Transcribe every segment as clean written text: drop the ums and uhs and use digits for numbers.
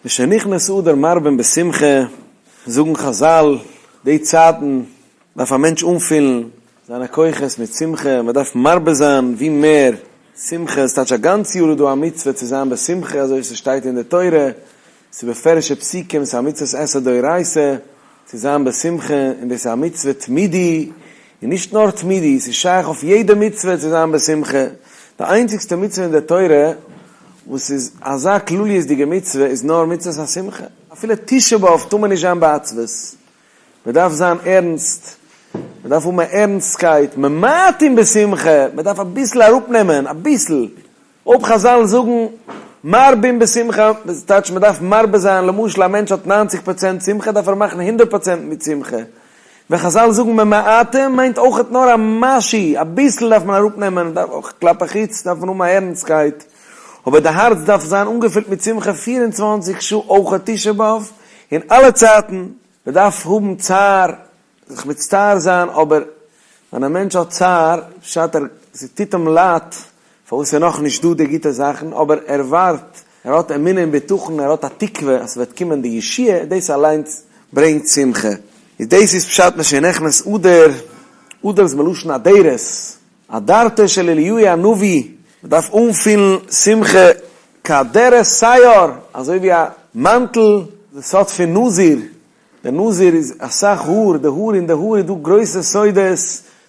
משנכנס אדר מרבין בשמחה, זאגן חזל, די צייטן דארף א מענטש אנפילן זיינע כוחות מיט שמחה, מען דארף מרבה זיין ווי מער שמחה, ס'טייטש א גאנץ יאר איז דא א מצוה צו זיין בשמחה, אזוי ווי ס'שטייט אין די תורה, ס'איז בפירוש'ע פסוקים, ס'איז א מצוות עשה דאורייתא צו זיין בשמחה, און דאס איז א מצוה תמידי, און נישט נאר תמידי, ס'איז שייך אויף יעדע מצוה צו זיין בשמחה, די איינציגסטע מצוה אין די תורה וואס איז אזא כלליות'דיגע מצוה איז נאר מצוות השמחה, אפילו תשעה באב טאר מען נישט זיין בעצבות, מען דארף זיין ערנסט, מען דארף האבן א ערנסטקייט, ממעטין בשמחה, מען דארף אביסל אראפנעמען, אביסל, אויב חזל זאגן מרבין בשמחה, טייטש מען דארף מרבה זיין, למשל א מענטש האט 90 פראצענט שמחה דארף ער מאכן 100 פראצענט מיט שמחה, ווען חזל זאגן ממעטין מיינט אויכעט נאר א משהו, אביסל דארף מען אראפנעמען, אויך כלפי חוץ דארף מען האבן א ערנסטקייט, אבער די הארץ דארף זיין אנגעפילט מיט שמחה 24 שעה אויכעט תשעה באב, אין אלע צייטן, מען דארף האבן צער, זיך מצטער זיין, אבער ווען א מענטש האט צער, פשט ער, ס'טוט אים לייד פארוואס ס'איז נאך נישט דא די גוטע זאכן, אבער ער ווארט, ער האט אמונה און בטחון, ער האט א תקווה אז ס'וועט קומען די ישועה, דאס אליינס ברענגט שמחה. איז דאס איז פשט משנכנס אדר, אדר איז מלשון אדרת, אדרתו של אליהו הנביא, מ'דארף אנפילן שמחה כאדרת שער, אזוי ווי א מאנטל, די סוד פון נזיר, די נזיר איז אסאך האר, די האר אין די האר איז דא גרויסע סודות, די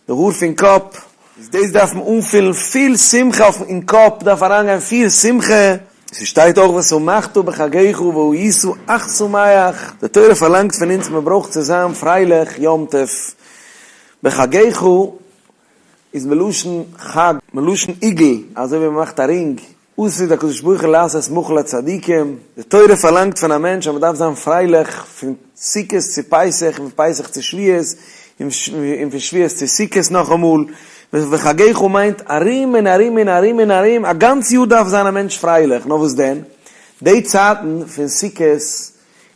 האר פון קאפ, איז דאס דארף מען אנפילן פיל שמחה אויפן אין קאפ דארף אריינגיין פיל שמחה, ס'שטייט אויך ושמחת בחגיך והיית אך שמח, די תורה פארלאנגט פון אונז מען ברויך צו זיין פרייליך יום טוב, בחגיך איז מלשון חג, מלשון עיגול, אזוי ווי מען מאכט א רינג, עתיד הקדוש ברוך הוא לעשות מחול לצדיקים, די תורה פארלאנגט פון א מענטש אז מען דארף זיין פרייליך פון סוכות צו פסח און פון פסח צו שבועות און פון שבועות צו סוכות נאכאמאל, וחגיך מיינט ארום און ארום און ארום און ארום, א גאנץ יאר דארף זיין א מענטש פרייליך, נאר וואס דען, די צייטן פון סוכות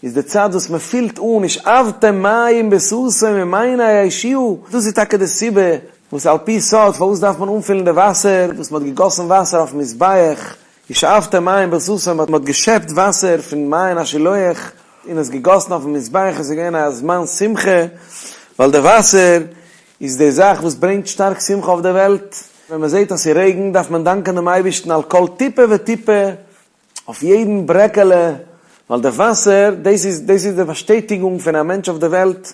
איז די צייט וואס מען פילט אן ושאבתם מים בששון ממעייני הישועה, דאס איז טאקע די סיבה וואס על פי סוד פארוואס דארף מען אנפילן די וואסער וואס מען האט געגאסן וואסער אויפן מזבח, ושאבתם מים בששון מען האט געשעפט וואסער פון מעיין השילוח און עס געגאסן אויפן מזבח, עס איז געווען א זמן שמחה ווייל די וואסער איז די זאך וואס ברענגט שטארק שמחה אויף די וועלט, ווען מען זעט אז ס'רעגנט דארף מען דאנקען דעם אייבערשטן על כל טיפה וטיפה, אויף יעדן ברעקעלע, ווייל די וואסער, דאס איז, דאס איז די באשטעטיגונג פון א מענטש אויף די וועלט,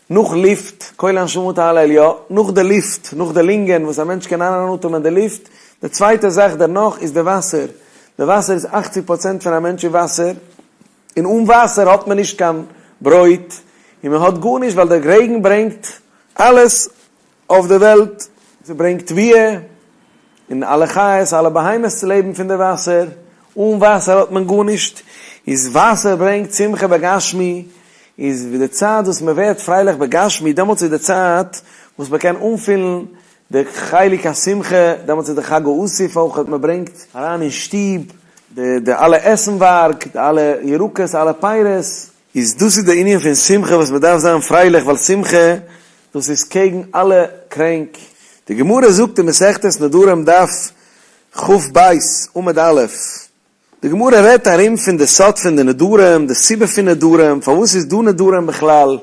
נאך לופט, כל הנשמה תהלל יה, נאך די לופט, נאך די לונגען וואס א מענטש קען אריינאטעמען די לופט, די צווייטע זאך דערנאך איז די וואסער, די וואסער איז אכציג פראצענט פון א מענטש איז וואסער, און אן וואסער האט מען נישט קיין ברויט, און מען האט גארנישט, ווייל דער רעגן ברענגט אלעס אויף די וועלט, ס'ברענגט תבואה, און אלע חיות, אלע בהמות צו לעבן פון די וואסער, אן וואסער האט מען גארנישט, איז וואסער ברענגט שמחה בגשמי, איז ווי די צייט וואס מען ווערט פרייליך בגשמי, דעמאלטס איז די צייט וואס מען קען אנפילן די חלק השמחה, דעמאלטס איז די חג האסיף אויך, מען ברענגט אריין אין שטוב די די אלע עסנווארג, די אלע ירקות, אלע פירות, איז דאס איז די ענין פון שמחה וואס מען דארף זיין פרייליך ווייל שמחה דאס איז קעגן אלע קרענק. די גמרא זאגט אין מסכת נדרים דף כ"ב עמוד א', די גמרא רעדט ארום פון די סוד פון די נדרים, די סיבה פון נדרים, פארוואס איז דא נדרים בכלל,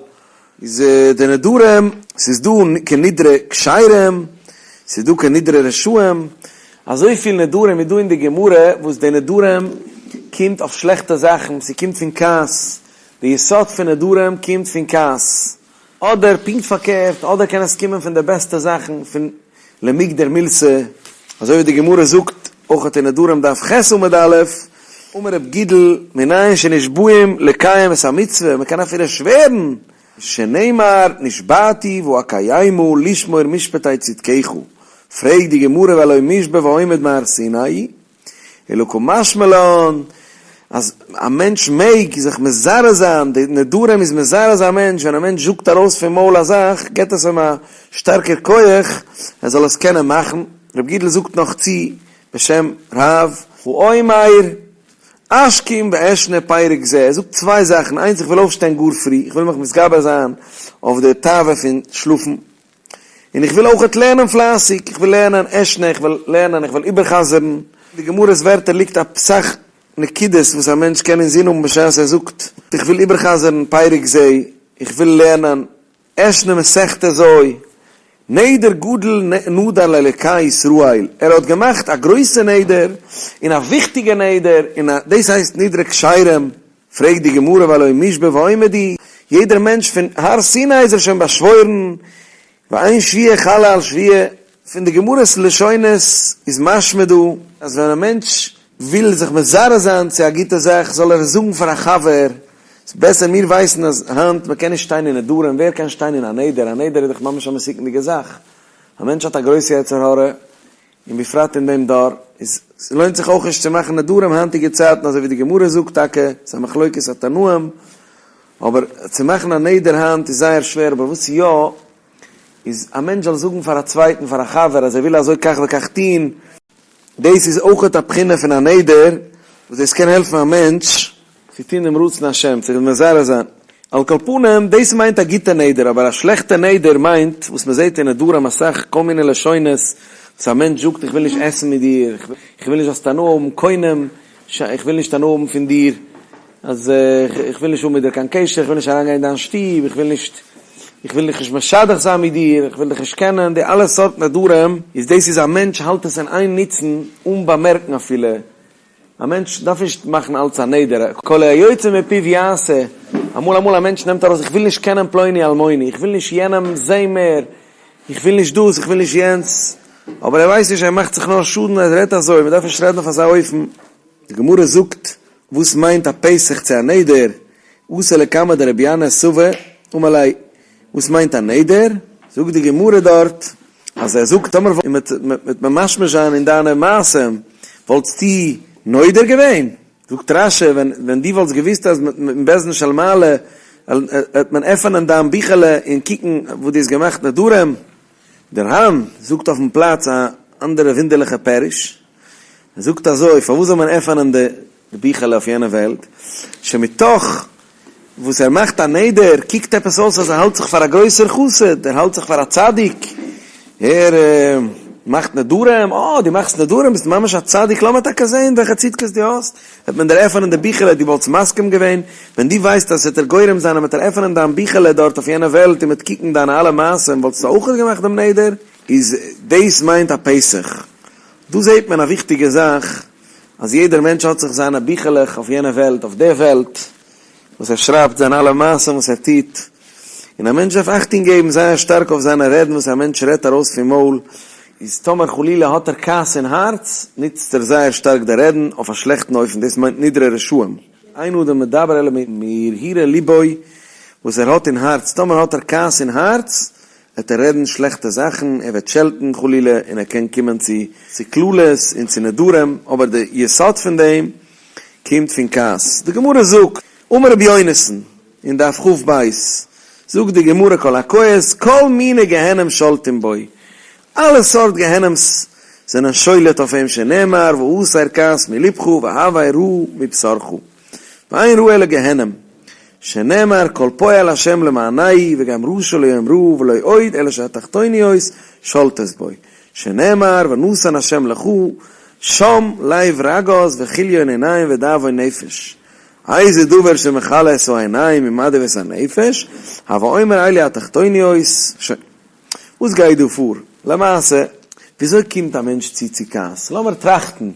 איז די נדרים, ס'איז דא כנדרי כשרים, ס'איז דא כנדרי רשעים, אזויפיל נדרים איז דא אין די גמרא וואס די נדרים קומט אויף שלעכטע זאכן, ס'קומט פון כעס, די יסוד פון נדרים קומט פון כעס, אדער פונקט פארקערט, אדער קען עס קומען פון די בעסטע זאכן, פון למיגדר מילתא, אזוי ווי די גמרא זאגט אויך אין נדרים דף ח' עמוד א', אמר רב גידל, מנין שנשבעים לקיים את המצוה, מ'קען אפילו שווערן, שנאמר נשבעתי ואקיימה לשמור משפטי צדקך, פרעגט די גמרא והלא מושבע ועומד מהר סיני, אלא קא משמע לן אז א מענטש מעג זיך מזרז זיין, די נדרים איז מזרז א מענטש, ווען א מענטש זאגט ארויס פון מויל א זאך געבט עס אים א שטארקער כח ער זאל עס קענען מאכן, ר' גידל זאגט נאך צו בשם רב, האומר אשכים ואשנה פרק זה, ער זאגט צוויי זאכן, איינס איך וויל אויפשטיין גאר פרי, איך וויל מיך מתגבר זיין אויף די תאווה פון שלאפן, און איך וויל אויכעט לערנען פלייסיג, איך וויל לערנען אשנה, איך וויל לערנען, איך וויל איבער'חזר'ן. די גמרא'ס ווערטער ליגט אסאך. נקודות וואס א מענטש קען אינזין האבן בשעת ער זאגט, איך וויל איבער'חזר'ן פרק זה, איך וויל לערנען אשנה מסכתא זו, נדר גדול נדר לאלקי ישראל, ער האט געמאכט א גרויסע נדר, און א וויכטיגע נדר, און דאס הייסט נדרי כשרים, פרעגט די גמרא והלא מושבע ועומד הוא, יעדער מענטש פון הר סיני איז ער שוין באשוואוירן, ואין שבועה חלה על שבועה, פון די גמרא'ס לשונות איז משמע דא, אז ווען א מענטש וויל זיך מזרז זיין צו א גוטע זאך זאל ער עס זאגן פאר א חבר, ס'איז בעסער מיר ווייסן אז היינט מ'קען נישט שטיין אין נדרים, ווער קען שטיין אין א נדר, א נדר איז דאך ממש א מסוכנ'דיגע זאך, א מענטש האט א גרויסע יצר הרע, און בפרט אין דעם דור, איז ס'לוינט זיך אויך נישט צו מאכן נדרים היינטיגע צייטן אזוי ווי די גמרא זאגט טאקע, ס'איז א מחלוקת התנאים, אבער צו מאכן א נדר היינט איז זייער שווער, אבער וואס יא, איז א מענטש זאל זאגן פאר א צווייטן, פאר א חבר, אז ער וויל אזוי כך וכך טון, דאס איז אויכעט א בחינה פון א נדר, וואס דאס קען העלפן א מענטש צו טון דעם רצון השם, צו זיך מזרז זיין. על כל פנים, דאס מיינט א גוטע נדר, אבער א שלעכטע נדר מיינט, וואס מען זעט אין נדרים אסאך כל מיני לשונות, וואס א מענטש זאגט איך וויל נישט עסן מיט דיר, איך וויל נישט זאלסט הנאה האבן, קונים, איך וויל נישט הנאה האבן פון דיר, אז איך וויל נישט האבן מיט דיר קיין קשר, איך וויל נישט אריינגיין אין דיין שטוב, איך וויל נישט, איך וויל דיך נישט משדך זיין מיט דיר, איך וויל דיך נישט קענען, די אלע סארט נדרים, איז דאס איז א מענטש האלט עס אין איין נוצן אן באמערקן אפילו, א מענטש דארף נישט מאכן אלץ א נדר, כל היוצא מפיו יעשה, אמאל אמאל א מענטש נעמט ארויס איך וויל נישט קענען פלוני אלמוני, איך וויל נישט יענעם זעהן מער, איך וויל נישט דאס, איך וויל נישט יענץ, אבער ער ווייסט נישט ער מאכט זיך נאר שאדן אז ער רעדט אזוי, מען דארף נישט רעדן אויף אזא אופן. די גמרא זאגט, וואס מיינט א פתח צו א נדר? אתא לקמיה דרבי ינאי סבא, אמר ליה, וואס מיינט א נדר? זאגט די גמרא דארט, אז ער זאגט טאמער וועט מען משמש זיין אין דיינע מעשים, וואלטסטו נודר געווען? זאגט רש"י, ווען דו וואלטסט געוואוסט אז אין בית דין של מעלה וועט מען עפענען דיין ביכעלע און קוקן וואס דו האסט געמאכט נדרים, דער ר"ן זאגט אויפן פלאץ א אנדערע וואונדערליכע פירוש, ער זאגט אזוי, פארוואס זאל מען עפענען די ביכעלע אויף יענע וועלט, שמתוך וואס ער מאכט א נדר, קוקט עפעס אויס אז ער האלט זיך פאר א גרויסער חסיד, ער האלט זיך פאר א צדיק, ער מאכט נדרים, אה, דו מאכסט נדרים, ביסט ממש א צדיק, לאמיר טאקע זען וועלכע צדקות דו האסט, וועט מען דיר עפענען די ביכעלע, דו וואלטסט מסכים געווען, ווען דו ווייסט אז עס וועט דיר גורם זיין אז מען וועט דיר עפענען דיין ביכעלע דארט אויף יענע וועלט און מען וועט קוקן דיינע אלע מעשים, וואלטסטו אויכעט געמאכט דעם נדר? איז דאס מיינט א פתח. דא זעט מען א וויכטיגע זאך, אז יעדער מענטש האט זיך זיינע ביכעלעך אויף יענע וועלט, אויף די וועלט, וואס ער שרייבט זיינע אלע מעשים וואס ער טוט, און א מענטש דארף אכטונג געבן זייער שטארק אויף זיינע רעדן וואס א מענטש רעדט ארויס פון מויל, איז טאמער חלילה האט ער כעס אין הארץ, נוצט ער זייער שטארק די רעדן אויף א שלעכטן אופן, דאס מיינט נדרי רשעים. אין אדם מדבר אלא מהרהורי ליבו, וואס ער האט אין הארץ, טאמער האט ער כעס אין הארץ, וועט ער רעדן שלעכטע זאכן, ער וועט שעלטן חלילה, און ער קען קומען צו צו קללות און צו נדרים, אבער די יסוד פון דעם קומט פון כעס. די גמרא זאגט, אמר רבי יונתן, אין דף כ"ב, זאגט די גמרא כל הכועס כל מיני גיהנום שולטים בו, אלע סארט גיהנום'ס זענען שולט אויף אים שנאמר והסר כעס מלבך והבער רע מבשרך. ואין רע אלא גיהנום, שנאמר כל פועל השם למענהו וגם רשע לא יאמר רע ולא עוד אלא שהתחתוניות שולטות בו, שנאמר ונתן השם לך שם לב רגז וכליון עיניים ודאבון נפש, איזה דבר שמכלה את העיניים ומדאיב את הנפש, הוי אומר אלו התחתוניות, שוין. וואס גייט דא פאר? למעשה, וויאזוי קומט א מענטש צו צו כעס? לאמיר טראכטן,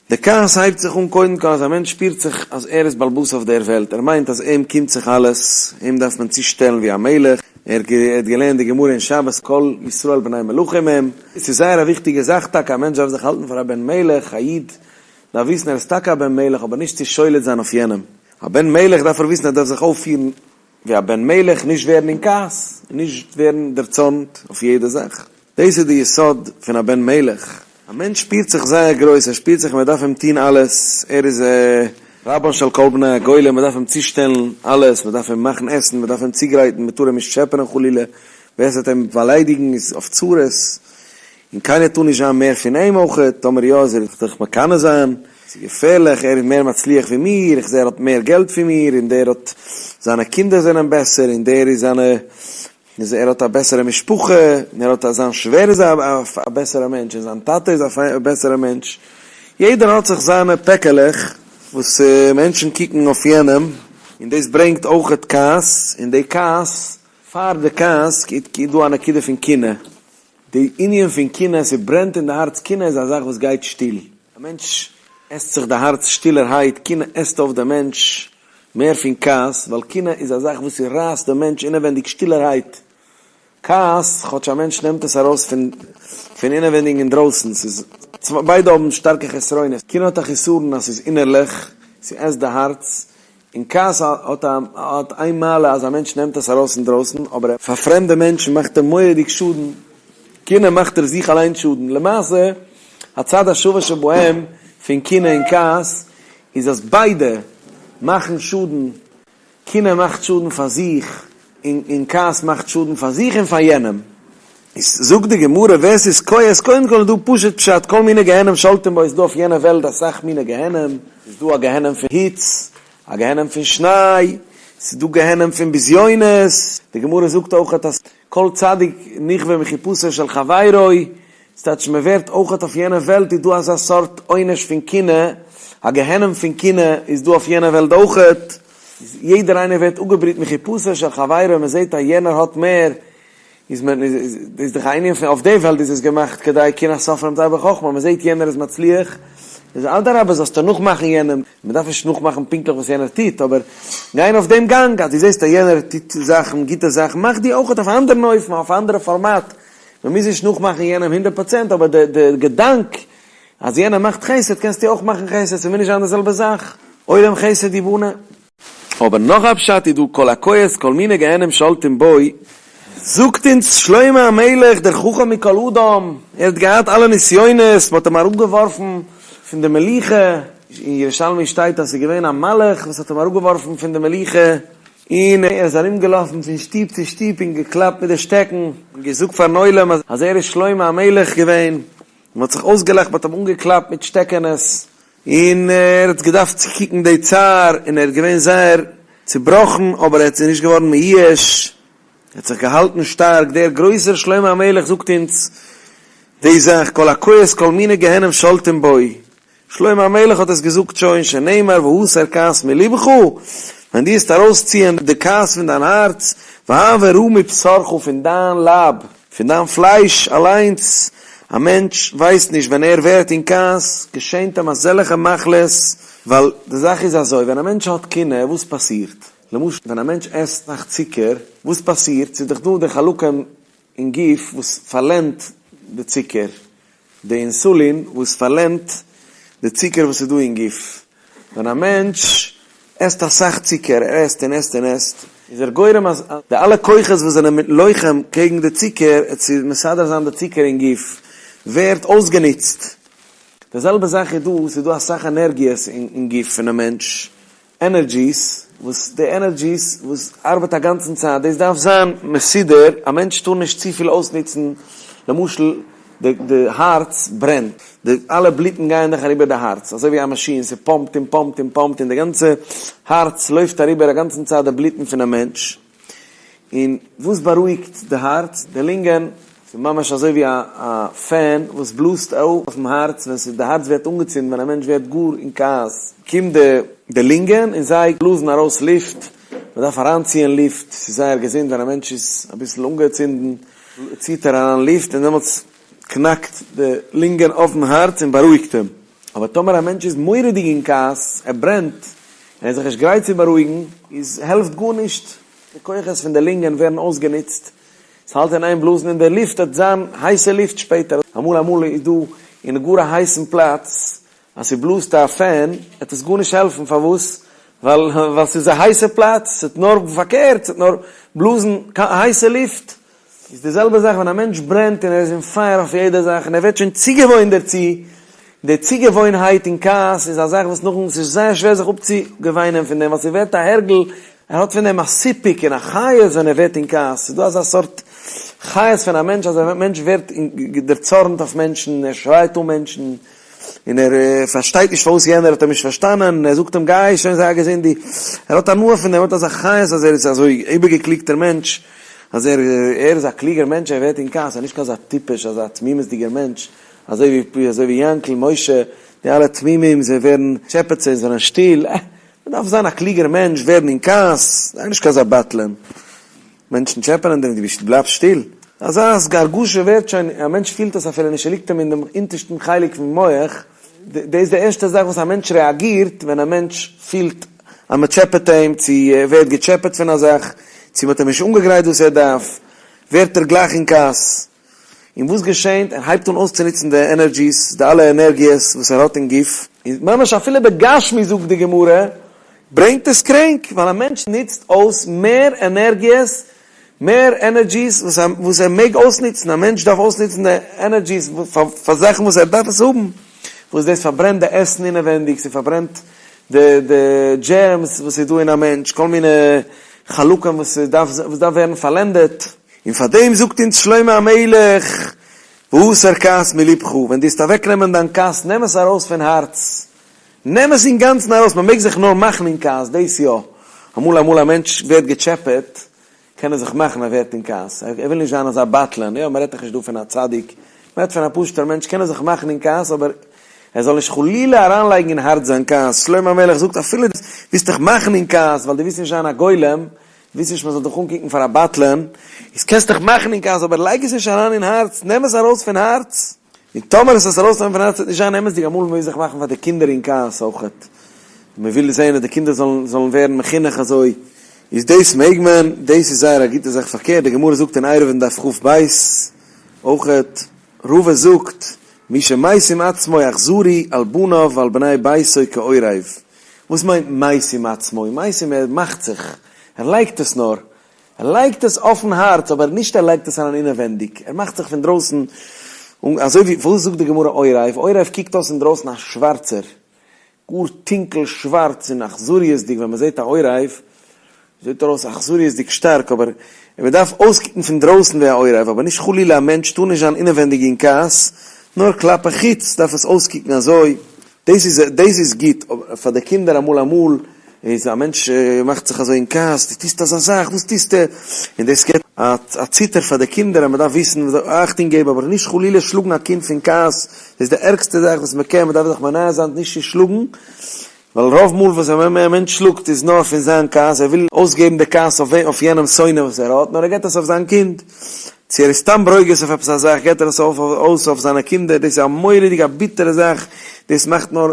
די כעס הייבט זיך אן קודם כל אז א מענטש שפירט זיך אז ער איז בעל הבית אויף דער וועלט, ער מיינט אז אים קומט זיך אלעס, אים דארף מען צושטעלן ווי א מלך, ער האט געלערנט די גמרא אין שבת כל ישראל בני מלכים הם, עס איז זייער א וויכטיגע זאך טאקע, א מענטש דארף זיך האלטן פאר א בן מלך, א איד דארף וויסן ער איז טאקע א בן מלך אבער נישט צו שולט זיין אויף יענעם, א בן מלך דארף ער וויסן ער דארף זיך אויפפירן ווי א בן מלך, נישט ווערן אין כעס, און נישט ווערן דערצארנט אויף יעדע זאך. דאס איז די יסוד פון א בן מלך. א מענטש שפירט זיך זייער גרויס, ער שפירט זיך מען דארף אים טון אלעס, ער איז רבן של כל בני הגולה, מען דארף אים צושטעלן אלעס, מען דארף אים מאכן עסן, מען דארף אים צוגרייטן, מען טאר אים נישט טשעפענען חלילה, ווער ס'וועט אים באליידיגן איז אויף צרות, און קיינער טאר נישט זיין מער פון אים אויך, טאמער יא איז ער זיך מקנא זיין, ס'איז געפערליך, ער איז מער מצליח ווי מיר, איך זע ער האט מער געלט פון מיר, און דער האט, זיינע קינדער זענען בעסער, און דער איז זיינע, איז ער האט א בעסערע משפחה, און ער האט א, זיין שווער איז א בעסערע מענטש, און זיין טאטע איז א בעסערע מענטש, יעדער האט זיך זיינע פעקעלעך. וואס מענטשן קוקן אויף יענעם, און דאס ברענגט אויכעט כעס, און די כעס, פאר די כעס איז דא א נקודה פון קנאה, די ענין פון קנאה, ס'ברענט אין די הארץ, קנאה איז א זאך וואס גייט שטיל, א מענטש עסט זיך די הארץ שטילערהייט, קנאה עסט אויף די מענטש מער פון כעס, ווייל קנאה איז א זאך וואס ס'רייסט די מענטש אינעווענדיג שטילערהייט, כעס, כאטש א מענטש נעמט עס ארויס פון פון אינעווענדיג אינדרויסן, ס'איז, ביידע האבן שטארקע חסרונות, קנאה האט א חסרון אז ס'איז אינערליך, ס'עסט די הארץ, און כעס האט א האט איין מעלה אז א מענטש נעמט עס ארויס אינדרויסן, אבער פאר פרעמדע מענטשן מאכט ער מורא'דיג שאדן, קנאה מאכט ער זיך אליין שאדן, למעשה הצד השווה שבהם פון קנאה און כעס איז אז ביידע מאכן שאדן קנאה מאכט שאדן פאר זיך, און כעס מאכט שאדן פאר זיך און פאר יענעם. איז זאגט די גמרא ווער ס'איז כועס, קודם כל איז דא פשוט פשט, כל מיני גיהנום שולטים בו, איז דא אויף יענע וועלט אסאך מיני גיהנום, ס'איז דא א גיהנום פון היץ, א גיהנום פון שניי, ס'איז דא גיהנום פון בזיונות, די גמרא זאגט אויך אז כל צדיק נכווה מחיפושו של חברו, ס'טייטש מען ווערט אויכעט אויף יענע וועלט איז דא אזא סארט עונש פון קנאה, א גיהנום פון קנאה איז דא אויף יענע וועלט אויכעט, יעדער איינער ווערט אפגעבריט מחיפושו של חברו, מען זעט אז יענער האט מער, איז מען איז דאך א ענין פון אויף די וועלט איז עס געמאכט כדי קנאת סופרים תרבה חכמה, מען זעט יענער איז מצליח, איז אדרבה זאלסטו נאכמאכן יענעם, מען דארף נישט נאכמאכן פונקטליך וואס יענער טוט, אבער גיין אויף דעם גאנג, אז דו זעסט אז יענער טוט זאכן, גוטע זאכן, מאך דו אויכעט אויף א אנדערן אופן, אויף א אנדערע פארמאט, מען מוז נישט נאכמאכן יענעם הונדערט פראצענט, אבער די די געדאנק אז יענער מאכט חסד קענסטו אויך מאכן חסד, ס'מוז נישט זיין די זעלבע זאך, עולם חסד יבנה. אבער נאך א פשט איז דא כל הכועס כל מיני גיהנום שולטים בו, זאגט אונז שלמה המלך דער חכם מכל אדם, ער האט געהאט אלע נסיונות, מען האט אים אראפגעווארפן פון די מלוכה, אין ירושלמי שטייט אז ס'איז געווען א מלאך וואס האט אים אראפגעווארפן פון די מלוכה, און ער איז ארומגעלאפן פון שטוב צו שטוב און געקלאפט מיט די שטעקן, און געזאגט פארן עולם אז ער איז שלמה המלך געווען, און מען האט זיך אויסגעלאכט, מען האט אים אנגעקלאפט מיט שטעקענעס, און ער האט געדארפט צוקוקן די צער, און ער איז געווען זייער צובראכן, אבער ער איז נישט געווארן מיואש, ער האט זיך געהאלטן שטארק, דער גרויסער שלמה המלך זאגט אונז די זאך, כל הכועס כל מיני גיהנום שולטים בו, שלמה המלך האט עס געזאגט שוין, שנאמר והסר כעס מלבך, ווען דו וועסט ארויסציען די כעס פון דיין הארץ, והעבר רע מבשרך פון דיין לייב, פון דיין פלייש אליינס, א מענטש ווייסט נישט ווען ער ווערט אין כעס, געשענט אים אזעלכע מחלות, ווייל די זאך איז אזוי, ווען א מענטש האט קנאה, וואס פאסירט? למשל ווען א מענטש עסט אסאך צוקער, וואס פאסירט? ס'איז דאך דא די חלקים אין גוף וואס פארלענדט די צוקער, די אינסולין וואס פארלענדט די צוקער וואס איז דא אין גוף, ווען א מענטש עסט אסאך צוקער, ער עסט און עסט און עסט, איז ער גורם אז די אלע כוחות וואס זענען לוחם קעגן די צוקער, צו מסדר זיין די צוקער אין גוף, ווערט אויסגענוצט. די זעלבע זאך איז דא, ס'איז דא אסאך ענערגיעס אין גוף פונעם מענטש, energies, וואס די energies וואס ארבעט א גאנצן צייט, דאס דארף זיין מסודר, א מענטש טאר נישט צופיל אויסנוצן, למשל די די הארץ ברענט, די אלע בלוטן גייען דאך אריבער די הארץ, אזוי ווי א מאשין, ס'פאמפט און פאמפט און פאמפט און די גאנצע הארץ לויפט אריבער א גאנצן צייט די בלוטן פונעם מענטש, און וואס בארואיגט די הארץ? די לונגען, ס'איז ממש אזוי ווי א פען וואס בלאזט אויפן הארץ, ווען ס'איז די הארץ ווערט אנגעצינדן, ווען א מענטש ווערט גאר אין כעס, קומט די די לונגען און זיי בלאזן ארויס לופט, מען דארף אריינציען לופט, ס'איז זייער געזונט ווען א מענטש איז אביסל אנגעצינדן, ציט ער אריין לופט און דעמאלטס קנאקט די לונגען אויפן הארץ און בארואיגט אים. אבער טאמער א מענטש איז מורא'דיג אין כעס, ער ברענט, און ער איז זיך נישט גרייט צו בארואיגן, איז העלפט גארנישט, די כוחות פון די לונגען ווערן אויסגענוצט, ס'האלט אין איין בלאזן אין די לופט וועט זיין הייסע לופט שפעטער, אמאל אמאל איז דא אין גאר א הייסן פלאץ אז ס'בלאזט א פען וועט עס גארנישט העלפן, פארוואס? ווייל ווייל ס'איז א הייסע פלאץ, ס'וועט נאר פארקערט ס'וועט נאר בלאזן הייסע לופט. איז די זעלבע זאך ווען א מענטש ברענט און ער איז אין פייער אויף יעדע זאך און ער ווערט שוין צוגעוואוינט דערצו, די צוגעוואוינהייט אין כעס איז א זאך וואס נאכדעם ס'איז זייער שווער זיך אפצוגעוויינען פון דעם ווייל ס'ווערט א הרגל, ער האט פון דעם א סיפוק און א חיות ווען ער ווערט אין כעס, ס'איז דא אזא סארט חיות פון א מענטש אז א מענטש ווערט דערצארנט אויף מענטשן, ער שרייט אן מענטשן, און ער פארשטייט נישט פארוואס יענער האט אים נישט פארשטאנען, און ער זאגט אים גיי שוין זיי געזונט דו, ער האט הנאה פון דעם, ער האט אזא חיות אז ער איז אזוי איבערגעקלוגטער מענטש. אז ער ער איז א קלוגער מענטש ער ווערט אין כעס ער איז נישט קיין אזא טיפש אזא תמימות'דיגער מענטש אזוי ווי אזוי ווי יענקל משה. די אלע תמימים זיי ווערן טשעפעט זיי זענען שטיל, אה, מען דארף זיין א קלוגער מענטש, ווערן אין כעס, זיי נישט קיין אזא בטלן, מענטשן טשעפענען דיר און דו בלייבסט שטיל, אזא הרגשה ווערט שוין, א מענטש פילט עס אפילו נישט, ס'ליגט אים אין דעם אונטערשטן חלק פון מח, דאס איז די ערשטע זאך וואס א מענטש רעאגירט ווען א מענטש פילט אז מען טשעפעט אים, צו ער ווערט געטשעפעט פון א זאך, צו מען האט אים נישט אנגעגרייט וואס ער דארף, ווערט ער גלייך אין כעס. און וואס געשענט? ער הייבט אן אויסצונוצן די energies, די אלע ענערגיעס וואס ער האט אין גוף. און ממש אפילו בגשמי זאגט די גמרא, ברענגט עס קרענק, ווייל א מענטש נוצט אויס מער ענערגיעס, מער energies וואס ער מעג אויסנוצן, א מענטש דארף אויסנוצן די energies פאר זאכן וואס ער דארף עס האבן, וואס דאס פארברענט די עסן אינעווענדיג, ס'פארברענט די germs וואס איז דא אין א מענטש, כל מיני חלקים וואס דארף ווערן פארלענדעט. און פאר דעם זאגט אונז שלמה המלך, והסר כעס מלבך, ווען דו וועסט אוועקנעמען דיין כעס, נעם עס ארויס פון הארץ, נעם עס אינגאנצן ארויס, מען מעג זיך נאר מאכן אין כעס, דאס יא, אמאל אמאל א מענטש ווערט געטשעפעט, קען ער זיך מאכן ער ווערט אין כעס, ער וויל נישט זיין אזא בטלן, יא, מען רעדט דאך נישט דא פון א צדיק, מען רעדט פון א פשוט'ער מענטש, קען ער זיך מאכן אין כעס, אבער ער זאל נישט חלילה אריינלייגן אין הארץ זיין כעס, שלמה המלך זאגט אפילו דו ווילסט דיך מאכן אין כעס, ווייל דו ווילסט נישט זיין א גולם, ווילסט נישט מען זאל דיך אנקוקן פאר א בטלן, איז קענסט דיך מאכן אין כעס, אבער לייג עס נישט אריין אין הארץ, נעם עס ארויס פון הארץ, און טאמער עס עס ארויסנעמען פון הארץ וועט נישט זיין אמת'דיג, אמאל מ'וויל זיך מאכן פאר די קינדער אין כעס אויכעט, מען וויל זען אז די קינדער זאלן זאלן ווערן מחונך אזוי, איז דאס מעג מען, דאס איז זייער א גוטע זאך, פארקערט די גמרא זאגט אין עירובין דף כ"ב אויכעט, רבא זאגט, מי שמשים עצמו אכזרי על בניו ועל בני ביתו כעורב, וואס מיינט משים עצמו? משים ער מאכט זיך, ער לייגט עס נאר, ער לייגט עס אויפן הארץ אבער נישט ער לייגט עס אריין אינעווענדיג, ער מאכט זיך פון דרויסן, אזוי ווי, וואס זאגט די גמרא עורב? עורב קוקט אויס אינדרויסן א שווארצער, גאר טונקל שווארץ און אכזריות'דיג, ווען מען זעט א עורב זעט ער אויס אכזריות'דיג שטארק, אבער מען דארף אויסקוקן פון דרויסן ווי א עורב, אבער נישט חלילה א מענטש טאר נישט זיין אינעווענדיג אין כעס, נאר כלפי חוץ דארף עס אויסקוקן אזוי, דאס איז דאס איז גוט, אבער פאר די קינדער אמאל אמאל איז א מענטש מאכט זיך אזוי אין כעס, דו טוסט אזא זאך, וואס טוסטו? און דאס געבט א ציטער פאר די קינדער אז מען דארף וויסן, מען דארף אכטונג געבן, אבער נישט חלילה שלאגן א קינד פון כעס, דאס איז די ערגסטע זאך וואס מען קען, מען דארף זיך מונע זיין נישט צו שלאגן, ווייל רוב מאל וואס א מענטש שלאגט איז נאר פון זיין כעס, ער וויל אויסגעבן די כעס אויף יענעמ'ס שונא וואס ער האט, נאר ער געבט עס אויף זיין קינד, צו ער איז סתם ברוגז אויף עפעס א זאך געבט ער עס אויס אויף זיינע קינדער, דאס איז א מורא'דיגע א ביטערע זאך, דאס מאכט נאר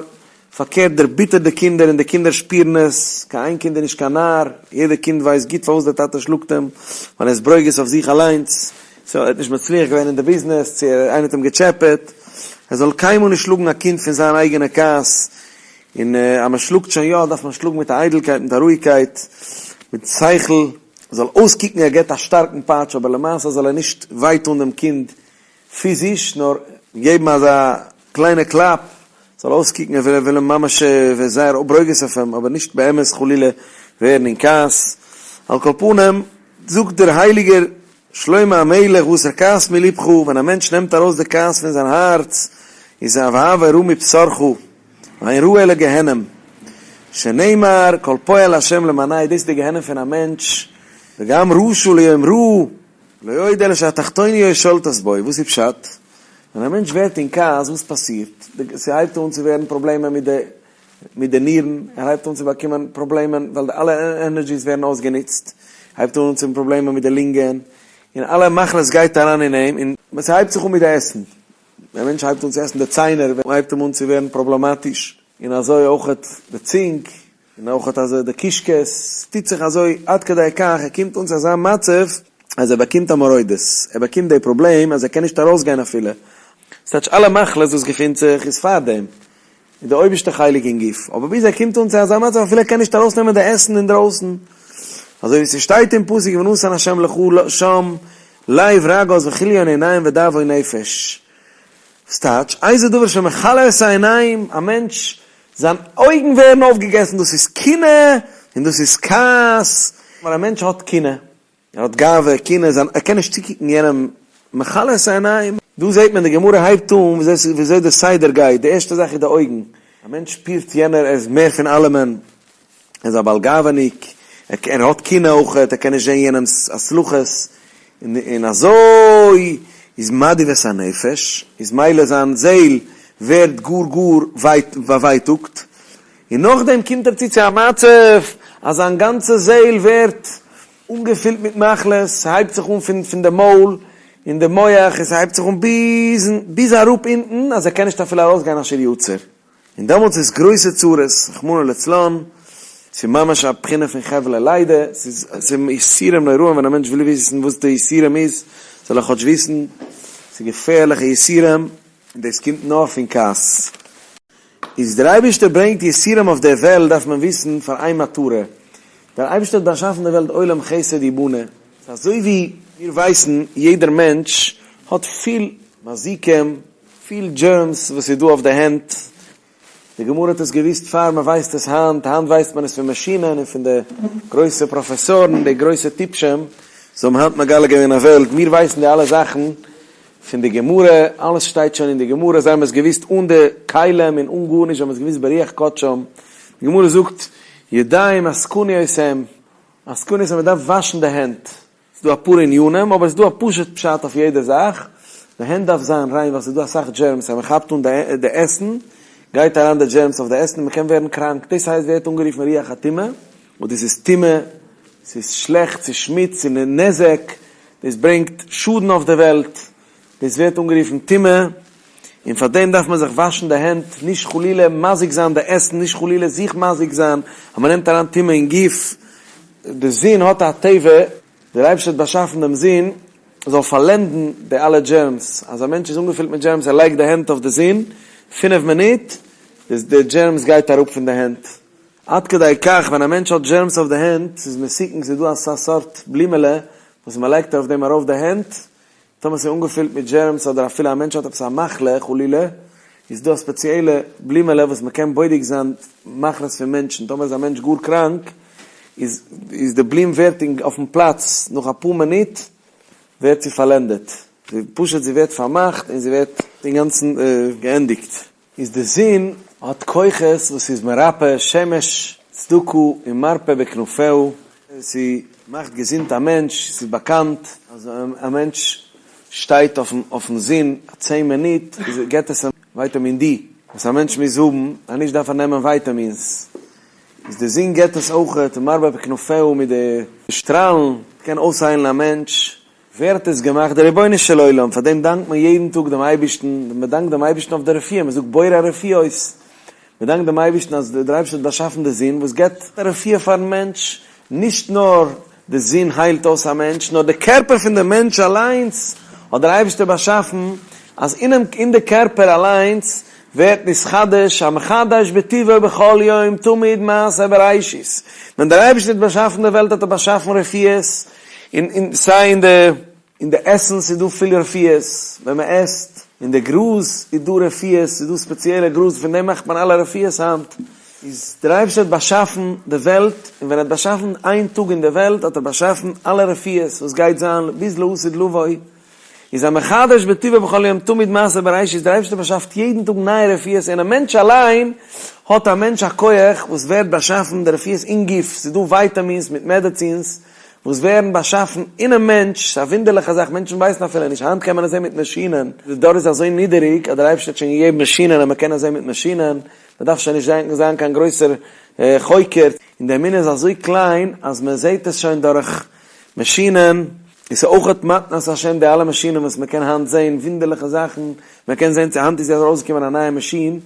פארקערט דערביטערט די קינדער און די קינדער שפירן עס, קיין איין קינד איז נישט קיין נאר, יעדע קינד ווייסט גוט פארוואס דער טאטע שלאגט אים, ווייל ער איז ברוגז אויף זיך אליינס, צו ער האט נישט מצליח געווען אין די ביזנעס, צו איינער האט אים געטשעפעט, ער זאל קיינמאל נישט שלאגן א קינד פון זיין אייגענע כעס, און אז מען שלאגט שוין יא דארף מען שלאגן מיט א איידלקייט, מיט א רואיגקייט, מיט שכל, זאל אויסקוקן ער געבט א שטארקן פאטש אבער למעשה זאל ער נישט וויי טון דעם קינד פיזיש, נאר געבן אזא קליינע קלאפ, זאל אויסקוקן ער וויל אים ממש זייער ברוגז אויף אים, אבער נישט באמת חלילה ווערן אין כעס, על כל פנים זאגט דער הייליגער שלמה המלך והסר כעס מלבך, ווען א מענטש נעמט ארויס די כעס פון זיין הארץ, איז והעבר רע מבשרך, ואין רע אלא גיהנם, שנאמר כל פועל ה' למענהו, דאס איז די גיהנם פון א מענטש, וגם רשע ליום רע, לא עוד אלא שהתחתוניות שולטות בו, וואס איז פשט? ווען א מענטש ווערט אין כעס וואס פאסירט? ס'הייבט אן צו ווערן פראבלעמען מיט די מיט די נירן, ער הייבט אן צו באקומען פראבלעמען ווייל די אלע energies ווערן אויסגענוצט, הייבט אן צו האבן פראבלעמען מיט די לונגען, און אלע מחלות גייט אריין אין אים, און ס'הייבט זיך אן מיט די עסן, ווען א מענטש הייבט אן צו עסן די ציינער הייבט אים אן צו ווערן פראבלעמאטיש, און אזוי אויכעט די צונג, און אויכעט אזוי די קישקעס, טוט זיך אזוי עד כדי כך ער קומט אן צו אזא מצב אז ער באקומט א מרודות, ער באקומט די פראבלעם אז ער קען נישט ארויסגיין אפילו, ס'טייטש אלע מחלות וואס געפינט זיך איז פארדעם, איז די אויבערשטע חלק אין גוף, אבער ביז ער קומט אן צו אזא מצב אפילו ער קען נישט ארויסנעמען די עסן אינדרויסן, אזוי ווי ס'שטייט אין פסוק ונתן ה' לך שם לב רגז וכליון עיניים ודאבון נפש, ס'טייטש, איזה דבר שמכלה את העיניים, א מענטש זיין אויגן ווערן אויפגעגעסן, דאס איז קנאה און דאס איז כעס, ווייל א מענטש האט קנאה, ער האט גאווה, קנאה, זיין, ער קען נישט צוקוקן יענעם מכלה את העיניים. דא זעט מען די גמרא הייבט אן וויאזוי די סדר גייט, די ערשטע זאך איז די אויגן, א מענטש שפירט יענער ער איז מער פון אלעמען, ער איז א בעל גאווה'ניק, ער האט קנאה אויכעט, ער קען נישט זען יענעמ'ס הצלחות, און אזוי איז מדאיב את הנפש, איז מילא זיין זעהל. ווערט גאר גאר באווייטאגט, און נאכדעם קומט ער צו צו א מצב אז זיין גאנצע זעהל ווערט אנגעפילט מיט מחלות, ס'הייבט זיך אן פון פון די מויל און די מח און ס'הייבט זיך אן ביז ביז אראפ אונטן אז ער קען נישט אפילו ארויסגיין אשר יצר. און דעמאלטס איז גרויסע צרות, רחמנא לצלן, ס'איז ממש א בחינה פון חבלי לידה, ס'איז יסורים נוראים, ווען א מענטש וויל וויסן וואס די יסורים איז, זאל ער כאטש וויסן, ס'איז געפערליכע יסורים, און דאס קומט נאר פון כעס. איז דער אייבערשטער ברענגט יסורים אויף דער וועלט דארף מען וויסן פאר איין מטרה, דער אייבערשטער האט באשאפן די וועלט עולם חסד יבנה, ס'איז אזוי ווי מיר ווייסן יעדער מענטש האט פיל מזיקים, פיל germs וואס איז דא אויף די הענט, די גמרא האט עס געוואוסט פאר מען ווייסט עס היינט, היינט ווייסט מען עס פון מאשינען און פון די גרויסע פראפעסארן, די גרויסע טיפשים, זיי האבן היינט מגלה געווען א וועלט, מיר ווייסן די אלע זאכן פון די גמרא, אלעס שטייט שוין אין די גמרא, זיי האבן עס געוואוסט אן די כלים און אן גארנישט, זיי האבן עס געוואוסט ברוח קדשם, די גמרא זאגט ידיים עסקניות הם, עסקניות הם, מען דארף וואשן די הענט. ס'איז דא אפאר ענינים, אבער ס'איז דא א פשוט פשט אויף יעדע זאך, די הענט דארף זיין ריין ווייל ס'איז דא אסאך germs, אז מ'כאפט אן די עסן, גייט אריין די germs אויף די עסן און מ'קען ווערן קראנק, דאס הייסט ווערט אנגערופן רוח הטומאה, וואס דאס איז טומאה, ס'איז שלעכט, ס'איז שמוץ, ס'איז נזק, דאס ברענגט שאדן אויף די וועלט, דאס ווערט אנגערופן טומאה, און פאר דעם דארף מען זיך וואשן די הענט, נישט חלילה מזיק זיין די עסן, נישט חלילה זיך מזיק זיין, אז מ'נעמט אריין טומאה אין גוף, די זון האט א טבע, דער אייבערשטער האט באשאפן דעם זון זאל פארלענדן די אלע germs, אז א מענטש איז אנגעפילט מיט germs ער לייגט די הענט אויף די זון פינף מינוט, די germs גייט אראפ פון די הענט, עד כדי כך ווען א מענטש האט germs אויף די הענט, ס'איז מסוכן, ס'איז דא אזא סארט בלומעלע וואס מען לייגט אויף דעם ארויף די הענט, טאמער ס'איז אנגעפילט מיט germs אדער אפילו א מענטש האט עפעס א מחלה חלילה, איז דא א ספעציעלע בלומעלע וואס מ'קען בודק זיין מחלות פון מענטשן, טאמער איז א מענטש גאר קראנק איז איז די בלום ווערט אויפן פלאץ נאך אפאר מינוט ווערט זי פארלענדעט, פשוט זי ווערט פארמאכט און זי ווערט אינגאנצן געענדיגט. איז די זון האט כוחות וואס איז מרפא שמש צדקה און מרפא בכנפיה, ס'מאכט געזונט א מענטש, ס'איז באקאנט אז א מענטש שטייט אויפן זון צען מינוט געט עס אים vitamin D וואס א מענטש מוז האבן, אז נישט דארף ער נעמען ווייטאמינס, איז די זון געט עס אויכעט און מרפא בכנפיה מיט די שטראלן קען אויסהיילן א מענטש. ווער האט עס געמאכט? דער רבונו של עולם, פאר דעם דאנקט מען יעדן טאג דעם אייבערשטן, מען דאנקט דעם אייבערשטן אויף די רפואה, מען זאגט בורא הרפואות, מען דאנקט דעם אייבערשטן אז דער אייבערשטער האט באשאפן די זון וואס געבט א רפואה פארן מענטש, נישט נאר די זון היילט אויס א מענטש, נאר די קערפער פון דעם מענטש אליינס האט דער אייבערשטער באשאפן אז אינעם אין די קערפער אליינס ווערט נתחדש המחדש בטובו בכל יום תמיד מעשה בראשית, ווען דער אייבערשטער האט באשאפן די וועלט האט ער באשאפן רפואות, און און סיי אין די אין די עסן ס'איז דא פיל רפואות ווען מען עסט, אין די גראז איז דא רפואות, ס'איז דא ספעציעלע גראז פון דעם מאכט מען אלע רפואות היינט, איז דער אייבערשטער האט באשאפן די וועלט, און ווען ער האט באשאפן איין טאג אין די וועלט האט ער באשאפן אלע רפואות וואס גייט זיין ביז לעתיד לבוא, איז המחדש בטובו בכל יום תמיד מעשה בראשית, דער אייבערשטער באשאפט יעדן טאג נייע רפואות, און א מענטש אליין האט א מענטש א כח וואס ווערט באשאפן די רפואות אין גוף, ס'איז דא ווייטאמינס מיט מעדעצינס וואס ווערן באשאפן אינעם מענטש, ס'איז א וואונדערליכע זאך, מענטשן ווייסן אפילו נישט, היינט קען מען עס זען מיט מאשינען, די דור איז אזוי נידעריג אז דער אייבערשטער האט שוין געגעבן מאשינען אז מען קען עס זען מיט מאשינען, מען דארף שוין נישט זיין קיין גרויסער חוקר, און די אמונה איז אזוי קליין אז מען זעט עס שוין דורך מאשינען, און ס'איז אויכעט מתנת השם די אלע מאשינען וואס מען קען היינט זען וואונדערליכע זאכן, מען קען זען צו היינט איז ארויסגעקומען א נייע מאשין,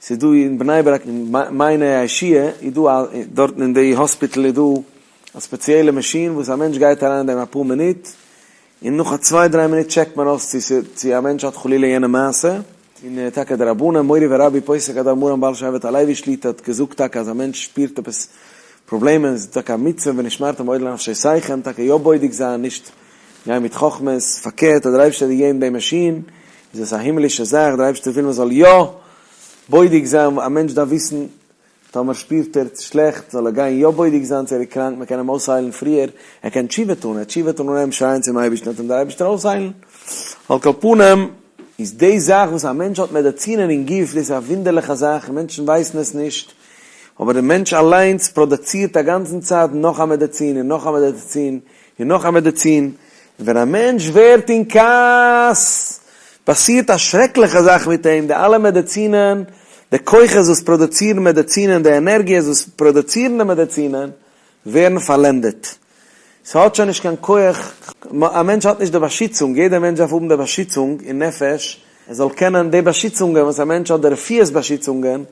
ס'איז דא אין בני ברק אין מעייני הישועה איז דא א דארטן אין די האספיטל איז דא א ספעציעלע מאשין וואס א מענטש גייט אריין אין דעם אפאר מינוט, און נאך א צוויי דריי מינוט טשעקט מען אויס צו ס'איז צו א מענטש האט חלילה יענע מעשה, און טאקע די רבנים, מורי ורבי פוסק הדור מרן בעל שבט הלוי שליט"א האט געזאגט טאקע אז א מענטש שפירט עפעס פראבלעמען איז טאקע א מצוה ונשמרתם מאוד לנפשותיכם טאקע יא בודק זיין נישט גיין מיט חכמות, פארקערט אז דער אייבערשטער האט געגעבן די מאשין איז עס א הימלישע זאך, דער אייבערשטער וויל מען זאל יא בודק זיין, א מענטש דארף וויסן טאמער שפירט ער שלעכט זאל ער גיין יא בודק זיין צו ער איז קראנק, מען קען אים אויסהיילן פריער, ער קען תשובה טון, ער וועט תשובה טון אנהייבן שרייען צום אייבערשטן וועט אים דער אייבערשטער אויסהיילן, על כל פנים איז די זאך וואס א מענטש האט מעדעצינען אין גוף דאס איז א וואונדערליכע זאך און מענטשן ווייסן עס נישט, אבער דער מענטש אליינס פראדוצירט א גאנצן צייט נאך א מעדעצין און נאך א מעדעצין און נאך א מעדעצין, און ווען א מענטש ווערט אין כעס. פאסירט א שרעקליכע זאך מיט אים, די אלע מעדעצינען, די כוחות וואס פראדוצירן מעדעצינען, די ענערגיעס וואס פראדוצירן די מעדעצינען, ווערן פארלענדעט. ס'האט שוין נישט קיין כח, א מענטש האט נישט די באשיצונג, יעדער מענטש דארף האבן די באשיצונג אין נפש, ער זאל קענען, די באשיצונגען וואס א מענטש האט, די רפואות באשיצונגען,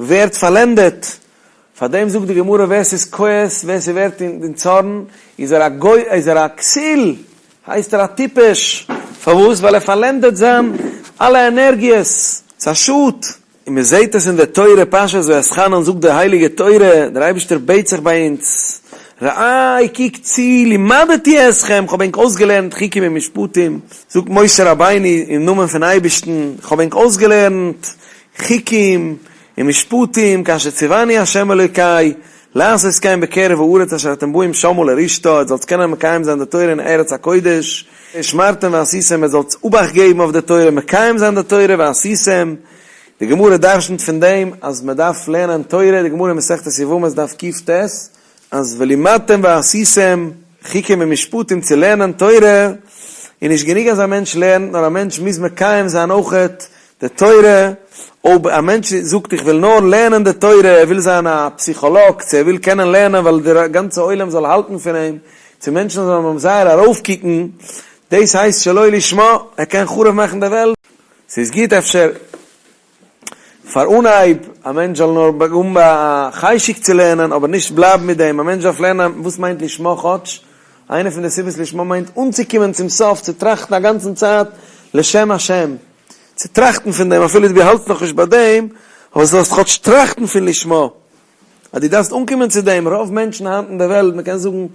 ווערט פארלענדעט. פאר דעם זאגט די גמרא ווער ס'איז כועס, ווער ס'ווערט אין צארן, איז ער א גוי, איז ער א כסיל, הייסט ער א טיפש, פארוואס? ווייל ער פארלענדעט זיין אלע ענערגיעס, ס'איז א שאד. און מען זעט עס אין די תורה, פרשת ואתחנן זאגט די הייליגע תורה, דער אייבערשטער בעט זיך ביי אונז, ראה קוק צו, לימדתי אתכם, כ'האב ענק אויסגעלערנט חוקים און משפטים, זאגט משה רבינו אין נאמען פון אייבערשטן, כ'האב ענק אויסגעלערנט חוקים און משפטים, כאשר ציווני ה' אלוקי, לעשות כן בקרב הארץ אשר אתם באים שמה לרשתה, עטס זאלטס קענען מקיים זיין די תורה אין ארץ הקודש, ושמרתם ועשיתם, עטס זאלטס אבאכט געבן אויף די תורה, מקיים זיין די תורה ועשיתם, די גמרא דרשנ'ט פון דעם אז מען דארף לערנען תורה, די גמרא אין מסכת יבמות דף קט, אז ולימדתם ועשיתם, חוקים ומשפטים צו לערנען תורה, איז נישט גענוג אז א מענטש לערנט, נאר א מענטש מוז מקיים זיין אויכעט די תורה, אויב א מענטש זאגט איך וויל נאר לערנען די תורה, ער וויל זיין א פסיכאלאג, צו ער וויל קענען לערנען ווייל די גאנצע עולם זאל האלטן פון אים, צו מענטשן זאלן אים זייער ארויפקוקן, דאס הייסט שלא לשמה, ער קען חרוב מאכן די וועלט. ס'איז גוט אפשר פאר אנהייב א מענטש זאל נאר האבן א חשק צו לערנען, אבער נישט בלייבן מיט דעם, א מענטש דארף לערנען וואס מיינט לשמה כאטש, איינע פון די סיבות לשמה מיינט אנצוקומען צום סוף, צו טראכטן א גאנצן צייט לשם השם, צו טראכטן פון דעם אפילו דו האלטסט נאכנישט ביי דעם, אבער זאלסט כאטש טראכטן פון לשמה, אז דו דארפסט אנקומען צו דעם, רוב מענטשן היינט אין דער וועלט, מען קען זאגן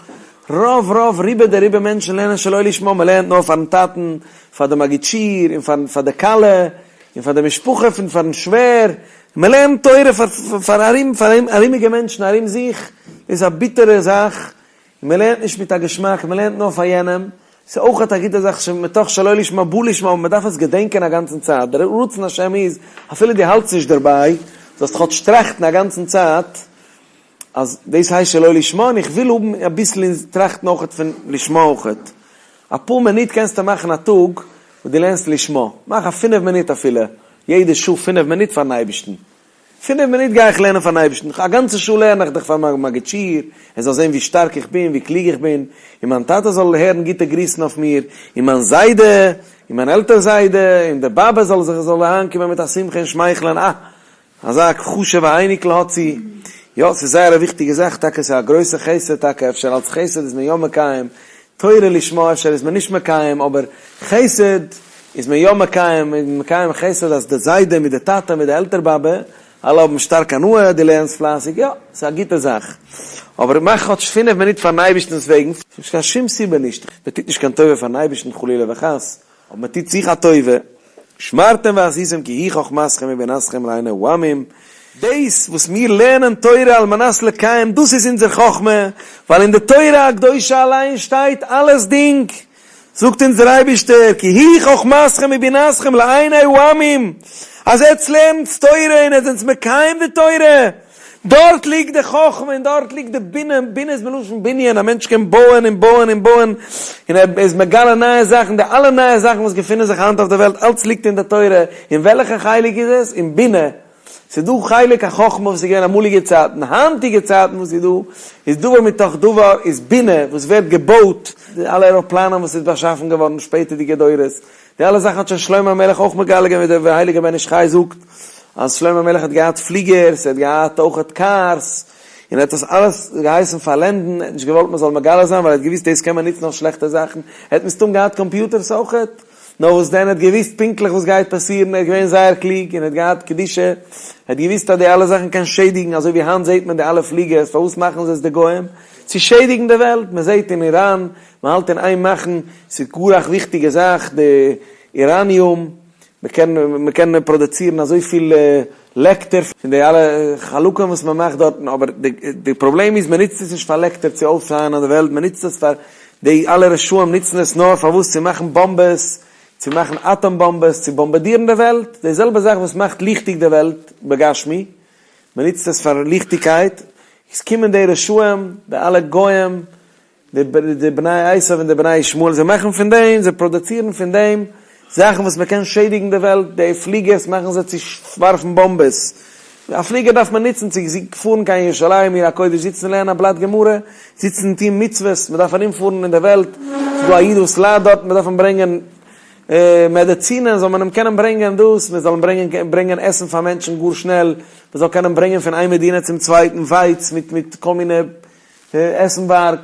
רוב רוב רובא דרובא מענטשן לערנען שלא לשמה, מען לערנט נאר פארן טאטן, פאר די מגיד שיעור, און פאר פאר די כלה, און פאר די משפחה פון פארן שווער, מען לערנט תורה פאר פאר ארום פאר ארומיגע מענטשן ארום זיך, דאס איז א ביטערע זאך, און מען לערנט נישט מיט א געשמאק, מען לערנט נאר פאר יענעם, ס'איז אויך א גוטע זאך שמתוך שלא לשמה בא לשמה, אבער מען דארף עס געדענקען א גאנצן צייט, דער רצון השם איז, אפילו דו האלטסט נישט דערביי, זאלסט כאטש טראכטן א גאנצן צייט, אז דאס הייסט שלא לשמה, און איך וויל האבן אביסל און טראכטן אויך פון לשמה אויך. אפאר מינוט קענסטו מאכן א טאג וואס דו לערנסט לשמה, מאך א פינף מינוט אפילו, יעדע שעה פינף מינוט פארן אייבערשטן, פינף מינוט גיי איך לערנען פארן אייבערשטן, א גאנצע שעה לערן איך דאך פאר מיין מגיד שיעור, ער זאל זען ווי שטארק איך בין, ווי קלוג איך בין, און מיין טאטע זאל הערן גוטע גריסן אויף מיר, און מיין זיידע, און מיין עלטער זיידע, און די באבע זאל זיך זאל אריינקומען מיט א שמחה און שמייכלען, אה, אזא חשוב'ע אייניקל האט זי. יא, ס'איז זייער א וויכטיגע זאך טאקע, ס'איז א גרויסע חסד טאקע, אפשר אלס חסד איז מען יא מקיים, תורה לשמה אפשר איז מען נישט מקיים, אבער חסד איז מען יא מקיים, מען איז מקיים חסד אז די זיידע מיט די טאטע מיט די עלטער באבע אלע האבן שטארק הנאה, דו לערנסט פלייסיג, יא, ס'איז א גוטע זאך, אבער מאך כאטש פינף מינוט פארן אייבערשטנ'ס וועגן, ס'איז קיין שום סיבה נישט, מען טוט נישט קיין טובה פארן אייבערשטן חלילה וחס, אבער מען טוט זיך א טובה, ושמרתם ועשיתם כי היא חכמתכם ובינתכם לעיני העמים, דאס וואס מיר לערנען תורה על מנת לקיים, דאס איז אונזער חכמה, ווייל אין די תורה הקדושה אליין שטייט אלעס דינג, זאגט אונז דער אייבערשטער, כי היא חכמתכם ובינתכם לעיני העמים, אז עטץ לערנטס תורה און עטץ זענטס מקיים די תורה, דארט ליגט די חכמה און דארט ליגט די בינה, בינה איז מלשון בנין, א מענטש קען בויען און בויען און בויען, און ער איז מגלה נייע זאכן, די אלע נייע זאכן וואס געפינען זיך היינט אויף די וועלט, אלץ ליגט אין די תורה, אין וועלכע חלק איז עס? אין בינה. ס'איז דא חלק החכמה וואס איז געווען אמאליגע צייטן, היינטיגע צייטן וואס איז דא, איז דבר מתוך דבר, איז בינה וואס ווערט געבויט, די אלע עראפלאנען וואס איז באשאפן געווארן שפעטערדיגע דורות, די אלע זאכן האט שוין שלמה המלך אויך מגלה געווען ווי דער הייליגער בן איש חי זאגט אז שלמה המלך האט געהאט פליגערס, ער האט געהאט אויכעט cars, און ער האט עס אלעס געהייסן פארלענדן, ער האט נישט געוואלט מען זאל מגלה זיין ווייל ער האט געוואוסט דאס קען מען נוצן אויף שלעכטע זאכן, ער האט מסתם געהאט קאמפיוטערס אויכעט. נאר וואס דען, ער האט געוואוסט פונקטליך וואס גייט פאסירן, ער איז געווען זייער קלוג און ער האט געהאט קדושה, ער האט געוואוסט אז די אלע זאכן קען שעדיגן, אזוי ווי היינט זעט מען די אלע פליגערס, פארוואס מאכן זיי עס די גוים? צו שעדיגן די וועלט, מען זעט אין איראן, מען האלט אין איין מאכן, ס'איז גאר א וויכטיגע זאך די אוראניום, מען קען מען קען פראדוצירן אזויפיל לעקטער פון די אלע חלקים וואס מען מאכט דארטן, אבער די די פראבלעם איז מען נוצט עס נישט פאר לעקטער צו אויפשיינען די וועלט, מען נוצט עס פאר די אלע רשעים נוצן עס נאר פארוואס צו מאכן באמבעס, צו מאכן אטאם באמבעס, צו באמבארדירן די וועלט, די זעלבע זאך וואס מאכט ליכטיג די וועלט בגשמי, מען נוצט עס פאר ליכטיגקייט, עס קומען די רשעים, די אלע גוים, די בני עשו און די בני ישמעאל, זיי מאכן פון דעם, זיי פראדוצירן פון דעם. זאכן וואס מען קען שעדיגן די וועלט, די פליגערס מאכן זיי צו ווארפן באמבעס, א פליגער דארף מען נוצן צו פארן קיין ירושלים עיר הקודש, זיצן לערנען א בלאט גמרא, זיצן און טון מצוות, מען דארף ארום פארן אין די וועלט, ס'איז דא א איד וואס ליידט דארט, מען דארף אים ברענגען מעדעצינען, זאל מען אים קענען ברענגען דאס, מען זאל אים ברענגען ברענגען עסן פאר מענטשן גאר שנעל, מען זאל קענען ברענגען פון איין מדינה צום צווייטן ווייץ מיט מיט כל מיני עסנווארג,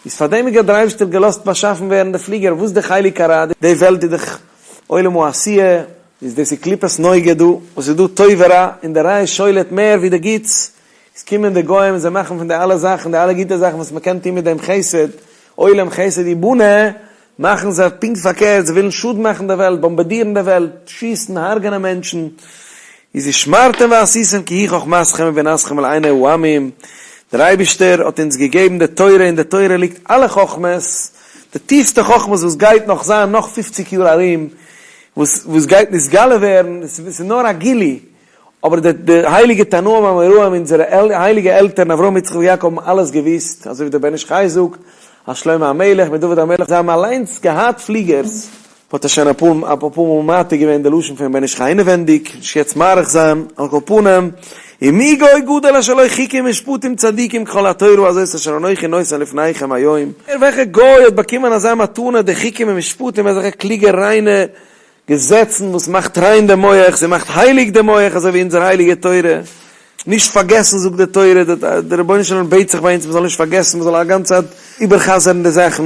איז פאר דעם האט דער אייבערשטער געלאזט באשאפן ווערן די פליגער, וואס די חלק הרע, די וועלט איז דאך עולם העשיה, איז דאס איז קליפת נוגה דא, וואס איז דא טוב ורע, און די רע איז שולט מער ווי די גוטס, איז קומען די גוים און זיי מאכן פון די אלע זאכן, די אלע גוטע זאכן וואס מען קען טון מיט דעם חסד, עולם חסד יבנה, מאכן זיי פונקט פארקערט, זיי ווילן שאדן מאכן די וועלט, באמבארדירן די וועלט, שיסן, הרג'נען מענטשן, איז ושמרתם ועשיתם כי היא חכמתכם ובינתכם לעיני העמים, דער אייבערשטער האט אונז געגעבן די תורה, אין די תורה ליגט אלע חכמות, די טיפסטע חכמות וואס גייט נאך זיין נאך פופציג יאר ארום, וואס וואס גייט נתגלה ווערן, עס איז נאר א גילוי, אבער די די הייליגע תנאים אמוראים אונזערע הייליגע עלטערן אברהם יצחק ויעקב האבן אלעס געוואוסט, אזוי ווי דער בן איש חי זאגט אז שלמה המלך מיט דוד המלך זיי האבן אליינס געהאט פליגערס, האט ער שוין אפאר אפאר מאל מעתיק געווען די לשון פון בן איש חי אינעווענדיג, נישט יעצט מאריך זיין, על כל פנים, ומי גוי גדול אשר לו חוקים ומשפטים צדיקים ככל התורה הזאת אשר אנכי נותן לפניכם היום, וועלכע גוי האט באקומען אזא מתנה די חוקים ומשפטים אזעלכע קלוגע ריינע געזעצן וואס מאכט ריין דעם מח, זי מאכט הייליג דעם מח אזוי ווי אונזער הייליגע תורה, נישט פארגעסן זאגט די תורה, דער רבונו של עולם בעט זיך ביי אונז מען זאל נישט פארגעסן, מען זאל א גאנצע צייט איבער'חזר'ן די זאכן,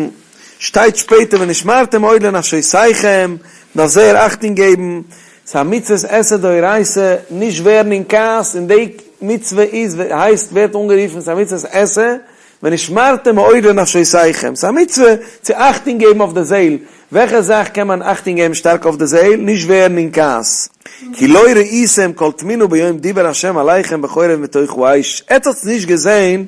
שטייט שפעטער ונשמרתם מאוד לנפשותיכם, מען דארף זייער אכטונג געבן, ס'איז א מצוות עשה דאורייתא נישט ווערן אין כעס, און די מצוה איז הייסט ווערט אנגערופן ס'איז א מצוות עשה, ונשמרתם מאוד לנפשותיכם, ס'איז א מצוה צו אכטונג געבן אויף די זעהל, וועלכע זאך קען מען אכטונג געבן שטארק אויף די זעהל? נישט ווערן אין כעס. כי לא ראיתם כל תמונה ביום דיבר ה' אליכם בחורב מתוך האש, עטץ האטס נישט געזעהן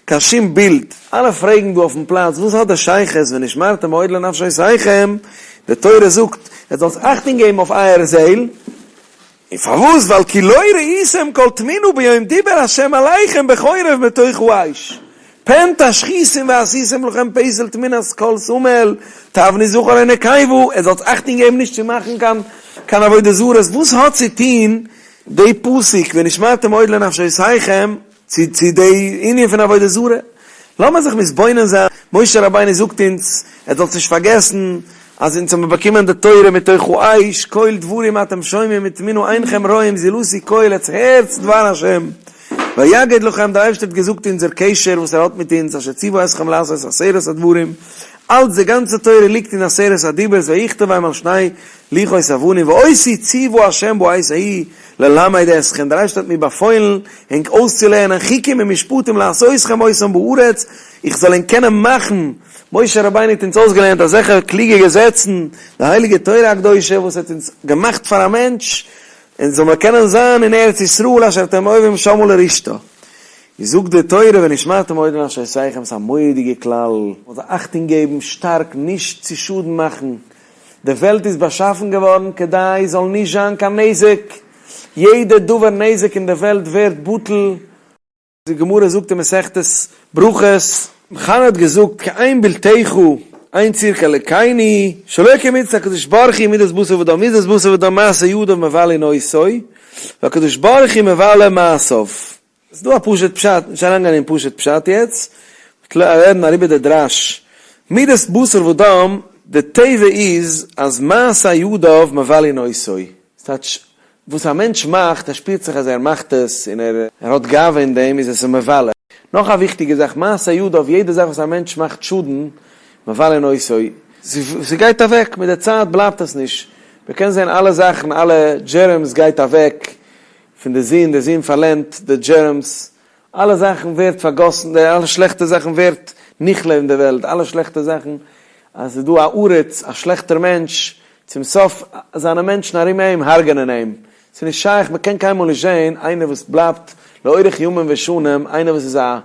קיין שום בילד. אלע פרעגן דא אויפן פלאץ וואס האט די שייכות ונשמרתם מאוד לנפשותיכם, די תורה זאגט עטץ זאלטס אכטונג געבן אויף אייער זעהל, און פארוואס? ווייל כי לא ראיתם כל תמונה ביום דיבר ה' אליכם בחורב מתוך האש, פן תשחיתון ועשיתם לכם פסל תמונת כל סמל, תבנו זכר או נקבה, עטס זאלטס אכטונג געבן נישט צו מאכן קיין קיין עבודה זרות, וואס האט צו טון די פסוק ונשמרתם מאוד לנפשותיכם צו צו די ענין פון עבודה זרה? לאמיר זיך מתבונן זיין, משה רבינו זאגט אונז, עטס זאלטס נישט פארגעסן אז אונז האבן באקומען די תורה מתוך האש, קול דברים אתם שומעים ותמונה אינכם רואים זולתי קול עטס הערטס דבר השם, ויגד לכם דער אייבערשטער האט געזאגט אונזער קשר וואס ער האט מיט אונז אשר ציוה אתכם לעשות עשרת הדברים, אלץ די גאנצע תורה ליגט אין עשרת הדיברות ויכתבם על שני לוחות אבנים ואותי ציוה השם בעת ההיא ללמד אתכם, דער אייבערשטער האט מיר באפוילן ענק אויסצולערנען חוקים ומשפטים לעשותכם אותם בארץ, איך זאל ענק קענען מאכן משה רבינו האט אונז אויסגעלערנט אזעלכע קלוגע געזעצן, די הייליגע תורה הקדושה וואס האט אונז געמאכט פאר א מענטש, אונז זאל מיר קענען זיין אין ארץ ישראל אשר אתם עוברים שמה לרשתה. איז זאגט די תורה ונשמרתם מאוד לנפשותיכם, ס'איז א מורא'דיגע כלל, מען זאל אכטונג געבן שטארק נישט צו שאדן מאכן, די וועלט איז באשאפן געווארן כדי זאל נישט זיין קיין נזק, יעדע דבר נזק אין די וועלט ווערט בטל, די גמרא זאגט אין מסכת ברכות, חנה האט געזאגט כי אין בלתך אין צור כאלוקינו, שלא כמידת הקדוש ברוך הוא מידת בשר ודם, מידת בשר ודם מעשה ידיו מבלין אותו, והקדוש ברוך הוא מבלה מעשיו. ס'איז דא א פשוט פשט, נישט אריינגיין אין פשוט פשט יעצט, רעדן אריבער די דרש, מידת בשר ודם, די טבע איז אז מעשה ידיו מבלין אותו, ס'טייטש וואס א מענטש מאכט, ער שפירט זיך אז ער מאכט עס און ער האט גאווה אין דעם, איז עס אים מבלה. נאך א וויכטיגע זאך, מעשה ידיו, יעדע זאך וואס א מענטש מאכט שאדן, מבלין אותו, ס'גייט אוועק, מיט די צייט בלייבט עס נישט, מ'קען זען אלע זאכן, אלע germs גייט אוועק פון די זון, די זון פארלענדט די germs, אלע זאכן ווערט פארגאסן, די אלע שלעכטע זאכן ווערט נכלה אין די וועלט, אלע שלעכטע זאכן, אז ס'איז דא א עריץ, א שלעכטער מענטש, צום סוף זיינע מענטשן ארום אים הרג'נען אים, ס'איז נישט שייך, מ'קען קיינמאל נישט זען איינער וואס בלייבט לאורך ימים ושנים, איינער וואס איז א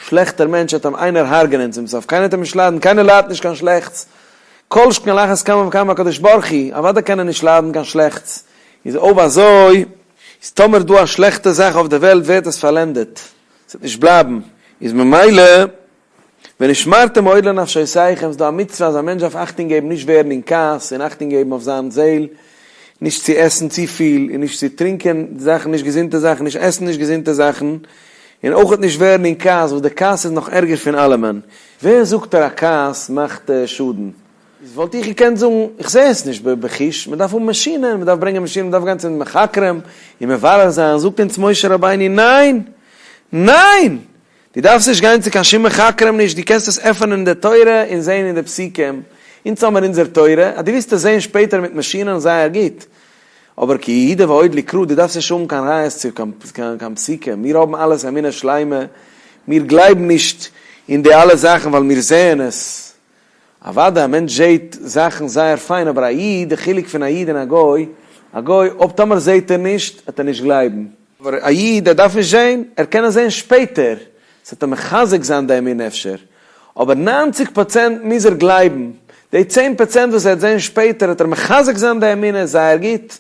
שלעכטער מענטש וועט אים איינער הרג'נען צום סוף, קיינער וועט אים נישט ליידן, קיינער ליידט נישט קיין שלעכטס, כל שכן על אחת כמה וכמה הקדוש ברוך הוא, אוודאי קען ער נישט ליידן קיין שלעכטס, איז אויב אזוי איז טאמער דא א שלעכטע זאך אויף די וועלט ווערט עס פארלענדעט, ס'וועט נישט בלייבן, איז ממילא. ונשמרתם מאוד לנפשותיכם, ס'איז דא א מצוה אז א מענטש דארף אכטונג געבן נישט ווערן אין כעס, און אכטונג געבן אויף זיין זעהל, נישט צו עסן צופיל, און נישט צו טרינקען זאכן נישט געזונטע זאכן, נישט עסן נישט געזונטע זאכן, און אויכעט נישט ווערן אין כעס, וואס די כעס איז נאך ערגער פון אלעמען. ווער זאגט ער א כעס מאכט שאדן? איז וואלט איך געקענט זאגן, איך זע עס נישט בחוש, מען דארף האבן מאשינען, מען דארף ברענגען מאשינען, מען דארף גיין צו די מחקרים און מברר זיין, זאגט אונז משה רבינו, ניין! ניין! דו דארפסט נישט גיין צו קיין שום מחקרים נישט, דו קענסט עס עפענען אין די תורה און זען אין די פסוקים, אונז האמיר אונזער תורה, אז דו ווילסט עס זען שפעטער מיט מאשינען זייער גוט, אבער כי יהודה ועוד לקרא, דו דארפסט נישט האבן קיין ראיות צו קיין פסוקים, מיר האבן אלעס אמונה שלימה, מיר גלייבן נישט אין די אלע זאכן ווייל מיר זעען עס. אוודאי א מענטש זעהט זאכן זייער פיין אבער א איד, די חילוק פון א איד און א גוי, א גוי אויב טאמער זעהט ער נישט וועט ער נישט גלייבן, אבער א איד ער דארף נישט זעהן, ער קען עס זעהן שפעטער, ס'וועט אים מחזק זיין די אמונה אפשר, אבער ניינציג פראצענט מוז ער גלייבן, די צען פראצענט וואס ער וועט זעהן שפעטער וועט ער מחזק זיין די אמונה זייער גוט,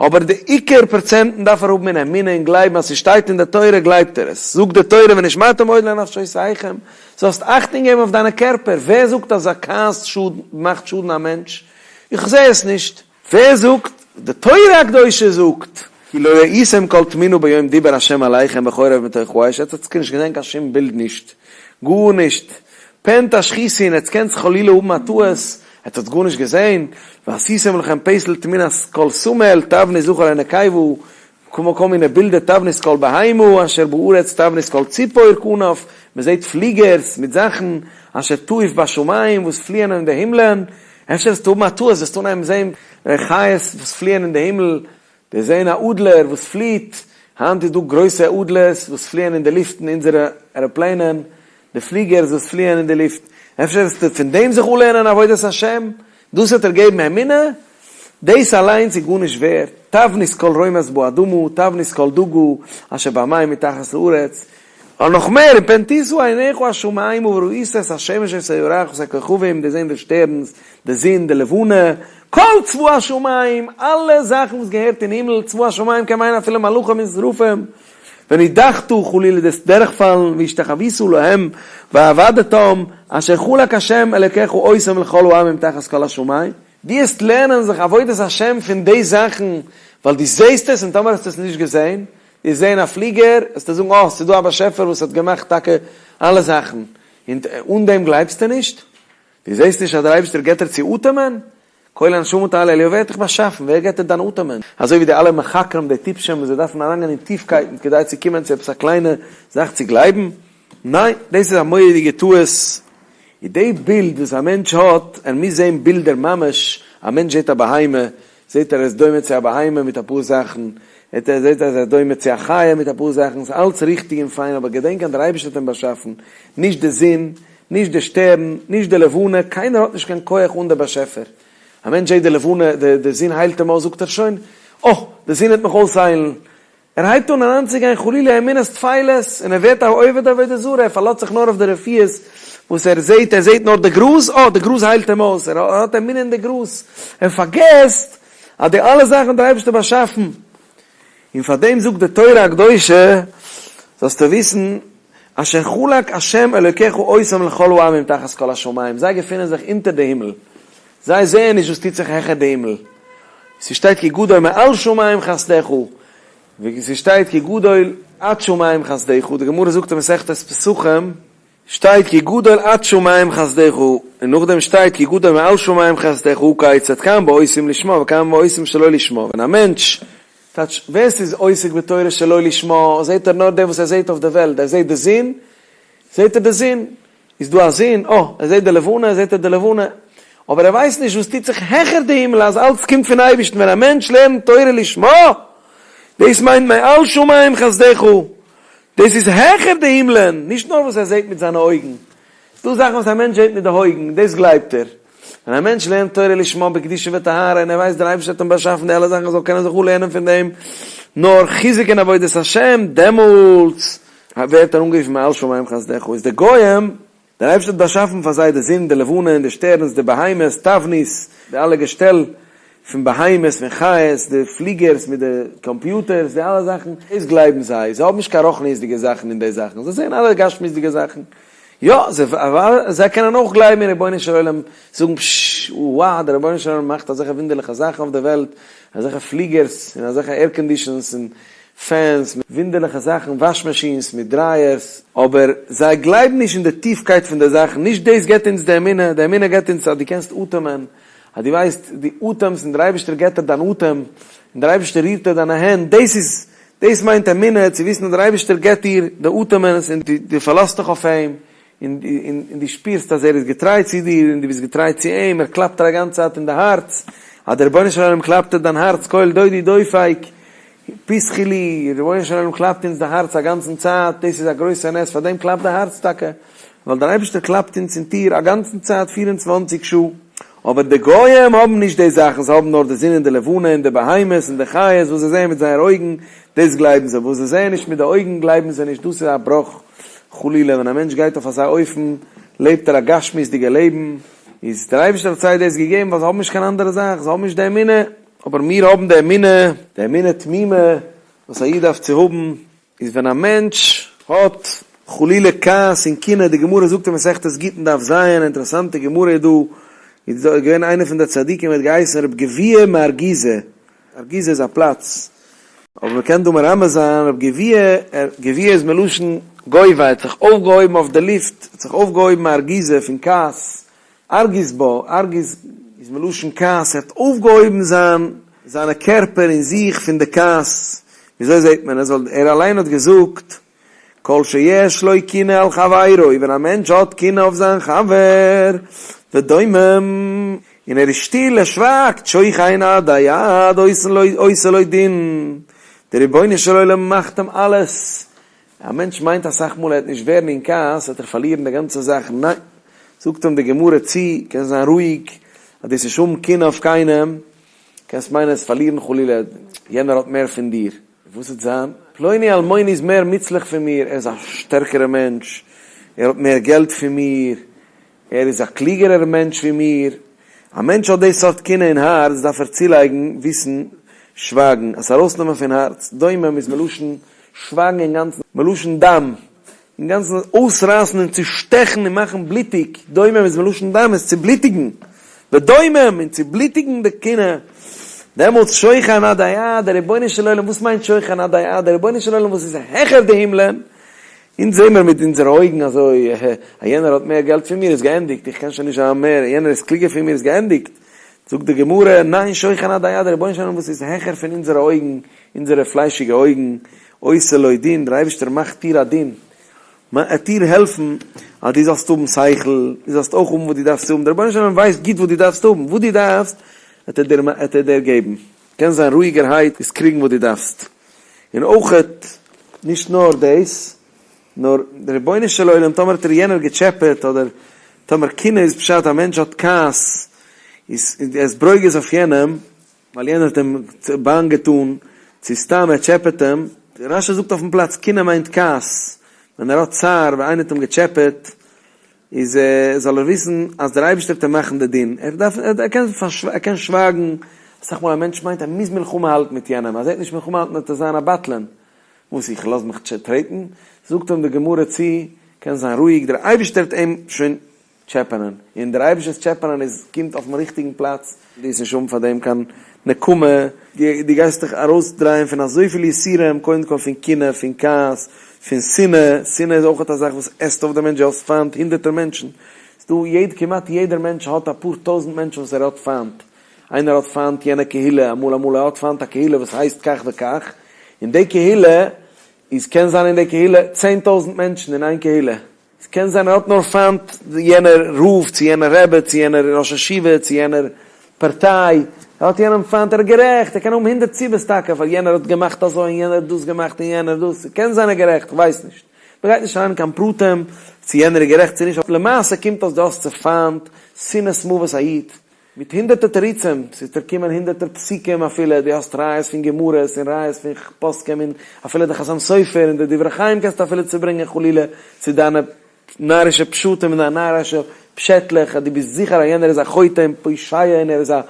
אבער די עיקר פראצענטן דארף ער האבן אין אמונה און גלייבן אז ס'שטייט אין די תורה גלייבט ער עס, זאגט די תורה ונשמרתם מאוד לנפשותיכם, זאלסט אכטונג געבן אויף דיינע קערפער, ווער זאגט אז א כעס שאדן מאכט שאדן א מענטש? איך זע עס נישט. ווער זאגט? די תורה הקדושה זאגט! כי לא ראיתם כל תמונה ביום דיבר ה' אליכם בחורב מתוך האש, עטס האטס נישט געזען קיין שום בילד נישט, גארנישט, פן תשחיתון, עטס קענטס חלילה האבן א טעות, עטס האטס גארנישט געזען, ועשיתם לכם פסל תמונת כל סמל, תבנית זכר ונקבה, כמו כל מיני בילדער תבנית כל בהמה אשר בארץ תבנית כל ציפור כנף, מען זעט פליגערס מיט זאכן אשר תעוף בשמים וואס פליען אין די הימלען, אפשר וועסטו האבן א טעות וועסטו אנהייבן זען חיות וואס פליען אין די הימל, די זען א אדלער וואס פליעט, היינט איז דא גרויסע אדלערס וואס פליען אין די לופטן אונזערע עראפלעינען, די פליגערס וואס פליען אין די לופט, אפשר וועסטו פון דעם זיך אפלערנען עבודת השם, דאס וועט דיר געבן אמונה, דאס אליינס איז גארנישט ווערד, תבנית כל רומש באדמה, תבנית כל דגה, אשר במים מתחת לארץ, און נאך מער, און פן תשא עיניך השמימה וראית את השמש ואת הירח ואת הכוכבים, די זען די שטערנס, די זון, די לבנה, כל צבא השמים, אלע זאכן וואס געהערט אין הימל, צבא השמים קען מיינען אפילו מלאכים און שרפים, ונדחת חלילה דאס דורכפאלן, והשתחווית להם ועבדתם, אשר חלק ה' אלוקיך אותם לכל העמים תחת כל השמים. דו העסט לערנען זיך עבודת השם פון די זאכן, ווייל דו זעסט עס, און טאמער האסטו עס נישט געזען, דו העסט זען א פליגער, העסטו זאגן, אה, ס'איז דא א באשעפער וואס האט געמאכט טאקע אלע זאכן, און אן דעם גלייבסטו נישט? דו זעסט נישט אז דער אייבערשטער געבט דיר צו אטעמען? כל הנשמה תהלל אליהו, ווער האט דיך באשאפן? ווער געבט דיר דיין אטעמען? אזוי ווי די אלע מחקרים, די טיפשים וואס זיי דארפן אריינגיין אין טיפקייטן כדי צו קומען צו עפעס א קליינע זאך צו גלייבן? ניין, דאס איז א מורא'דיגע טעות. איז די בילד וואס א מענטש האט, ער מוז זען בילדער ממש, א מענטש זעט א בהמה, זעט ער ער איז דומה צו א בהמה מיט אפאר זאכן, ער זעט אז ער איז דומה צו א חיה מיט אפאר זאכן, ס'איז אלץ ריכטיג און פיין, אבער געדענק אז דער אייבערשטער האט אים באשאפן, נישט די זון, נישט די שטערן, נישט די לבנה, קיינער האט נישט קיין כח אן דער באשעפער. א מענטש זעט די לבנה, די זון היילט אים אויס, זאגט ער שוין, אה, די זון וועט מיך אויסהיילן. ער הייבט אן אריינצוגיין חלילה אמונות טפלות, און ער ווערט א עובד עבודה זרה, ער פארלאזט זיך נאר אויף די רפואות וואס ער זעט, ער זעט נאר די גראז, אה, די גראז היילט אים אויס, ער האט אמונה אין די גראז, ער פארגעסט אז די אלע זאכן האט דער אייבערשטער באשאפן. און פאר דעם זאגט די תורה הקדושה, זאלסטו וויסן, אשר חלק ה' אלוקיך אותם לכל העמים תחת כל השמים, זיי געפינען זיך אונטער די הימל, זיי זעען נישט וואס טוט זיך העכער די הימל, ס'שטייט כי גדול מעל שמים חסדך, ווי ס'שטייט כי גדול עד שמים חסדך, די גמרא זאגט אין מסכת פסחים, שטייט כי גדול עד שמים חסדך, און נאכדעם שטייט כי גדול מעל שמים חסדך, כיצד כאן בעושים לשמה וכאן בעושים שלא לשמה, ווען א מענטש, טייטש, ווער ס'איז עוסק בתורה שלא לשמה, זעט ער נאר דעם וואס ער זעט אויף די וועלט, ער זעט די זון, זעט ער די זון, איז דא א זון, אה, ער זעט די לבנה, זעט ער די לבנה, אבער ער ווייסט נישט וואס טוט זיך העכער די הימל, אז אלץ קומט פון אייבערשטן, ווען א מענטש לערנט תורה לשמה, דאס מיינט מעל שמים חסדך, דאס איז העכער די הימלען, נישט נאר וואס ער זעט מיט זיינע אויגן, ס'דא זאכן וואס א מענטש זעט מיט די אויגן, דאס גלייבט ער. ווען א מענטש לערנט תורה לשמה בקדושה וטהרה און ער ווייסט דער אייבערשטער האט אים באשאפן די אלע זאכן ער זאל קענען זיך אפלערנען פון דעם נאר חיזוק אין עבודת השם, דעמאלטס ווערט ער אנגערופן מעל שמים חסדך, איז די גוים, דער אייבערשטער האט באשאפן פאר זיי די זון, די לבנה און די שטערנס, די בהמות, תבנית, די אלע געשטעל פון בהמות, פון חיות, די פליגערס מיט די קאמפיוטערס, די אלע זאכן, דאס גלייבן זיי, זיי האבן נישט קיין רוחניות'דיגע זאכן אין די זאכן, זיי זעען אלע גשמיות'דיגע זאכן. יא, זיי קענען אויך גלייבן אין רבונו של עולם, זאגן פששש, וואו, דער רבונו של עולם מאכט אזעלכע וואונדערליכע זאכן אויף דער וועלט, אזעלכע פליגערס, און אזעלכע air conditions, און fans, מיט וואונדערליכע זאכן, וואש machines מיט dryers, אבער זיי גלייבן נישט אין די טיפקייט פון די זאכן, נישט דאס געבט אונז די אמונה, די אמונה געבט אונז אז דו קענסט אטעמען, אז דו ווייסט דו אטעמסט און דער אייבערשטער געבט דיר דיין אטעם, און דער אייבערשטער רירט דיר דיינע הענט, דאס איז, דאס מיינט אמונה, צו וויסן אז דער אייבערשטער געבט דיר די אטעמענס און דו פארלאזט דיך אויף אים, און דו שפירסט אז ער איז געטריי צו דיר און דו ביסט געטריי צו אים, ער קלאפט דיר א גאנצע צייט אין די הארץ, אז דער רבונו של עולם קלאפט דיר דיין הארץ קול דודי דופק, פתחי לי, רבונו של עולם קלאפט אונז די הארץ א גאנצן צייט, דאס איז א גרויסע נס, פאר דעם קלאפט די הארץ טאקע, ווייל דער אייבערשטער קלאפט אונז אין טיר א גאנצן צייט 24 שעה, אבער די גוים האבן נישט די זאכן, זיי האבן נאר די זון און די לבנה און די בהמות און די חיות וואס זיי זעען מיט זייער אויגן, דאס גלייבן זיי, וואס זיי זעען נישט מיט די אויגן גלייבן זיי נישט, דאס איז א בראך חלילה, ווען א מענטש גייט אויף אזא אופן לעבט ער א גשמיות'דיגע לעבן, איז דער אייבערשטער האט זיי דאס געגעבן ווייל זיי האבן נישט קיין אנדערע זאך, זיי האבן נישט די אמונה. אבער מיר האבן די אמונה, די אמונה תמימה וואס א איד דארף צו האבן, איז ווען א מענטש האט חלילה כעס און קנאה, די גמרא זאגט אין מסכת גיטין דף ז, אן אינטערעסאנטע גמרא איז דא, איז דא געווען איינער פון די צדיקים האט געהייסן רב גביהה מארגיזה, ארגיזה איז א פלאץ, אבער מען קען דא מרמז זיין רב גביהה, גביהה איז מלשון גובה, ער האט זיך אויפגעהויבן אויף די לופט, האט זיך אויפגעהויבן מארגיזה פון כעס, ארגיז בה, ארגיז איז מלשון כעס, ער האט אויפגעהויבן זיין זיינע קערפער און זיך פון די כעס, וויאזוי זעט מען עס? ווייל ער אליין האט געזאגט, כל שיש לו קנאה על חברו, ווען א מענטש האט קנאה אויף זיין חבר, ודומם, און ער איז שטיל, ער שווייגט, שוכן עדי עד עושה לו דין, דער רבונו של עולם מאכט אים אלעס, א מענטש מיינט אסאך מאל ער וועט נישט ווערן אין כעס וועט ער פארלירן די גאנצע זאך, ניין, זאגט אים די גמרא צו, קענסט זיין רואיג אז דו וועסט נישט האבן קנאה אויף קיינעם, קענסט מיינען עסט פארלירן חלילה, יענער האט מער פון דיר, וואס וועט זיין? פלוני אלמוני איז מער מוצלח פון מיר, ער איז א שטערקערע מענטש, ער האט מער געלט פון מיר, ער איז א קלוגערער מענטש ווי מיר. א מענטש האט די סארט קנאה אין הארץ דארף ער צולייגן, וויסן, שווייגן, עס ארויסנעמען פון הארץ, דומם איז מלשון שווייגן אינגאנצן, מלשון דם, אינגאנצן אויסרייסן און צושטעכן און מאכן בלוטיג, דומם איז מלשון דם, עס צובלוטיגן, ודומם, און צובלוטיגן די קנאה, דעמאלטס שוכן עדי עד, דער רבונו של עולם, וואס מיינט שוכן עדי עד? דער רבונו של עולם וואס איז העכער די הימלען, אונז זעמער מיט אונזערע אויגן אזוי, ע ה יענער האט מער געלט פון מיר איז געענדיגט, איך קען שוין נישט זיין מער, יענער איז קלוגער פון מיר איז געענדיגט. זאגט די גמרא, ניין שוכן עדי עד, דער רבונו של עולם וואס איז העכער פון אונזערע אויגן, אונזערע פליישיגע אויגן, עושה לו דין, דער אייבערשטער מאכט דיר א דין, מען עט דיר העלפן אז דו זאלסט האבן שכל, דו זאלסט אויך האבן וואס דו דארפסט האבן, דער רבונו של עולם ווייסט גוט וואס דו דארפסט האבן, וואס דו דארפסט עט ער דיר עט ער דיר געבן. קענסט זיין רואיגערהייט וועסט קריגן וואס דו דארפסט, און אויכעט נישט נאר דאס, נאר דער רבונו של עולם טאמער האט דיר יענער געטשעפעט אדער טאמער קנאה איז פשט א מענטש האט כעס איז ער איז ברוגז אויף יענעם ווייל יענער האט אים באנג געטאן צו סתם ער טשעפעט אים, רשי זאגט אויפן פלאץ קנאה מיינט כעס, ווען ער האט צער ווייל איינער האט אים געטשעפעט איז זאל ער וויסן אז דער אייבערשטער וועט אים מאכן די דין, ער דארף ער קען ער קען שווייגן, אסאך מאל א מענטש מיינט ער מוז מלחמה האלטן מיט יענעם, אז ער וועט נישט מלחמה האלטן וועט ער זיין א בטלן, וואס איך לאז מיך טרעטן, זאגט אים די גמרא צו, קען זיין רואיג, דער אייבערשטער וועט אים שוין טשעפענען, און דער אייבערשטער'ס טשעפענען איז קומט אויפן ריכטיגן פלאץ. דו וועסט נישט האבן פאר דעם קיין נקמה, דו גייסט דיך ארויסדרייען פון אזויפיל יסורים, קודם כל פון קנאה, פון כעס, פון שנאה, שנאה איז אויך א זאך וואס עסט אויף די מענטש, דו האסט פיינט הונדערטער מענטשן, ס'דא יעד כמעט יעדער מענטש האט אפאר טויזנט מענטשן וואס ער האט פיינט, איינער האט פיינט יענע קהילה, אמאל אמאל ער האט פיינט א קהילה וואס הייסט כך וכך, און די קהילה איז קען זיין אין די קהילה 10,000 מענטשן אין איין קהילה, ס'קען זיין ער האט נאר פיינט יענער רב צו יענער רבי צו יענער ראש ישיבה צו יענער פארטיי, ער האט יענעם פיינט, ער איז גערעכט, ער קען האבן הונדערט סיבות טאקע פאר יענער האט געמאכט אזוי און יענער האט דאס געמאכט און יענער דאס, ס'קען זיין ער איז גערעכט, כ'ווייס נישט, מ'גייט נישט אריין אין קיין פרטים צו יענער איז גערעכט צו נישט, למעשה קומט אויס דו האסט צו פיינט שנאת מוות א איד, מיט הונדערטער תירוצים, ס'איז דיר קומען הונדערטער פסוקים אפילו, דו האסט ראיות פון גמרות און ראיות פון פוסקים און אפילו די חתם סופר און די דברי חיים קענסטו אפילו צוברענגען חלילה צו דיינע נארישע פשטים און דיינע נארישע פשעטלעך אז דו ביסט זיכער אז יענער איז א חוטא און פושע און ער איז א.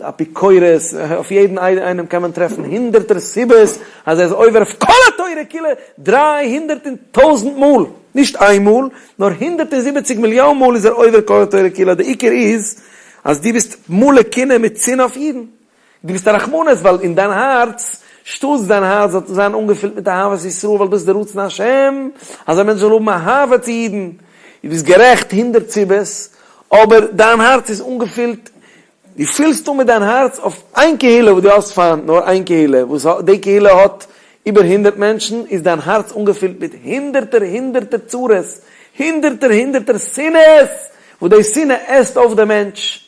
אפיקורס, אויף יעדן איינעם קען מען טרעפן הונדערטער סיבות אז ער איז עובר אויף כל התורה כולה 300 און טויזנט מאל, נישט איין מאל, נאר 170 מיליאן מאל איז ער עובר כל התורה כולה, די עיקר איז אז דו ביסט מלא קנאה מיט שנאה אויף אידן, דו ביסט א רחמנות ווייל אין דיין הארץ, שטאטס דיין הארץ זאל זיין אנגעפילט מיט אהבת ישראל ווייל דאס איז די רצון השם אז א מענטש זאל האבן אהבה צו אידן, דו ביסט גערעכט הונדערט סיבות, אבער דיין הארץ איז אנגעפילט, דו פילסט אן מיט דיין הארץ אויף איין קהילה וואס דו האסט פיינט, נאר איין קהילה, וואס די קהילה האט איבער הונדערט מענטשן, איז דיין הארץ אנגעפילט מיט הונדערטער הונדערטער צרות, הונדערטער הונדערטער שנאות, וואס די שנאה עסט אויף דעם מענטש,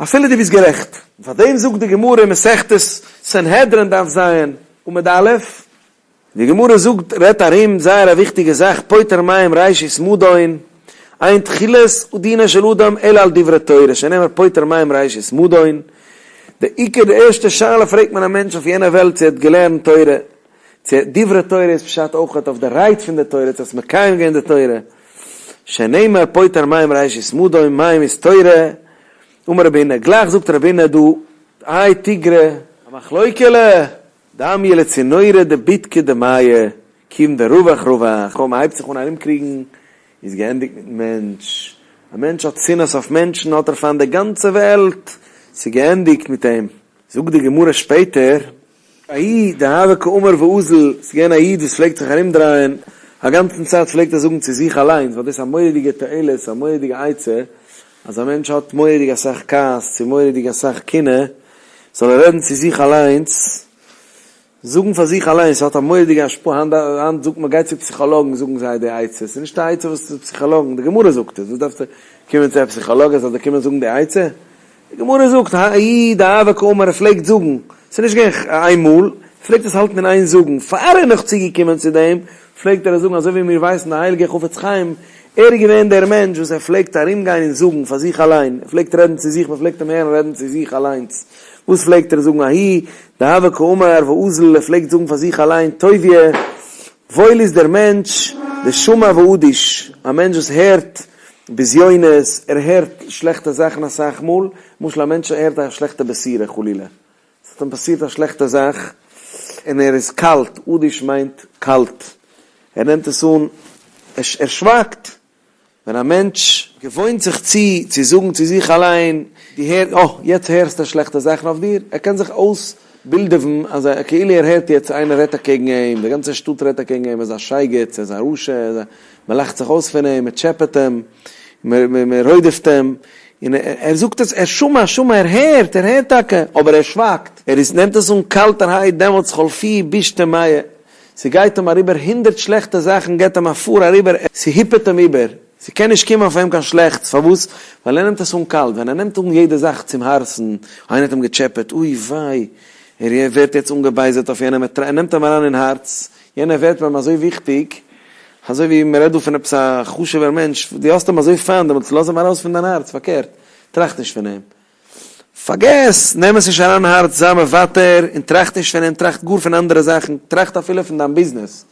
אפילו דו ביסט גערעכט. פאר דעם זאגט די גמרא אין מסכת סנהדרין דף ז עמוד א', די גמרא זאגט, רעדט ארום זייער א וויכטיגע זאך, פוטר מים ראשית מדון, אין תחילת דינו של אדם אלא על דברי תורה, שנאמר פוטר מים ראשית מדון, די עיקר די ערשטע שאלה פרעגט מען א מענטש אויף יענע וועלט צו ער האט געלערנט תורה, צו דברי תורה איז פשט אויכעט אויף די רייד פון די תורה, צו האסט מקיים געווען די תורה, שנאמר פוטר מים ראשית מדון, מים איז תורה, אמר רבי הונא, גלייך זאגט רבי הונא דא, האי תיגרא, א מחלוקה'לע, דמיא לצינורא דבידקא דמיא, כיון דרווח רווח, אויב מ'הייבט זיך אן ארומקריגן איז געענדיגט מיטן מענטש, א מענטש האט שנאות אויף מענטשן האט ער פיינט די גאנצע וועלט, ס'איז געענדיגט מיט אים. זאגט די גמרא שפעטער, ההוא דהוה קאמר ואזיל, ס'איז געווען א איד וואס פלעגט זיך ארומדרייען, א גאנצן צייט פלעגט ער זאגן צו זיך אליינס, ווייל דאס איז א מורא'דיגע תועלת, א מורא'דיגע עצה, אז א מענטש האט מורא'דיג אסאך כעס צו מורא'דיג אסאך קנאה, זאל ער רעדן צו זיך אליינס, זאגן פאר זיך אליינס, ס'האט א מורא'דיגע השפעה, היינט היינט זאגט מען גייט צו פסיכאלאגן זאגן זיי די עצה, ס'איז נישט א עצה וואס פסיכאלאגן, די גמרא זאגט עס, וואס דארפסטו קומען צו א פסיכאלאג ער זאל דיר קומען זאגן די עצה? די גמרא זאגט, ההוא דהוה קאמר ער פלעגט זאגן, ס'איז נישט געווען איין מאל, ער פלעגט עס האלטן אין איין זאגן, פאר ער איז נאך צוגעקומען צו דעם, פלעגט ער עס זאגן, אזוי ווי מיר ווייסן די הייליגע חפץ חיים, ער איז געווען דער מענטש וואס ער פלעגט ארומגיין און זאגן פאר זיך אליין, ער פלעגט רעדן צו זיך, מען פלעגט אים הערן רעדן צו זיך אליינס, וואס פלעגט ער זאגן, ההוא דהוה קאמר ואזיל, ער פלעגט זאגן פאר זיך אליין, טוביה, וואויל איז דער מענטש, דשמע ואדיש, א מענטש וואס הערט בזיונות, ער הערט שלעכטע זאכן אסאך מאל, למשל א מענטש הערט א שלעכטע בשורה חלילה, עס האט אים פאסירט א שלעכטע זאך, און ער איז קאלט, אדיש מיינט קאלט, ער נעמט עס אן, ער שווייגט, ווען א מענטש געוואוינט זיך צו צו זאגן צו זיך אליין, דו הערסט, אה, יעצט הערסטו שלעכטע זאכן אויף דיר, ער קען זיך אויסבילדעוון אז כאילו ער הערט יעצט איינער רעדט אקעגן אים, די גאנצע שטאט רעדט אקעגן אים, ער איז א שייגעץ, ער איז א רשע, ער איז א, מען לאכט זיך אויס פון אים, מען טשעפעט אים, מען רודפ'ט אים, און ער זאגט עס, ער שמע, שמע, ער הערט, ער הערט טאקע, אבער ער שווייגט, ער איז, נעמט עס אן קאלטערהייט, דעמאלטס חלפו בישתי מיא, ס'גייט אים אריבער הונדערט שלעכטע זאכן געט אים א פאר אריבער, ס'היפערט אים איבער, ס'קען נישט קומען אויף אים קיין שלעכטס, פארוואס? ווייל ער נעמט עס אן קאלט, ווען ער נעמט אן יעדע זאך צום הארצן, איינער האט אים געטשעפעט, אוי וויי, ער ווערט יעצט אנגעבייזערט אויף יענעם, ער נעמט אים אריין אין הארץ, יענער ווערט ביי אים אזוי וויכטיג, אזוי ווי מ'רעדט דא פון עפעס א חשוב'ער מענטש, דו האסט אים אזוי פיינט, דעמאלטס לאז אים ארויס פון דיין הארץ, פארקערט, טראכט נישט פון אים. פארגעס, נעם עס נישט אריין אין הארץ, זיי מוותר און טראכט נישט פון אים, טראכט גאר פון אנדערע זאכן, טראכט אפילו פון דיין ביזנעס,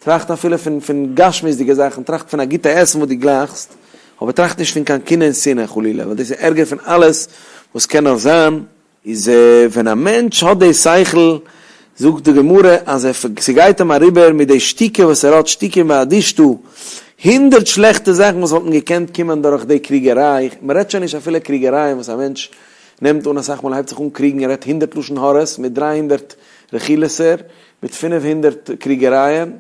טראכט אפילו פון פון גשמיות'דיגע זאכן, טראכט פון א גוטע עסן וואס דו גלייכסט, אבער טראכט נישט פון קיין קנאה און שנאה חלילה, ווייל דאס איז ערגער פון אלעס וואס קען נאר זיין. איז ווען א מענטש האט די שכל, זאגט די גמרא אז ער ס'גייט אים אריבער מיט די שתיקה וואס ער האט, שתיקה ואדישתא, הונדערט שלעכטע זאכן וואס וואלטן געקענט קומען דורך די קריגעריי, מ'רעדט שוין נישט אפילו קריגערייען וואס א מענטש נעמט אן אסאך מאל הייבט זיך אן קריגן ער רעדט הונדערט לשון הרע'ס מיט 300 רכילות'ער מיט 500 קריגערייען און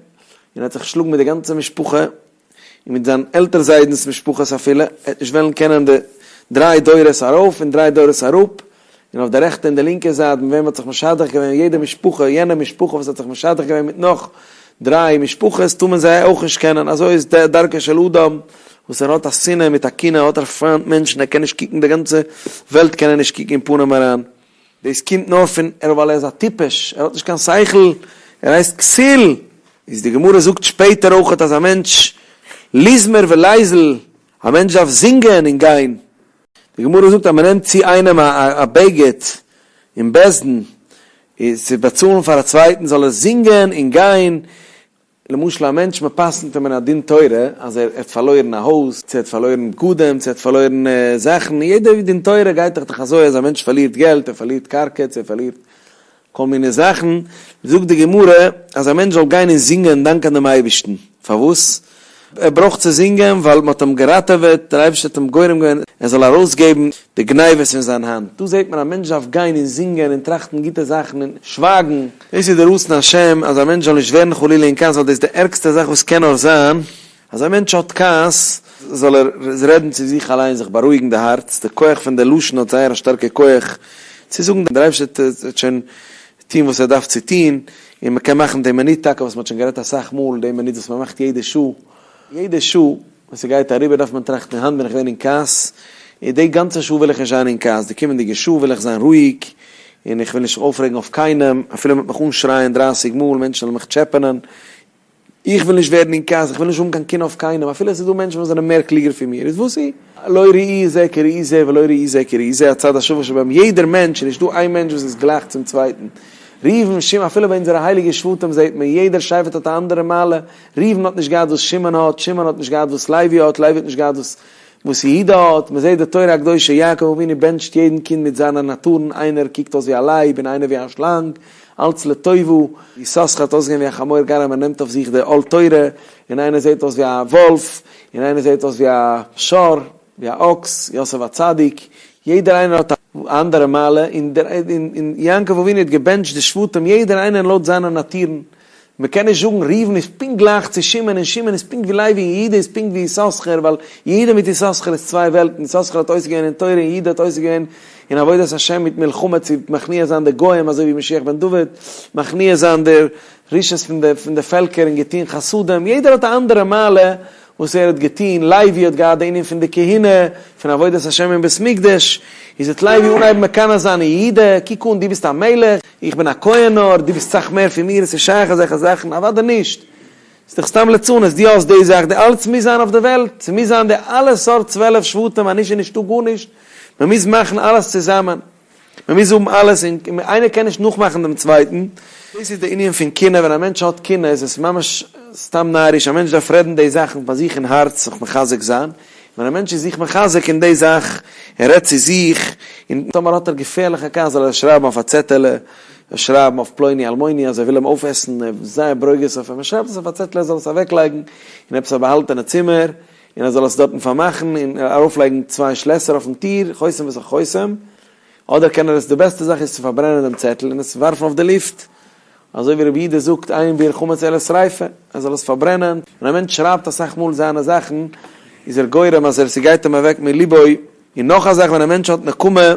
ער האט זיך געשלאגן מיט די גאנצע משפחה און מיט זיין עלטער זיידנ'ס משפחות אפילו, ער וועט נישט וועלן קענען די דריי דורות ארויף און דריי דורות אראפ, און אויף די רעכטע און די לינקע זייט מיט וועם מ'האט זיך משדך געווען, יעדע משפחה, יענע משפחה וואס האט זיך משדך געווען מיט נאך דריי משפחות טאר מען זיי אויך נישט קענען, אזוי איז דרכו של אדם, וואס ער האט א שנאה מיט א קנאה האט ער פיינט מענטשן, ער קען נישט קוקן די גאנצע וועלט קען ער נישט קוקן אין פנים אריין. דאס קומט נאר פון ער ווייל ער איז א טיפש, ער האט נישט קיין שכל, ער הייסט כסיל, איז די גמרא זאגט שפעטער אויכעט אז א מענטש לזמר וליזל, א מענטש דארף זינגען און גיין, די גמרא זאגט אז מען נעמט צו איינעם א בגד אין בית דין איז צו באצאלן פאר א צווייטן זאל ער זינגען און גיין. למשל א מענטש מען פסק'נט אים אין א דין תורה אז ער האט פארלוירן א הויז, צו ער האט פארלוירן בגדים, צו ער האט פארלוירן זאכן, יעדע דין תורה גייט דאך דאך אזוי אז א מענטש פארלירט געלט, ער פארלירט קרקע, צו ער פארלירט כל מיני זאכן, זאגט די גמרא אז א מענטש זאל גיין און זינגען און דאנקען דעם אייבערשטן, פארוואס? ער ברויך צו זינגען ווייל מען האט אים געראטעוועט, דער אייבערשטער האט אים גורם געווען ער זאל ארויסגעבן די גניבות פון זיין האנט, דא זעט מען א מענטש דארף גיין און זינגען און טראכטן גוטע זאכן און שווייגן, דאס איז דער רצון השם אז א מענטש זאל נישט ווערן חלילה אין כעס ווייל דאס איז די ערגסטע זאך וואס קען נאר זיין, אז א מענטש האט כעס זאל ער רעדן צו זיך אליין זיך בארואיגן די הארץ, די כח פון די לשון האט זייער א שטארקע כח צו זאגן דער אייבערשטער וועט שוין טון וואס ער דארף צו טון, און מען קען מאכן די מינוט טאקע וואס מען האט שוין גערעדט אסאך מאל, די מינוט וואס מען מאכט יעדע שעה, יעדע שעה וואס ס'גייט אריבער דארף מען טראכטן היינט בין איך געווען אין כעס, און די גאנצע שעה וויל איך נישט זיין אין כעס, די קומענדיגע שעה וויל איך זיין רואיג, און איך וויל נישט אויפרעגן אויף קיינעם, אפילו מען וועט מיך אנשרייען דרייסיג מאל, מענטשן וועלן מיך טשעפענען, איך וויל נישט ווערן אין כעס, איך וויל נישט האבן קיין קנאה אויף קיינעם, אפילו עס איז דא מענטשן וואס זענען מער קלוגער פון מיר, איז וואס איז? לא ראי זה כראי זה ולא ראי זה כראי זה, הצד השווה שבהם, יעדער מענטש, נישט דא איין מענטש וואס איז גלייך צום צווייטן, ראובן, שמעון, אפילו ביי אונזערע הייליגע שבטים זעט מען, יעדער שבט האט א אנדערע מעלה, ראובן האט נישט געהאט וואס שמעון האט, שמעון האט נישט געהאט וואס לוי האט, לוי האט נישט געהאט וואס וואס יהודה האט, מען זעט די תורה הקדושה, יעקב אבינו בענטשט יעדן קינד מיט זיינע נאטורן, איינער קוקט אויס ווי א לייב און איינער ווי א שלאנג, אלץ לטובה, יששכר האט אויסגעזען ווי א חמור גרם ער נעמט אויף זיך די עול תורה, און איינער זעט אויס ווי א וואלף, און איינער זעט אויס ווי א שור, ווי א אקס, יוסף הצדיק, יעדער איינער האט א אנדערע מעלה, און יעקב אבינו האט געבענטשט די שבטים יעדער איינער לויט זיינע נאטורן, מען קען נישט זאגן ראובן איז פונקט גלייך צו שמעון און שמעון איז פונקט ווי לוי און יהודה איז פונקט ווי יששכר ווייל יהודה מיט יששכר איז צוויי וועלטן, יששכר האט עוסק געווען אין תורה און יהודה האט עוסק געווען אין עבודת השם מיט מלחמה צו מכניע זיין די גוים אזוי ווי משיח בן דוד, מכניע זיין די רשעות פון די פון די פעלקער און געטון חסדים, יעדער האט א אנדערע מעלה וואס ער האט געטון, לוי האט געהאט די ענין פון די כהונה, פון עבודת השם אין בית מקדש, איז וועט לוי אנהייבן מקנא זיין אין יהודה, קוק אן דו ביסט א מלך, איך בין א כהן נאר, דו ביסט סאך מער פון מיר, עס איז שייך אזעלכע זאכן? אוודאי נישט, ס'איז דאך סתם לצנות, דו האסט די זאך, די אלץ מוז זיין אויף די וועלט, ס'מוז זיין די אלע סארט 12 שבטים, אנישט איז נישטא גארנישט, מ'מוז מאכן אלעס צוזאמען. מען מוז האבן אלעס און איינער קען נישט נאכמאכן דעם צווייטן. דאס איז די ענין פון קנאה, ווען א מענטש האט קנאה איז עס ממש סתם נאריש, א מענטש דארף רעדן די זאכן ביי זיך אין הארץ זיך מחזק זיין, ווען א מענטש איז זיך מחזק אין די זאך, ער רעדט צו זיך, און טאמער האט ער געפערליכע כעס זאל ער עס שרייבן אויף א צעטעלע, שרייבן אויף פלוני אלמוני אז ער וויל אים אויפעסן, ער איז זייער ברוגז אויף אים, ער שרייבט עס אויף א צעטעלע ער זאל עס אוועקלייגן אין עפעס א באהאלטענע צימער, און ער זאל עס דארטן פארמאכן און ארויפלייגן צוויי שלעסער אויפן טיר, חותם בתוך חותם, אדער קען ער עס, די בעסטע זאך איז צו פארברענען דעם צעטל און עס ווארפן אויף די לופט, אזוי ווי רבי יהודה זאגט אין ביעור חמץ אלא שריפה, ער זאל עס פארברענען, ווען א מענטש שרייבט אסאך מאל זיינע זאכן איז ער גורם אז ער ס'גייט אים אוועק מליבו, און נאך א זאך ווען א מענטש האט נקמה,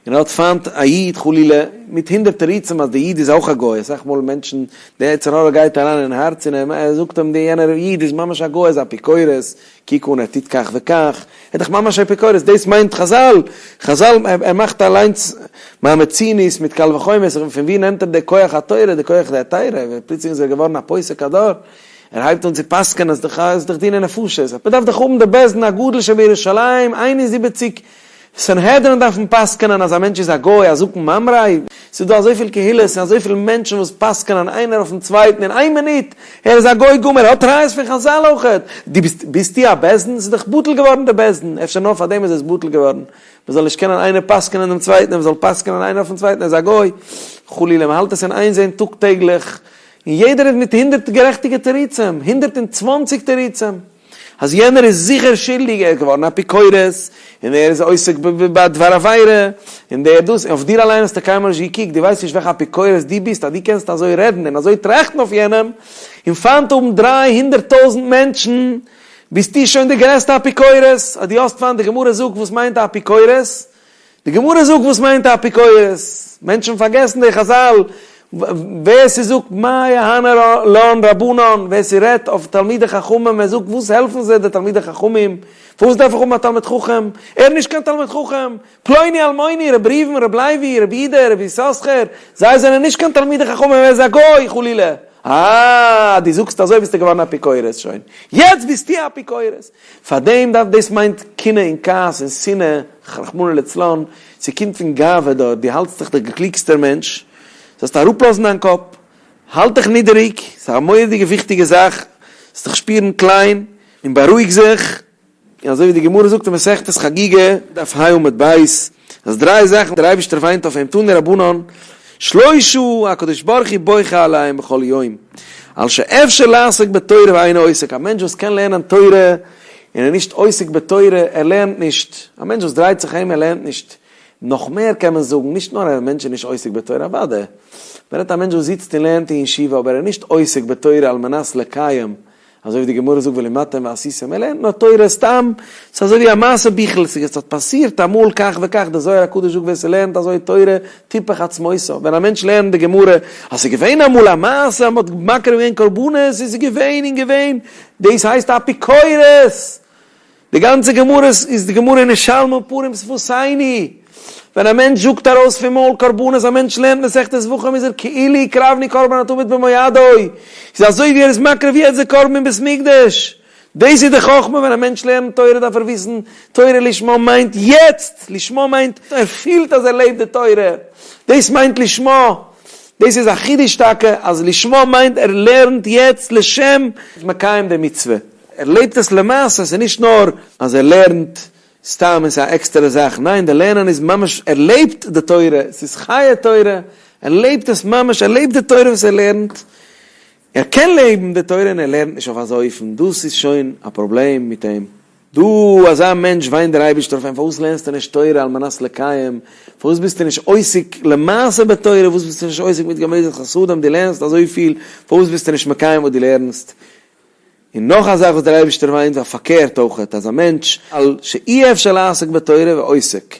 און ער האט פיינט א איד חלילה, מיט הונדערט תירוצים אז די איד איז אויך א גוי, אסאך מאל מענטשן, די יצר הרע גייט אריין אין הארץ און ער זאגט אים די יענער איד איז ממש א גוי, איז אפיקורס, קוק אן ער טוט כך וכך, ער איז דאך ממש אפיקורס, דאס מיינט חזל, חזל ער מאכט אליינס מה מציני'ס מיט קל וחומר'ס, פון ווי נעמט ער די כח התורה, די כח דהתירא, פלוצלינג איז ער געווארן א פוסק הדור, ער הייבט אן צו פסק'ענען אז דאך איז דאך דיני נפשות, מען דארף דאך האבן די בית דין הגדול שבירושלים, 71 סנהדרין דארפן פסק'נען אז א מענטש איז א גוי, א זקן ממרא? ס'איז דא אזויפיל קהילות און אזויפיל מענטשן וואס פסק'נען איינער אויפן צווייטן אין איין מינוט, ער איז א גוי גמור, ער האט ראיות פון חזל אויכעט, דו ביסט, ביסטו א בית דין? ס'איז דאך בטל געווארן די בית דין, אפשר נאר פארדעם איז עס בטל געווארן, מ'זאל נישט קענען איינער פסק'נען דעם צווייטן און מ'זאל פסק'נען איינער אויפן צווייטן ער איז א גוי, חלילה, מ'האלט עס אין איין זען טאג טעגליך, און יעדער איז מיט הונדערט גערעכטיגע תירוצים, 120 תירוצים. אז יענער איז זיכער שולדיג, ער איז געווארן אפיקורס, און ער איז עוסק בדבר עבירה, און דער דאס, און אויף דיר אליין האסטו קיינמאל נישט געקוקט, דו ווייסט נישט וועלכע אפיקורס דו ביסט, אז דו קענסט אזוי רעדן און אזוי טראכטן אויף יענעם, און פיינט האבן 300 טויזנט מענטשן, ביסטו שוין די גרעסטע אפיקורס, אז דו האסט פיינט, די גמרא זאגט וואס מיינט א אפיקורס? די גמרא זאגט וואס מיינט א אפיקורס? מענטשן פארגעסן די חזל, ווער ס'זאגט מאי אהני לן רבנן, ווער ס'רעדט אויף תלמידי חכמים, ער זאגט וואס העלפן זיי די תלמידי חכמים, פארוואס דארף איך האבן א תלמיד חכם, ער איז נישט קיין תלמיד חכם, פלוני אלמוני, רבי ראובן, רבי לוי, רבי יהודה, רבי יששכר, זיי זענען נישט קיין תלמידי חכמים, ער איז א גוי חלילה, אה, דו זאגסט אזוי ביסטו געווארן אפיקורס שוין, יעצט ביסטו א אפיקורס. פארדעם דארף דאס מיינט קנאה און כעס און שנאה, רחמנא לצלן, ס'קומט פון גאווה דארט, דו האלטסט דיך דער קלוגסטער מענטש, זאלסט אראפלאזן דיין קאפ, האלט דיך נידעריג, ס'איז א מורא'דיגע וויכטיגע זאך, זאלסט דיך שפירן קליין, און בארואיג זיך, און אזוי ווי די גמרא זאגט אין מסכת חגיגה, דף ה עמוד ב', אז דריי זאכן דער אייבערשטער וויינט אויף אים תנו רבנן, שלושה הקדוש ברוך הוא בוכה עליהם בכל יום, על שאפשר לעסוק בתורה ואינו עוסק, א מענטש וואס קען לערנען תורה און איז נישט עוסק בתורה, ער לערנט נישט, א מענטש וואס דרייט זיך ארום ער לערנט נישט, נאך מער קען מען זאגן, נישט נאר א מענטש איז נישט עוסק בתורה, אוודאי, מען רעדט א מענטש וואס זיצט און לערנט אין ישיבה אבער ער איז נישט עוסק בתורה על מנת לקיים, אזוי ווי די גמרא זאגט ולמדתם ועשיתם, ער לערנט נאר תורה סתם, ס'איז אזוי ווי א מעשה ביכל, ס'האט פאסירט אמאל כך וכך, די זוהר הקדוש זאגט ווער ס'לערנט אזוי תורה תיפח עצמותיו, ווען א מענטש לערנט די גמרא אז ס'איז געווען אמאל א מעשה אז מ'האט מקריב געווען קרבנות, און ס'איז געווען און געווען, דאס הייסט אפיקורס! די גאנצע גמרא איז די גמרא אין שלמה פרים שפתינו, ווען א מענטש זאגט ארויס פון מויל קרבנות, א מענטש לערנט מסכת זבחים איז ער כאילו הקרבנו קרבן התמיד במועדו, איז אזוי ווי ער איז מקריב יעצט די קרבן אין בית מקדש, דאס איז די חכמה, ווען א מענטש לערנט תורה דארף ער וויסן תורה לשמה מיינט יעצט, לשמה מיינט ער פילט אז ער לעבט די תורה, דאס מיינט לשמה, דאס איז א חידוש טאקע אז לשמה מיינט ער לערנט יעצט לשם מקיים די מצוה. ער לעבט עס למעשה, ס'איז נישט נאר אז ער לערנט סתם און ס'איז א עקסטערע זאך, ניין די לערנען איז ממש ער לעבט די תורה, ס'איז חיי תורה, ער לעבט עס ממש, ער לעבט די תורה וואס ער לערנט, ער קען לעבן די תורה און ער לערנט נישט אויף אזא אופן, דאס איז שוין א פראבלעם מיט אים. דא אזא מענטש וויינט דער אייבערשטער אויף אים, פארוואס לערנסטו נישט תורה על מנת לקיים, פארוואס ביסטו נישט עוסק למעשה בתורה, פארוואס ביסטו נישט עוסק מיט גמילות חסדים, דו לערנסט אזויפיל, פארוואס ביסטו נישט מקיים וואס דו לערנסט? און נאך א זאך וואס דער אייבערשטער וויינט ווייל פארקערט אויכעט אז א מענטש על שאי אפשר לעסוק בתורה ועוסק,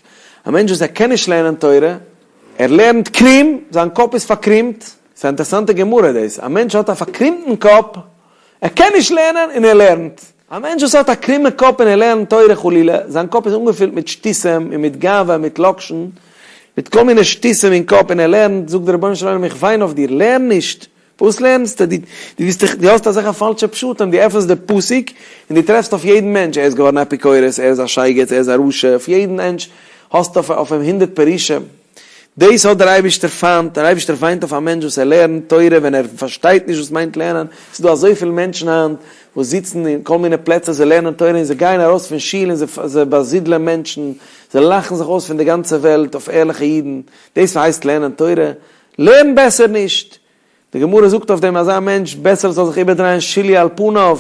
א מענטש וואס ער קען נישט לערנען תורה, ער לערנט קרום, זיין קאפ איז פארקרומט, ס'איז א אינטערעסאנטע גמרא דאס, א מענטש האט א פארקרומטן קאפ, ער קען נישט לערנען און ער לערנט, א מענטש וואס האט א קרומע קאפ און ער לערנט תורה חלילה, זיין קאפ איז אנגעפילט מיט שטותים און מיט גאווה און מיט לאקשן, מיט כל מיני שטותים אין קאפ און ער לערנט, זאגט דער רבונו של עולם איך וויין אויף דיר, לערן נישט, וואס לערנסטו? דו ביסט דאך, דו האסט אזעלכע פאלשע פשטים, דו עפענסט די פסוק און דו טרעפסט אויף יעדן מענטש, ער איז געווארן אפיקורס, ער איז א שייגעץ, ער איז א רשע, אויף יעדן מענטש האסטו אויף אים הונדערט פירושים. דאס האט דער אייבערשטער פיינט, דער אייבערשטער וויינט אויף א מענטש וואס ער לערנט תורה ווען ער פארשטייט נישט וואס מיינט לערנען, ס'איז דא אזויפיל מענטשן היינט וואס זיצן אין כל מיני פלעצער, זיי לערנען תורה און זיי גייען ארויס פון שול און זיי באזידלען מענטשן, זיי לאכן זיך אויס פון די גאנצע וועלט אויף ערליכע אידן, דאס הייסט לערנען תורה? לערן בעסער נישט! די גמרא זאגט אויף דעם אזא מענטש בעסער זאל זיך איבערדרייען שיליה על פניו,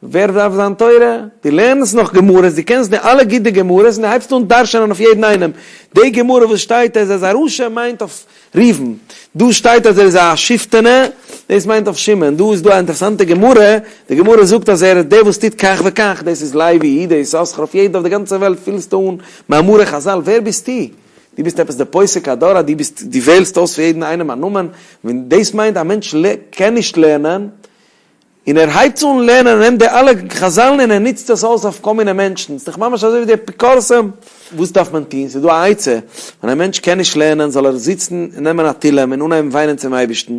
ווער דארף זיין תורה? דו לערנסט נאך גמרות, דו קענסט די אלע גוטע גמרות און דו הייבסט אן דרש'ענען אויף יעדן איינעם, די גמרא וואס שטייט אז ער איז א רשע מיינט אויף ראובן, דא שטייט אז ער איז א שפטנע, דאס מיינט אויף שמעון, דא איז דא א אינטערעסאנטע גמרא, די גמרא זאגט אז ער איז דער וואס טוט כך וכך, דאס איז לוי, יהודה, יששכר, אויף יעדן אויף די גאנצע וועלט פילסטו אן מאמרי חזל, ווער ביסטו? דו ביסט עפעס דער פוסק הדור אז דו ביסט דו וועלסט אויס פאר יעדן איינעם א נאמען, ווען דאס מיינט א מענטש קען נישט לערנען, און ער הייבט אן לערנען און נעמט די אלע חזל'ן און ער נוצט עס אויס אויף כל מיני מענטשן, ס'איז דאך ממש אזוי ווי די אפיקורסים. וואס דארף מען טון? ס'איז דא א עצה, ווען א מענטש קען נישט לערנען זאל ער זיצן און נעמען א תהלים און אנהייבן וויינען צום אייבערשטן,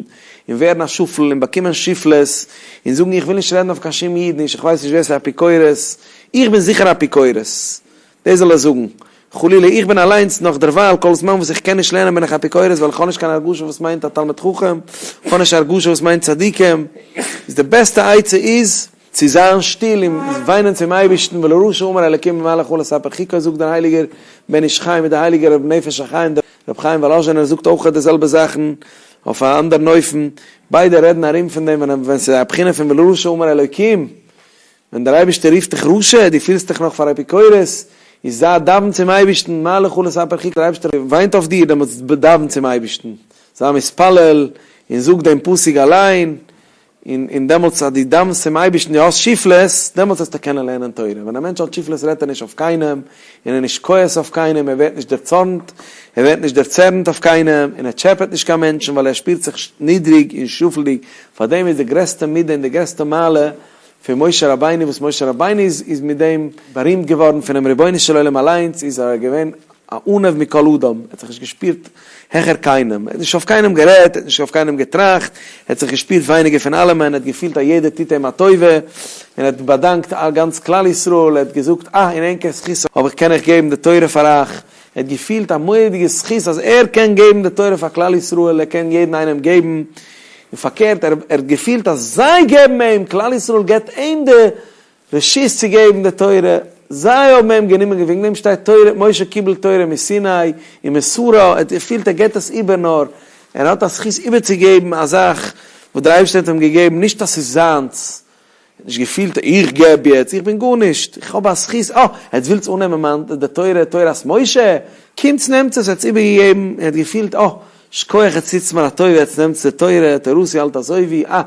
און ווערן א שפל און באקומען שפלות, און זאגן איך וויל נישט רעדן אויף קיין שום איד נישט, איך ווייס נישט ווער ס'איז אפיקורס, איך בין זיכער אפיקורס, דאס זאל ער זאגן, חלילה איך בין אליינס נאך דערווייל כל זמן וואס איך קען נישט לערנען בין איך אפיקורס ווייל איך האב נישט קיין הרגשה וואס מיינט א תלמיד חכם, איך האב נישט הרגשה וואס מיינט צדיקים, איז די בעסטע עצה איז, צו זיין שטיל און וויינען צום אייבערשטן, ולרשע אמר אלקים מה לך לספר חוקי זאגט דער הייליגער בן איש חי מיט דער הייליגער רבי נפש החיים דער רבי חיים וואלאזשינער זאגט אויך די זעלבע זאכן אויף א אנדערן אופן, ביידע רעדן ארום פון דעם ווען ס'איז א בחינה פון ולרשע אמר אלקים. ווען דער אייבערשטער רופט דיך רשע, דו פילסט דיך נאך פאר אפיקורס, איז זיי דאווען צום אייבערשטן, מה לך לספר חוקי, דער אייבערשטער וויינט אויף דיר, דעמאלטס דאווען צום אייבערשטן, זיי מתפלל און זאג דעם פסוק אליין, און און דעמאלטס אז דו דאווענסט צום אייבערשטן, דו האסט שפלות, דעמאלטס וועסטו קענען לערנען תורה. ווען א מענטש האט שפלות רעדט ער נישט אויף קיינעם, און ער איז נישט כועס אויף קיינעם, ער ווערט נישט דערצארנט, ער ווערט נישט דערצערנט אויף קיינעם, און ער טשעפעט נישט קיין מענטשן, ווייל ער שפירט זיך נידריג און שפל'דיג, פארדעם איז די גרעסטע מידה און די גרעסטע מעלה פון משה רבינו וואס משה רבינו איז איז מיט דעם בארימט געווארן פונעם רבונו של עולם אליינס איז ער געווען א עניו מכל אדם, ער האט זיך נישט געשפירט העכער קיינעם, ער האט נישט אויף קיינעם גערעדט, ער האט נישט אויף קיינעם געטראכט, ער האט זיך געשפירט ווייניגער פון אלעמען, ער האט געפילט אז יעדער טוט אים א טובה, און ער האט באדאנקט גאנץ כלל ישראל, ער האט געזאגט אה אין ענקער זכות האב איך קען איך געבן די תורה פאר אייך, ער האט געפילט א מורא'דיגע זכות אז ער קען געבן די תורה פאר כלל ישראל, ער קען יעדן איינעם געבן. און פארקערט ער האט געפילט אז זיי געבן אים, כלל ישראל געבט אים די רשות צו געבן די תורה, זיי האבן אים גענומען, וועגן דעם שטייט תורה, משה קיבל תורה מסיני ומסרה, ער האט געפילט ער געבט עס איבער נאר, ער האט א זכות איבערצוגעבן א זאך וואס דער אייבערשטער האט אים געגעבן, נישט אז ס'איז זיינס, ער האט נישט געפילט איך געב יעצט, איך בין גארנישט, איך האב א זכות, אה, עטס ווילטס אננעמען מיין די תורה, תורת משה, קומטס נעמטס עס, ער האט עס איבערגעגעבן, ער האט געפילט אה, שכוח עטס טוטס מיר א טובה, עטס נעמטס די תורה, תורתי האלט אזוי ווי, אה,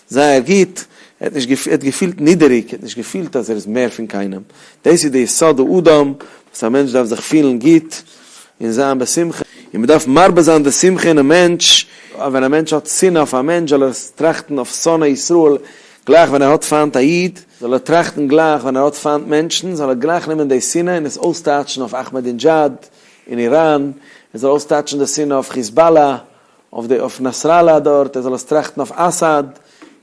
זייער גוט, ער האט נישט ער האט געפילט נידעריג, ער האט נישט געפילט אז ער איז מער פון קיינעם, דאס איז די יסוד האדם, וואס א מענטש דארף זיך פילן גוט, און זיין בשמחה, און מען דארף מרבה זיין די שמחה אינעם מענטש, ווען א מענטש האט שנאה אויף א מענטש זאל ער טראכטן אויף שונאי ישראל, גלייך ווען ער האט פיינט א איד, זאל ער טראכטן גלייך ווען ער האט פיינט מענטשן, זאל ער גלייך נעמען די שנאה און עס אויסטייטשן אויף אכמעדינדזשאד אין איראן, ער זאל אויסטייטשן די שנאה אויף חיזבאללה, אויף די אויף נאסראללה דארט, ער זאל עס טראכטן אויף אסאד,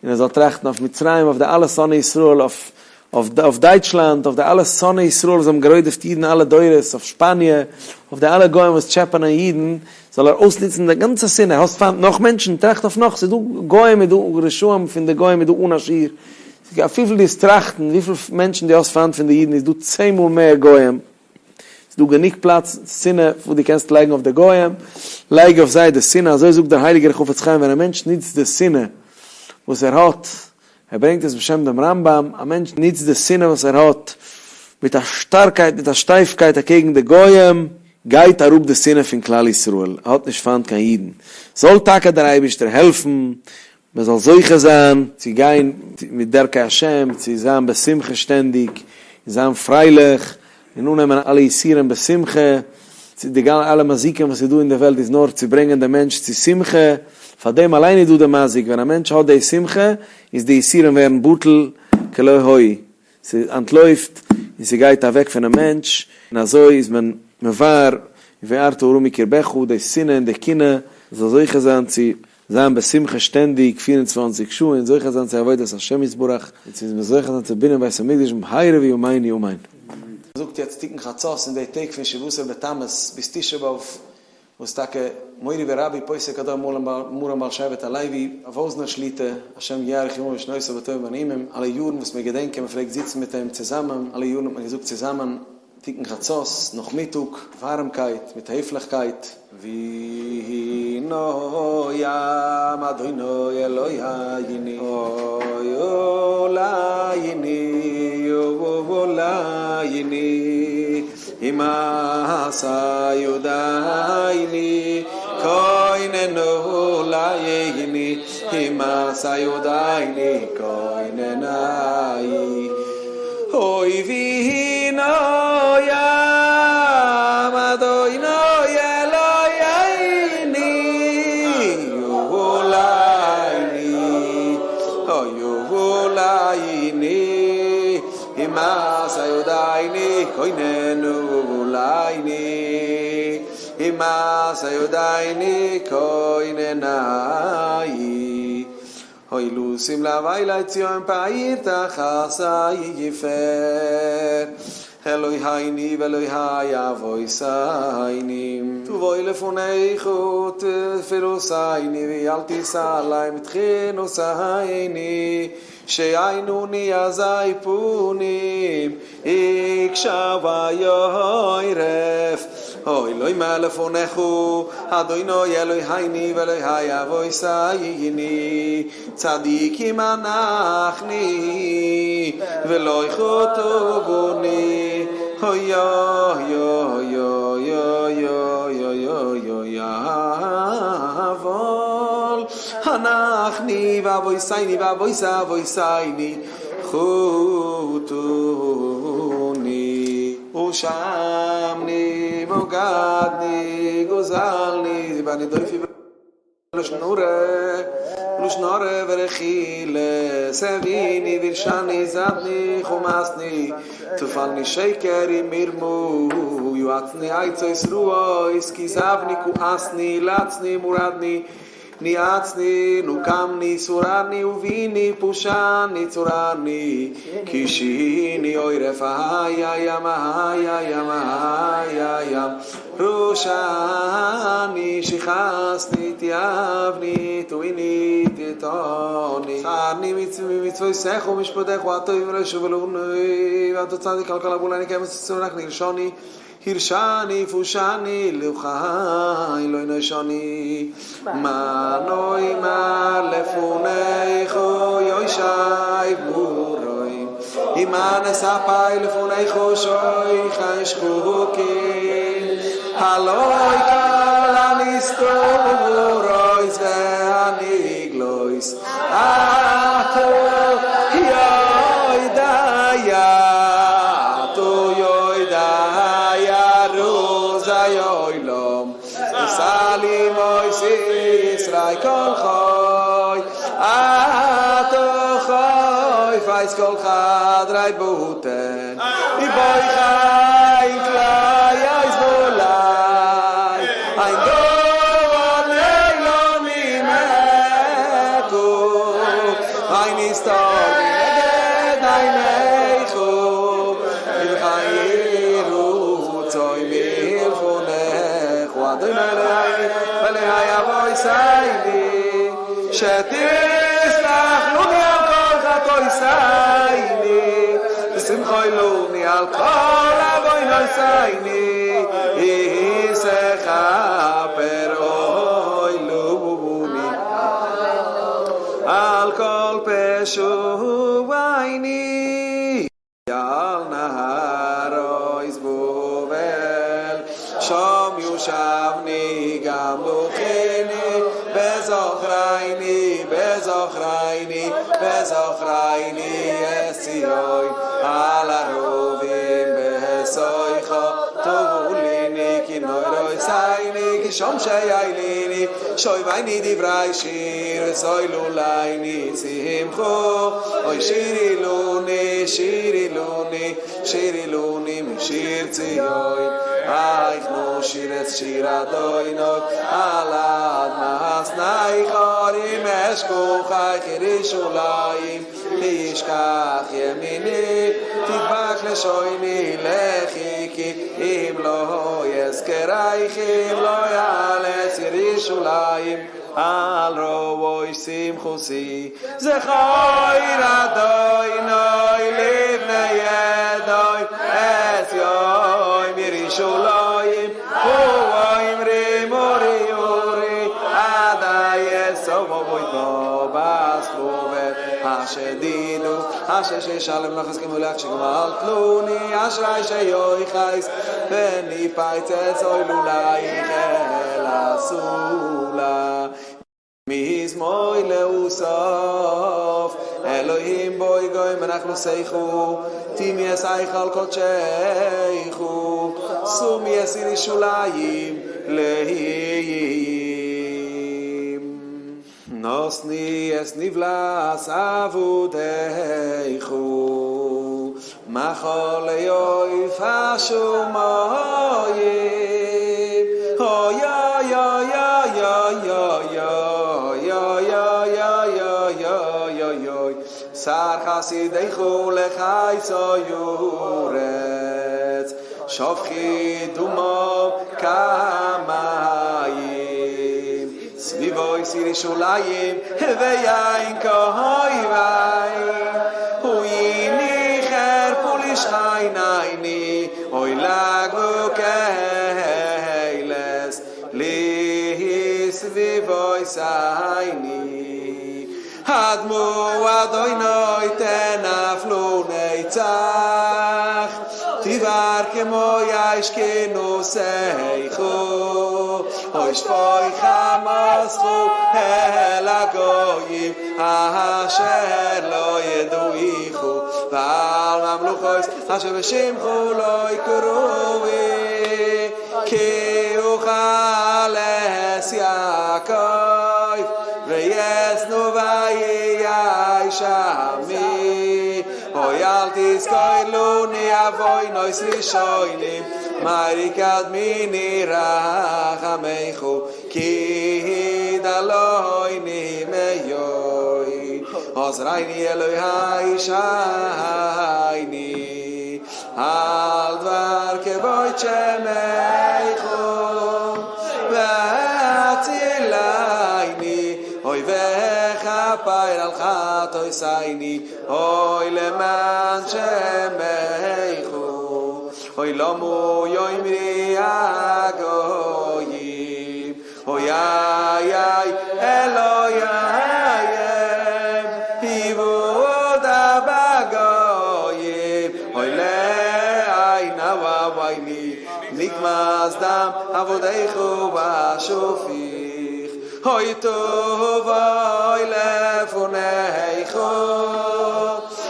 און ער זאל טראכטן אויף מצרים, אויף די אלע שונאי ישראל, אויף אויף דייטשלאנד, אויף די אלע שונאי ישראל וואס האבן גערודפ'ט אידן אלע דורות, אויף שפאניע, אויף די אלע גוים וואס טשעפענען אידן, זאל ער אויסנוצן די גאנצע שנאה, האסט פיינט נאך מענטשן? טראכט אויף נאך, ס'איז דא גוים איז דא רשעים פון די גוים איז דא אן א שיעור, אויף וויפיל דו וועסט טראכטן וויפיל מענטשן דו האסט פיינט פון די אידן איז דא צען מאל מער גוים. ס'איז דא גענוג פלאץ שנאה וואס דו קענסט לייגן אויף די גוים, לייג אויף זיי די שנאה, אזוי זאגט דער הייליגער חפץ חיים ווען א מענטש נוצט די שנאה וואס ער האט, ער ברענגט עס בשם דעם רמב ם, א מענטש נוצט די שנאה וואס ער האט מיט א שטארקייט מיט א שטייפקייט אקעגן די גוים, גייט אראפ די שנאה פון כלל ישראל, ער האט נישט פיינט קיין אידן, זאל טאקע דער אייבערשטער העלפן מען זאל זוכה זיין צו גיין מיט דרכי השם, צו זיין בשמחה שטענדיג, און זיין פרייליך, און אננעמען אלע יסורים בשמחה, צו די אלע מזיקים וואס איז דא אין די וועלט איז נאר צו ברענגען דעם מענטש צו שמחה, פאר דעם אליין איז דא די מזיק, ווען א מענטש האט די שמחה, איז די יסורים ווערן בטל כלא היו, ס'אנטלויפט און ס'גייט אוועק פונעם מענטש, און אזוי איז מען מבער ובערת הרע מקרבך, די שנאה און די קנאה, זאל זוכה זיין צו זיין בשמחה שטענדיג 24 שעה און זוכה זיין צו עבודת השם יתברך, און צו זוכה זיין צו בנין בית המקדש במהרה בימינו אמן. זאגט יעצט תיקון חצות אין די טעג פון שבעה עשר בתמוז ביז תשעה באב, וואס טאקע מורי ורבי פוסק הדור מרן בעל שבט הלוי רב וואזנער שליטא, השם יאריך ימיו ושנותיו בטוב ובנעימים, אלע יארן וואס מיר געדענקען מען פלעגט זיצן מיט אים צוזאמען, אלע יארן האט מען געזאגט צוזאמען תיקון חצות, נאכמיטאג, ווארעמקייט, מיט העפליכקייט. ויהי נועם אדוני אלוהינו עלינו עלינו המסה ידינו כוננו עלינו המסה ידינו כוננו אוי ויהי נועם אדוני אלוהינו עלינו אוי עלינו המסה ידינו כוננו עלינו המסה ידינו כוננו אוי לשים לב אלי ציון פאר תחת יפר אלוהינו ואלוהי אבותינו תבוא לפניך תפילתנו ואל תתעלם מתחינתנו שאיננו עזי פנים הקשב וירף אוי לומר לפניך אדוני אלוהינו ואלוהי אבותינו צדיקים אנחנו ולא חטאנו אוי אוי אוי אוי אוי אוי אוי אוי אבל אנחנו ואבותינו ואבות אבותינו חטאנו אשמנו בגדנו גזלנו באנו דופי לשון הרע, לשון הרע ורכילות, העוויני והרשעני זדני חמסני, טפלני שקר ומרמה, יעצני עצות רעות, כזבני כעסני, לצני מרדני. ניאצני נוקמני סורני וביני פושני צורני קישיני עורף היה ים היה ים היה ים רושני שיחסני תיאבני תויני תתוני צערני ממצוותיך ומשפטיך הטובים לא ישובו לאוני ואתה צדיק על כל הבולני כאמץ וצונח נרשוני הרשני פושני לחי לא נשני מה נאמר לפניך יושב מרוים מה נספר לפניך שוכן שחוקים הלא כל הנסתרות והנגלות אתה יודע אתה יודע רז העולם בתעלומות ישראל כל חי אתה חופש כל חדרי בטן ובוחן כליות ולב אין דבר נעלם ממך אין נסתר מנגד עיניך ובכן יהי רצון מלפניך אדוני אלוהי ואלוהי אבותינו שתסלח לנו על כל חטאותינו ותמחול לנו על כל עוונותינו ותכפר אוי לנו על כל פשעינו על נהרות בבל שם ישבנו גם בכינו בזכרנו בזכרנו בזכרנו את ציון על ערבים בתוכה תלינו כנורותינו כשם שהעלינו שויבנו דברי שיר וסוללנו שמחה אוי שירי לנו שירי לנו שירי לנו משיר ציון איך נשיר את שיר אדוני על אדמת נכר אם אשכחך ירושלים כי ישכח ימיני תדבק לשוני לחכי אם לא אזכרך אם לא אעלה את ירושלים על ראש שמחתי זכור אדוני לבני עדו את יום ירושלים האומרים אורי אורי עד עשר אוי בבת בבל אשר דידו אשר שישלם לך הסכם ולך שגמלת לוני אשרי שיוחס וניפייצץ אוי לולייך אל הסולה מזמור לאסף אלוהים בואי גוי מנחלתך תמי את היכל קדשך שמי את ירושלים לעיים נתנו את נבלת עבדיך מאכל לעוף השמים אוי אוי אוי אוי אוי אוי אוי אוי אוי אוי אוי אוי אוי שר חסידיך לחיס ארץ שפכי דמם כמים סביבות ירושלים ויין כהי ויין הנה חרפו לשכנינו אוי לגו קהלת לסביבותינו אדמו אדוני תנף לנצח תבער כמו אש כינוסיך אוי שפוך חמתך אל הגויים אשר לא ידעוך ועל ממלכות אשר בשמך לא יקראו כי אוכל את יעקב ואת נוה יש עמי אוי אל תזכור לנו עוונות ראשונים, מהרה קדמיני רחמיך, כי דלוני מאוד, עזרני אלוהי ישעני, על דבר כבוד שמך והצילני, אוי וכפר על חטאותיני, אוי למען שמך, אוי למו יאמרו הגויים, אוי איי איי אלוהיהם, היוודע בגויים, אוי לעין הוואי נקמס דם עבדיך השופך, אוי טוב אוי לפניך,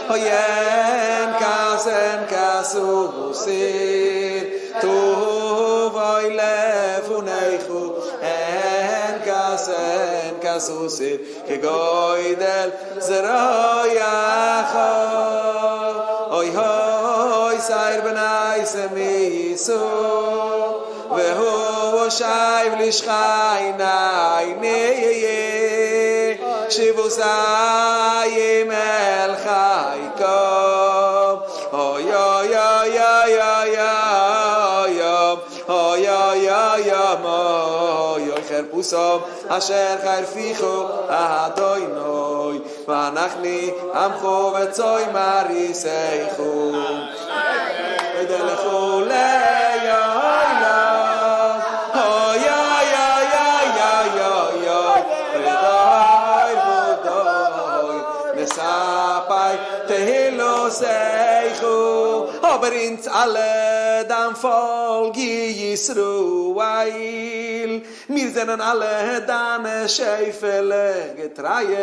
אוי אין כעס אין כעס וסיר, טוב אוי לפניך, אין כעס אין כעס וסיר, כגודל זרועך, אוי הוי שעיר בני סמיסו, והוא שייב לשכני, שיבוסיים אל חייקום, אוי אוי אוי אוי אוי אוי אוי אוי אוי אוי אוי חרפוסום אשר חרפיכו אדוני ואנחנו עמכו וצוי מריסייכו ודלכו לילה אוי אוי אוי אוי אוי אוי ודוי ודוי נספי תהילוסיכו אבער אונז אלע דיין פאלק ישראל, מיר זענען אלע דיינע שעפעלעך געטרייע,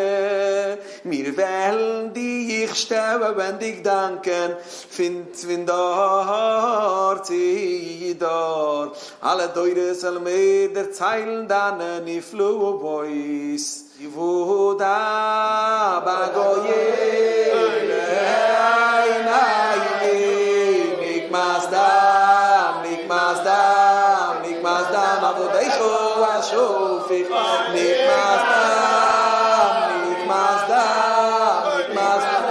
מיר וועלן דיך שטענדיג דאנקען פון דור צו דור, אלע דורות וועלן מיר דערציילן דיינע נפלאות. היוודע בגויים לעיני, נקמס דם, נקמס דם, נקמס דם עבדיך השופך, נקמס דם, נקמס דם, נקמס דם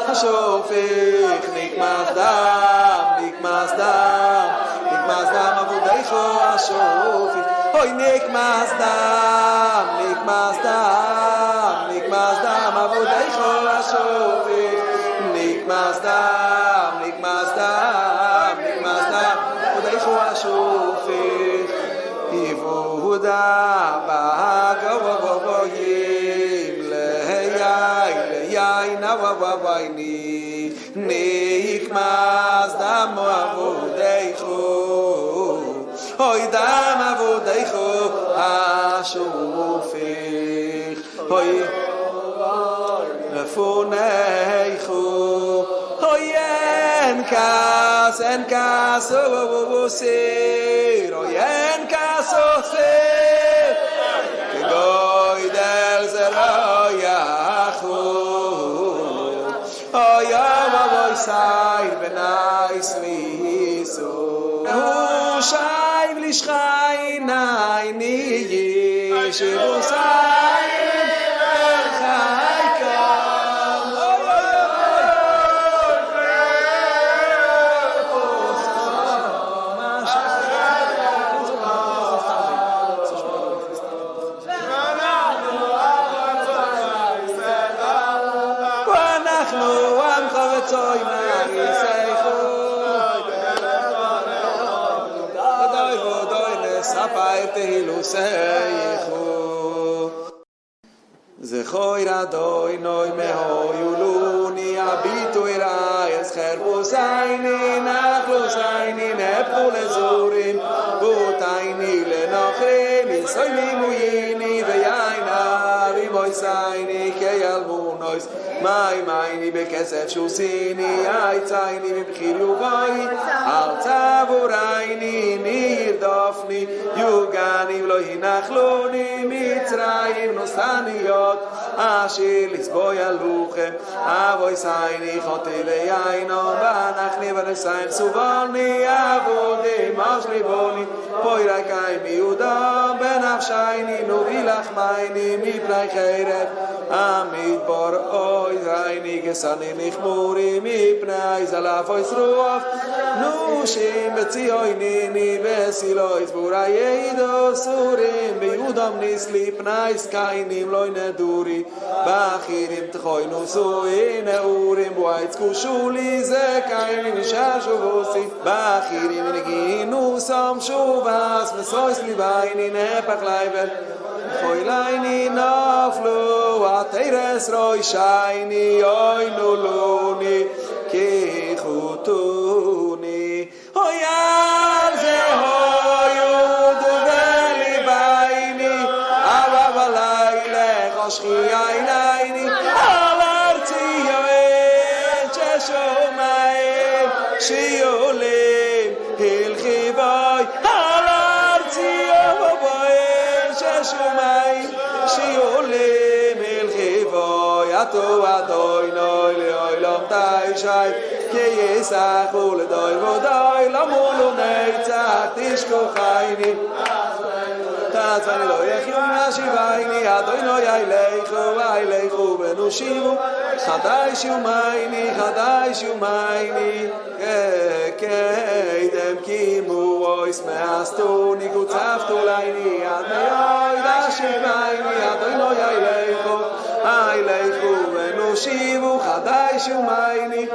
השופך, נקמס דם, נקמס דם, נקמס דם עבדיך השופך, אוי נקמס דם, נקמס דם, נקמס דם עבדיך השופך, נקמס דם, נקמס דם, נקמס דם עבדיך השופך, היוודע בגויים ליין הוואי נקמס דם עבדיך, אוי דם עבדיך השופך, אוי לפניך, אוי אין כעס אין כעס וסיר, אוי אין כעס וסיר, כגודל זרועך, אוי אוי שעיר בני סמיסו, הוא שייב לשכני שיבוסיים אל חייקם. ואנחנו עמך וצוי מריסייכו, ודוי ודוי נספר תהילוסייכו. זכור אדוני מהיו לוני הביטו אלי אס חרפוסייני נחלוסייני נהפכו לזורים בוטייני לנוכרים יסוימים וייני ויין אבי מויסייני כילמונויס מי מייני בכסף שוסיני עצייני מבחיר יובאי אל תבורייני נרדופני יוגני ולא ינחלוני מצרים נוסניות. אשר לסבוי הלוחם אבותינו חטאו ואינם ואנחנו בנותיהם סבלנו עבדים משלי בנים פורק מידם בנפשנו נביא לחמנו מפני חרב המדבר עוזרנו כתנין נכמרו מפני זלעפות רעב נשים בציון ענו בתולות בערי יהודה שרים בידם נתלו פני זקנים לא נדרו בחורים תכונה ונערים בעץ כשלו זקנים מששבתי בחורים מנגינתם שבת משוש לבנו נהפך לאבל מחולנו נפלו עטרת ראשנו אוי נא לנו כי חטאנו אוי על זה היה דבר לבנו אבא בלילה חשכו עינינו על ארצי יועץ ששומעים שיעולים הלכי בוי על ארצי יועץ ששומעים שיעולים הלכי בוי אתה אדוני לעולם תשב כי יסחו לדור ודור למה לנצח תשכחני תעזבני לא יחיו משיבני אדוני ילכו וילכו ונושיבו חדש יומייני חדש יומייני קדם קימו אויס מאסתוני גוצבתו ליני עד מאוי דשיבני אדוני ילכו ילכו ונושיבו חדש יומייני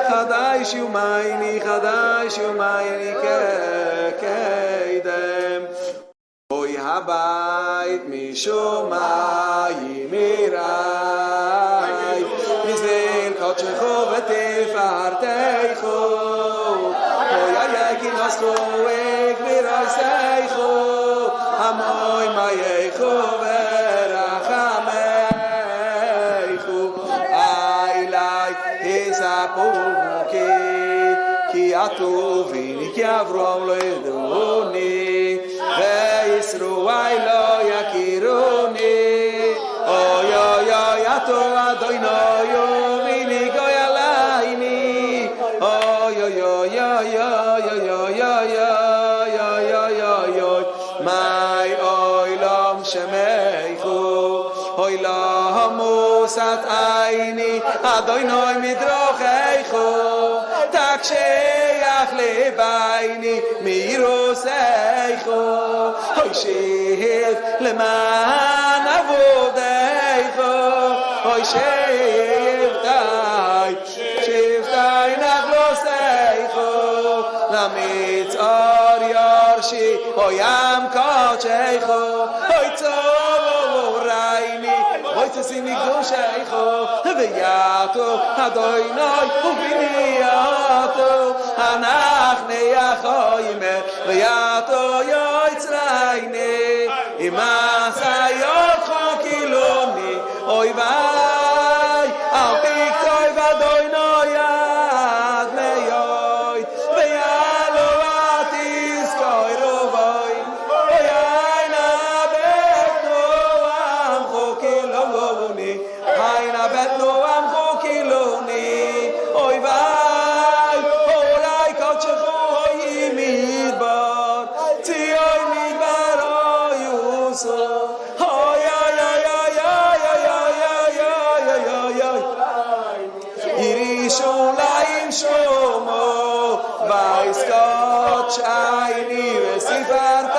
חדש יומייני חדש יומייני קדם אוי הבית משמיים יראי מזל קודשך ותפארתך אוי אי כי נסו וגבירתך המוי מייך ורחמך אלי יספוקי כי הטוביני כי אברהם לא ידעוני וישראל לא יכירוני אוי אוי אוי אתה אדוני יוביני גוי עליני אוי אוי אוי אוי אוי אוי אוי אוי אוי אוי אוי מאי אוי לום שמייכו אוי למוסת עיני אדוני מדרכיכו תקשיח לבייני מירוסייכו אוי שיב למען עבודיכו אוי שבתי שבתי נחלוסייכו למצעור יורשי אוי עם קודשייכו אוי צורייני אוי תשימי קדושייכו ויעתו אדוני ובנייתו אנחנו יחוימר ויעתו יצרייני אם עשה יודך כילוני אוי וי אל תקצוי אדוני עד מאוי ויעלו התזכור ובוי אוי היינה בית נועם חוקילוני היינה בית נועם חוקילוני אוי וי אולי קודשך אוי מדבר ציון מדבר אוי יוסו אוי אוי אוי אוי אוי אוי אוי אוי אוי ירושלים שמו ויסקוט עיני וספרת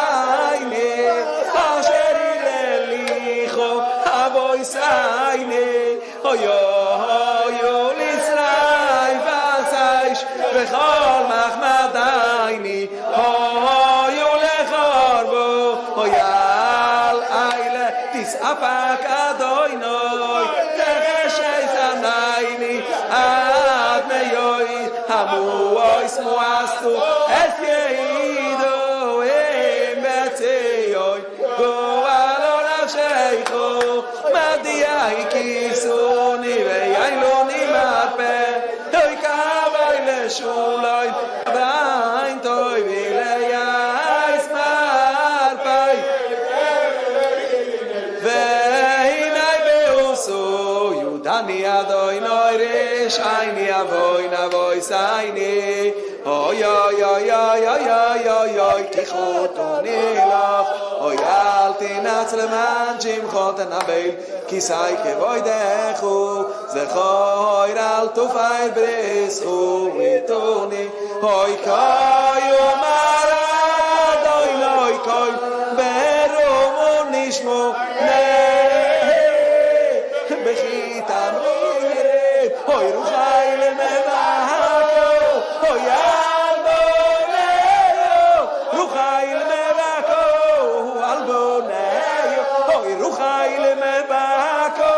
עיני אשר הלליכו אבויס עיני אוי אוי אוי לישראל וסייש וכל מחמד עיני אוי ולחורבו אוי אל איילה תסעפק אדוני תחשי זנייני עד מיוי המואי סמואסתו את יעידו הם בציוי גואלו נפשיכו מדיעי כיסוני ויילוני מרפא אוי קווי לשולוי ועין טוי ולייס מרפא והנה באוסו. יש עיני עוון אבותינו אוי אוי אוי אוי אוי אוי אוי אוי כי חטאנו לך אוי אל תנאץ למען שמך תנבל כסא כבודך זכור אל תפר בריתך אתנו אוי כה יאמר אדוני קול ברמה נשמע בכי תמרורים אוי רוחי למבקו אוי על בוניו רוחי למבקו על בוניו אוי רוחי למבקו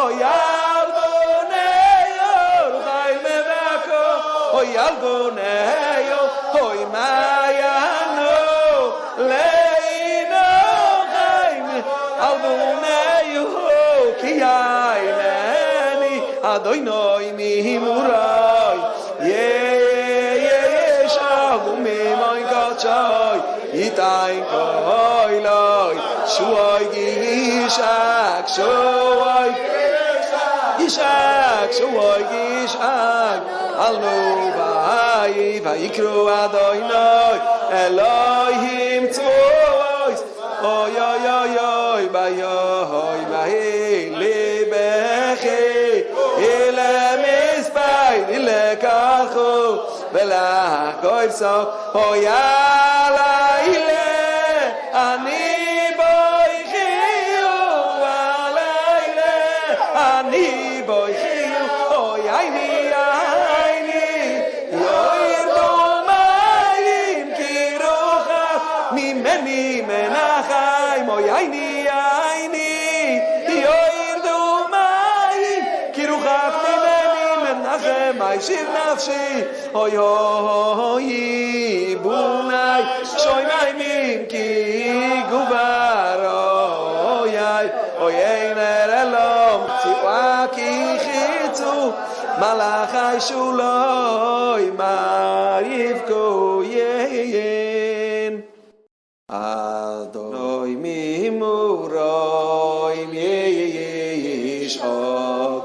אוי על בוניו רוחי למבקו אוי על בוניו אוי מה יענו לעיניכם על בוניו כי יענני אדוני ממרום ישע וממעון קדשו יתן קולו שועי ישאג שועי ישאג שועי ישאג על נובי ויקראו אדוני אלוהים צבאות אוי אוי אוי אוי ביום ההיא לבכי ולמספד לקחו ולחגוג סוף אוי הלילה אני בוכי הלילה אני בוכי אוי עיני עיני יורדו מים כי רוחק ממני מנחם אוי עיני עיני יורדו מים כי רוחק ממני מנחם הישיב נפשי אוי אוי בוני שומעים כי גובר אוי אוי אין אלום צבעה כי חיצו מלאכי שולוי מה יבכו ין אדוני ממרום ישאג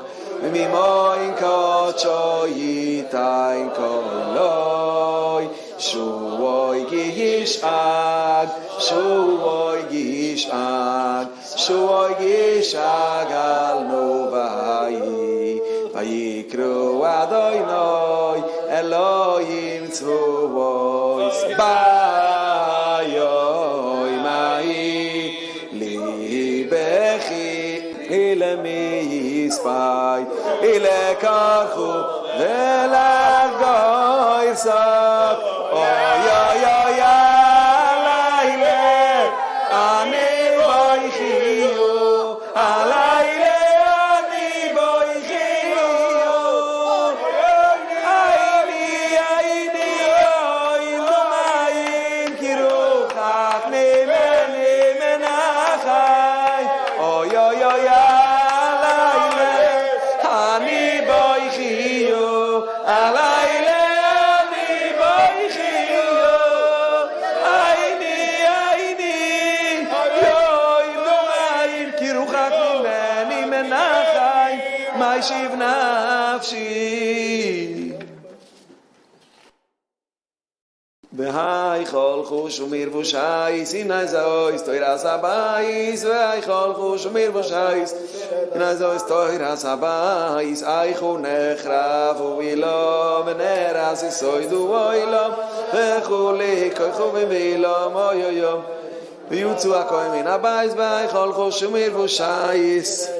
ממעון קדשו יתן קולו שועי ישאג שועי ישאג שועי ישאג על נובי ויקראו אדוני אלוהים צבאות ביום ההיא לבכי ולמספד ולקחו ולחגוג שק אוי אוי אוי הלילה אני בוכי הלילה אני בוכי עיני עיני יורדו מים כי רוחק ממני מנחם אוי אוי אוי הלילה אני בוכי הלילה אני בוכי עיני עיני יורדו מים כי רוחק ממני מנחם משיב נפשי והיכל חוש ומיר ושייס הנה זויס תוירס הבייס והיכל חוש ומיר ושייס הנה זויס תוירס הבייס אייכו נחרב ואילו ונרס יסוידו אוילום וכולי כויכו ואילום אוי אוי אוי ויוצאו הכהן מן הבייס והיכל חוש ומיר ושייס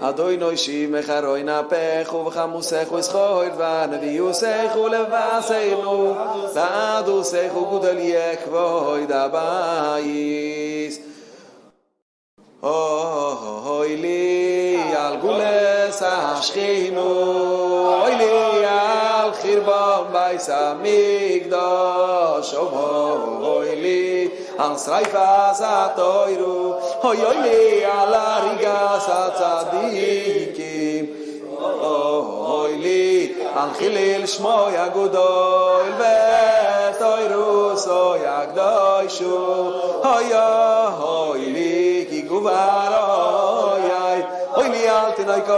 אדוני שיב מחרוי נפך ובחמוסך וסחור ונביוסך ולבשנו לעדוסך וגודל כבוד הבייס אוי לי על גולס השכינו אוי לי על חרבן בית המקדש אוי לי על שריפת התוירו אוי אוי לי על הריגת הצדיקים אוי לי על חילל שמו הגדול ותוירוסו יקדושו אוי אוי לי כי גובר אוי אוי לי אל תנוי כל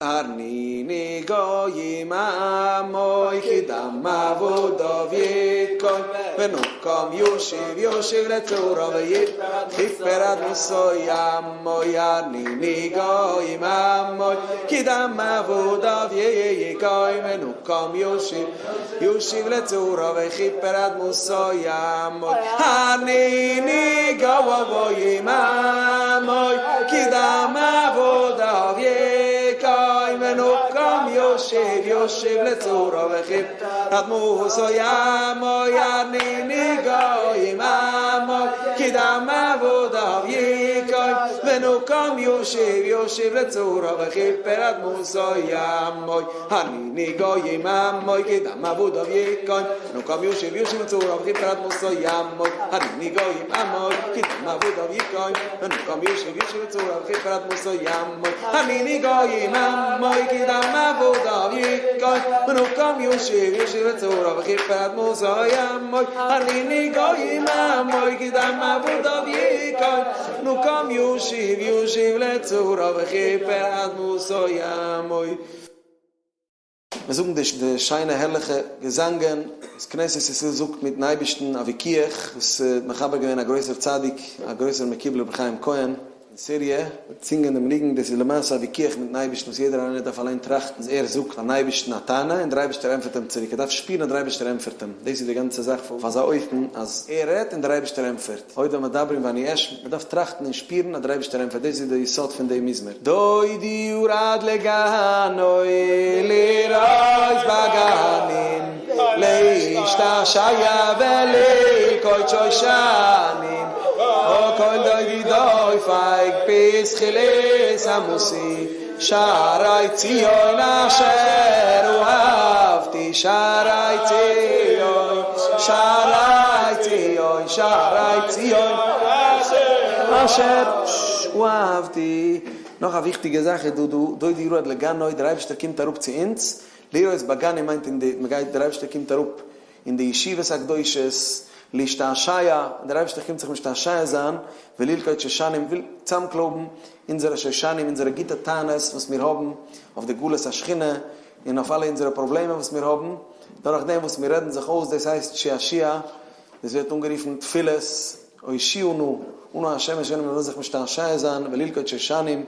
הרניני גויים עמו כי דם עבדיו יקום ונקם ישיב ישיב לצריו וכפר אדמתו עמו הרניני גויים עמו כי דם עבדיו יקום ונקם ישיב ישיב לצריו וכפר אדמתו עמו הרניני גויים עמו כי דם עבדיו יקום ונקם ישיב ישיב לצריו וכפר אדמתו עמו הרניני גויים עמו כי דם עבדיו יקום ונקם ישיב ישיב לצריו וכפר אדמתו עמו הרניני גויים עמו כי דם עבדיו יקום ונקם ישיב ישיב לצריו וכפר אדמתו עמו הרניני גויים עמו כי דם עבדיו יקום ונקם ישיב ישיב לצריו וכפר אדמתו עמו הרניני גויים עמו כי דם עבדיו יקום ונקם ישיב ישיב לצריו וכפר אדמתו עמו הרניני גויים עמו כי דם עבדיו יקום ונקם ישיב ישיב לצריו וכפר אדמתו עמו. מיר זאגן די די שיינע הערליכע געזאנגען וואס כנסת ישראל זאגט מיטן אייבערשטן א וויכוח וואס האט מחבר געווען א גרויסער צדיק א גרויסער מקובל רבי חיים כהן אין סיריע, זינגען דעם ניגון, דאס איז למעשה א וויכוח מיטן אייבערשטן וואס יעדער איינער דארף אליין טראכטן אז ער זאגט פארן אייבערשטן א טענה און דער אייבערשטער ענטפערט אים צוריק, ער דארף שפירן אז דער אייבערשטער ענטפערט אים, דאס איז די גאנצע זאך אויף אזא אופן אז ער רעדט און דער אייבערשטער ענטפערט, עוד המדברים ואני אשמע, מען דארף טראכטן און שפירן אז דער אייבערשטער ענטפערט, דאס איז די יסוד פון דעם מזמור. דודי ירד לגנו לראות בגנים להשתעשע ולרקוד שושנים קול דודי דופק בתחילת אמתי שערי ציון אשר אהבתי שערי ציון שערי ציון שערי ציון אשר אהבתי. נאך א וויכטיגע זאך איז דא דא, דודי ירד לגנו, דער אייבערשטער קומט אראפ צו אונז, לראות בגנים מיינט אין די, מ'גייט, דער אייבערשטער קומט אראפ אין די ישיבות הקדושות, להשתעשע, דער אייבערשטער קומט זיך משתעשע זיין, וללקוט שושנים, וויל צאמקלויבן אונזערע שושנים, אונזערע גוטע טענות וואס מיר האבן אויף די גלות השכינה, און אויף אלע אונזערע פראבלעמען וואס מיר האבן, דורך דעם וואס מיר רעדן זיך אויס, דאס הייסט שעשוע, דאס ווערט אנגערופן תפילות, הושיעה נא, אנא ה' הושיענו, מיר ווילן זיך משתעשע זיין, וללקוט שושנים,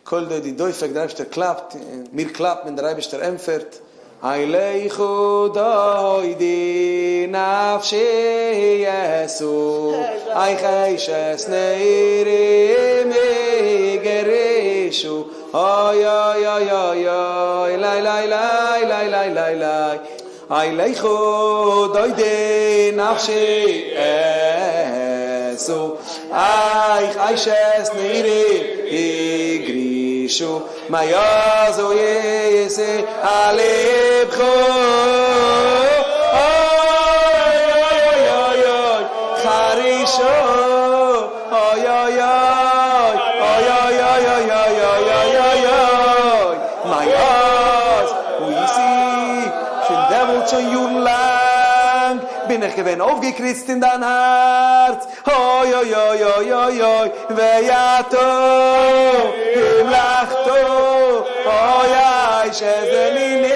קול דודי דופק, דער אייבערשטער קלאפט, און מיר קלאפן און דער אייבערשטער ענטפערט, אלכה דודי נפשי אשא, איך אשת נעורים יגרשו, אוי אוי אוי אוי אוי לי לי לי לי לי לי לי, אלכה דודי נפשי אשא, איך אשת נעורים יגרשו, מה יעשו יעשה על לבך אוי אוי אוי אוי חרישו אוי אוי אוי אוי אוי אוי אוי אוי אוי אוי אוי מה יעשו יעשה פון דעמאלט שוין יארן לאנג בין איך געווען אויפגעקריצט אין דיין הארץ אוי אוי אוי אוי אוי אוי ועתה המלכת אוי איי שזעניני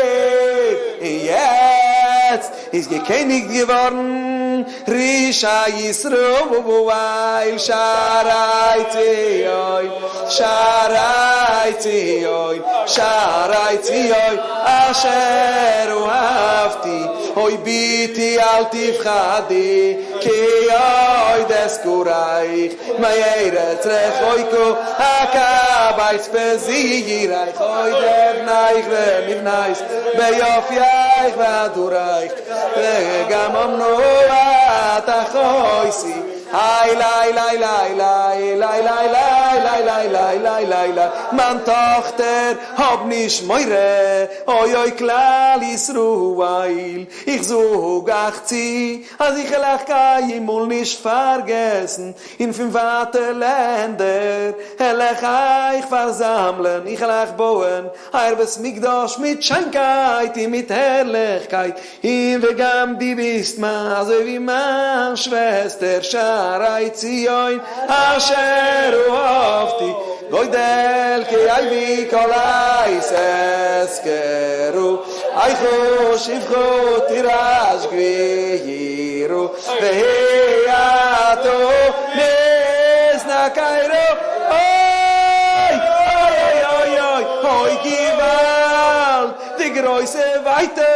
און יעצט איז געקעניגט געווארן רשעי ישראל שערי ציון שערי ציון שערי ציון אשר אהבתי אוי בתי אל תפחדי כי עוד אזכרך מארץ רחוקה אקבץ פזירך עוד אבנך ומבנך ביופייך והדרך וגם אמנו את אחותי איי ליי ליי ליי ליי ליי ליי ליי ליי ליי ליי ליי ליי מיין טאכטער האב נישט מורא אוי אוי כלל ישראל איך זאג אייך צו אז איך וועל אייך קיינמאל נישט פארגעסן, און פון ווייטע לענדער העל איך אייך פארזאמלען, איך העל אייך בויען אייער בית מקדש מיט שיינקייט און מיט הערליכקייט, און וגם דו ביסט מיין, אזוי ווי מיין שוועסטער שערי ציון אשר אהבתי. גודל כאבי כל עת אזכרו איכה שפחה תירש גבירו והיאתו נזנקיירו אוי אוי אוי אוי אוי געוואלד די גרויסע ווייטאג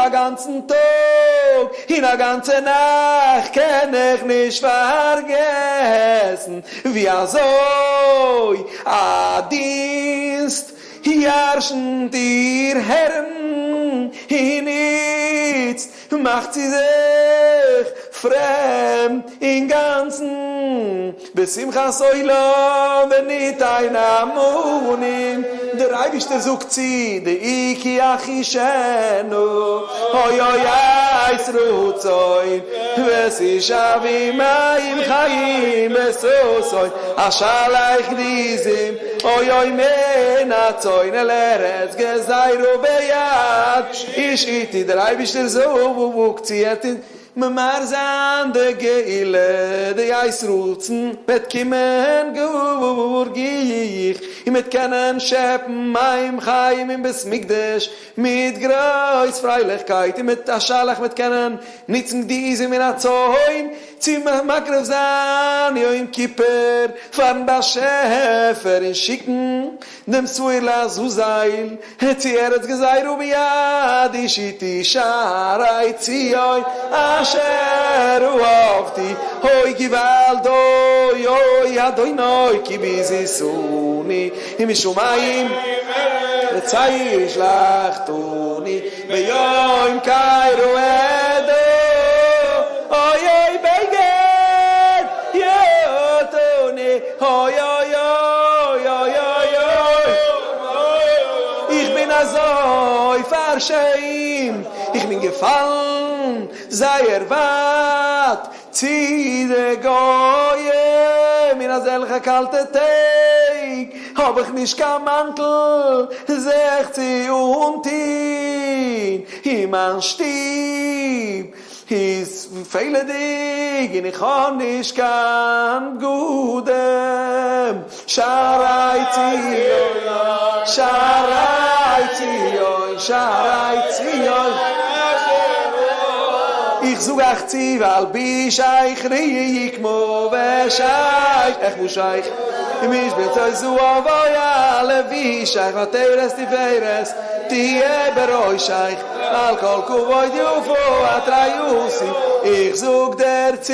א גאנצן טאג און א גאנצע נאכט קען איך נישט פארגעסן ווי אזוי א דינסט ירשנט איר הערן און איצט מאכט זי זיך פרעמד אינגאנצן בשמחת עולם וניתן המונים, דער אייבישטער זאגט צו די כי אחישנה, אוי אוי עת רצון, ותשאבי מים חיים בששון, אשלח גריזים, אוי אוי מן הצאן אל ארץ גזירה ביד איש עתי, דער אייבישטער זאגט צו ער טוט ממהר זיין די גאולה, די עת רצון וועט קומען גאר גיך, און מ'וועט קענען שעפן מים חיים אין בית מקדש מיט גרויס פרייליכקייט, און מיט א שלח מ'וועט קענען נוצן די עזים און הצאן צו מקריב זיין יום כיפור פארן באשעפער און שיקן דעם שעיר לעזאזל, צו ארץ גזירה ביד איש עתי שערי ציון אשר אהבתי, אוי געוואלד אוי אוי אדוני כי ביזיתני משמים רצה שלחתני ביום קרא אדע אוי אוי בגד יעטני אוי אוי אוי אוי אוי אוי איך בין אזוי פארשעמט, איך בין געפאלן זייער ווייט צו די גוים, אין אזעלכע קאלטע טעג האב איך נישט קיין מאנטל זיך צו אנטון, אין מיין שטוב איז פעלעדיג און איך האב נישט קיין בגדים, שערי ציון, שערי ציון, שערי ציון, איך זאג אייך צו ועל בישייך ראי כמו ושייך, איך בושייך, ומשבצות זהב היה לבישייך ועטרת תפארת תהיה בראשייך. על כל כבוד יפו אתריוסי, איך זאג דיר צו,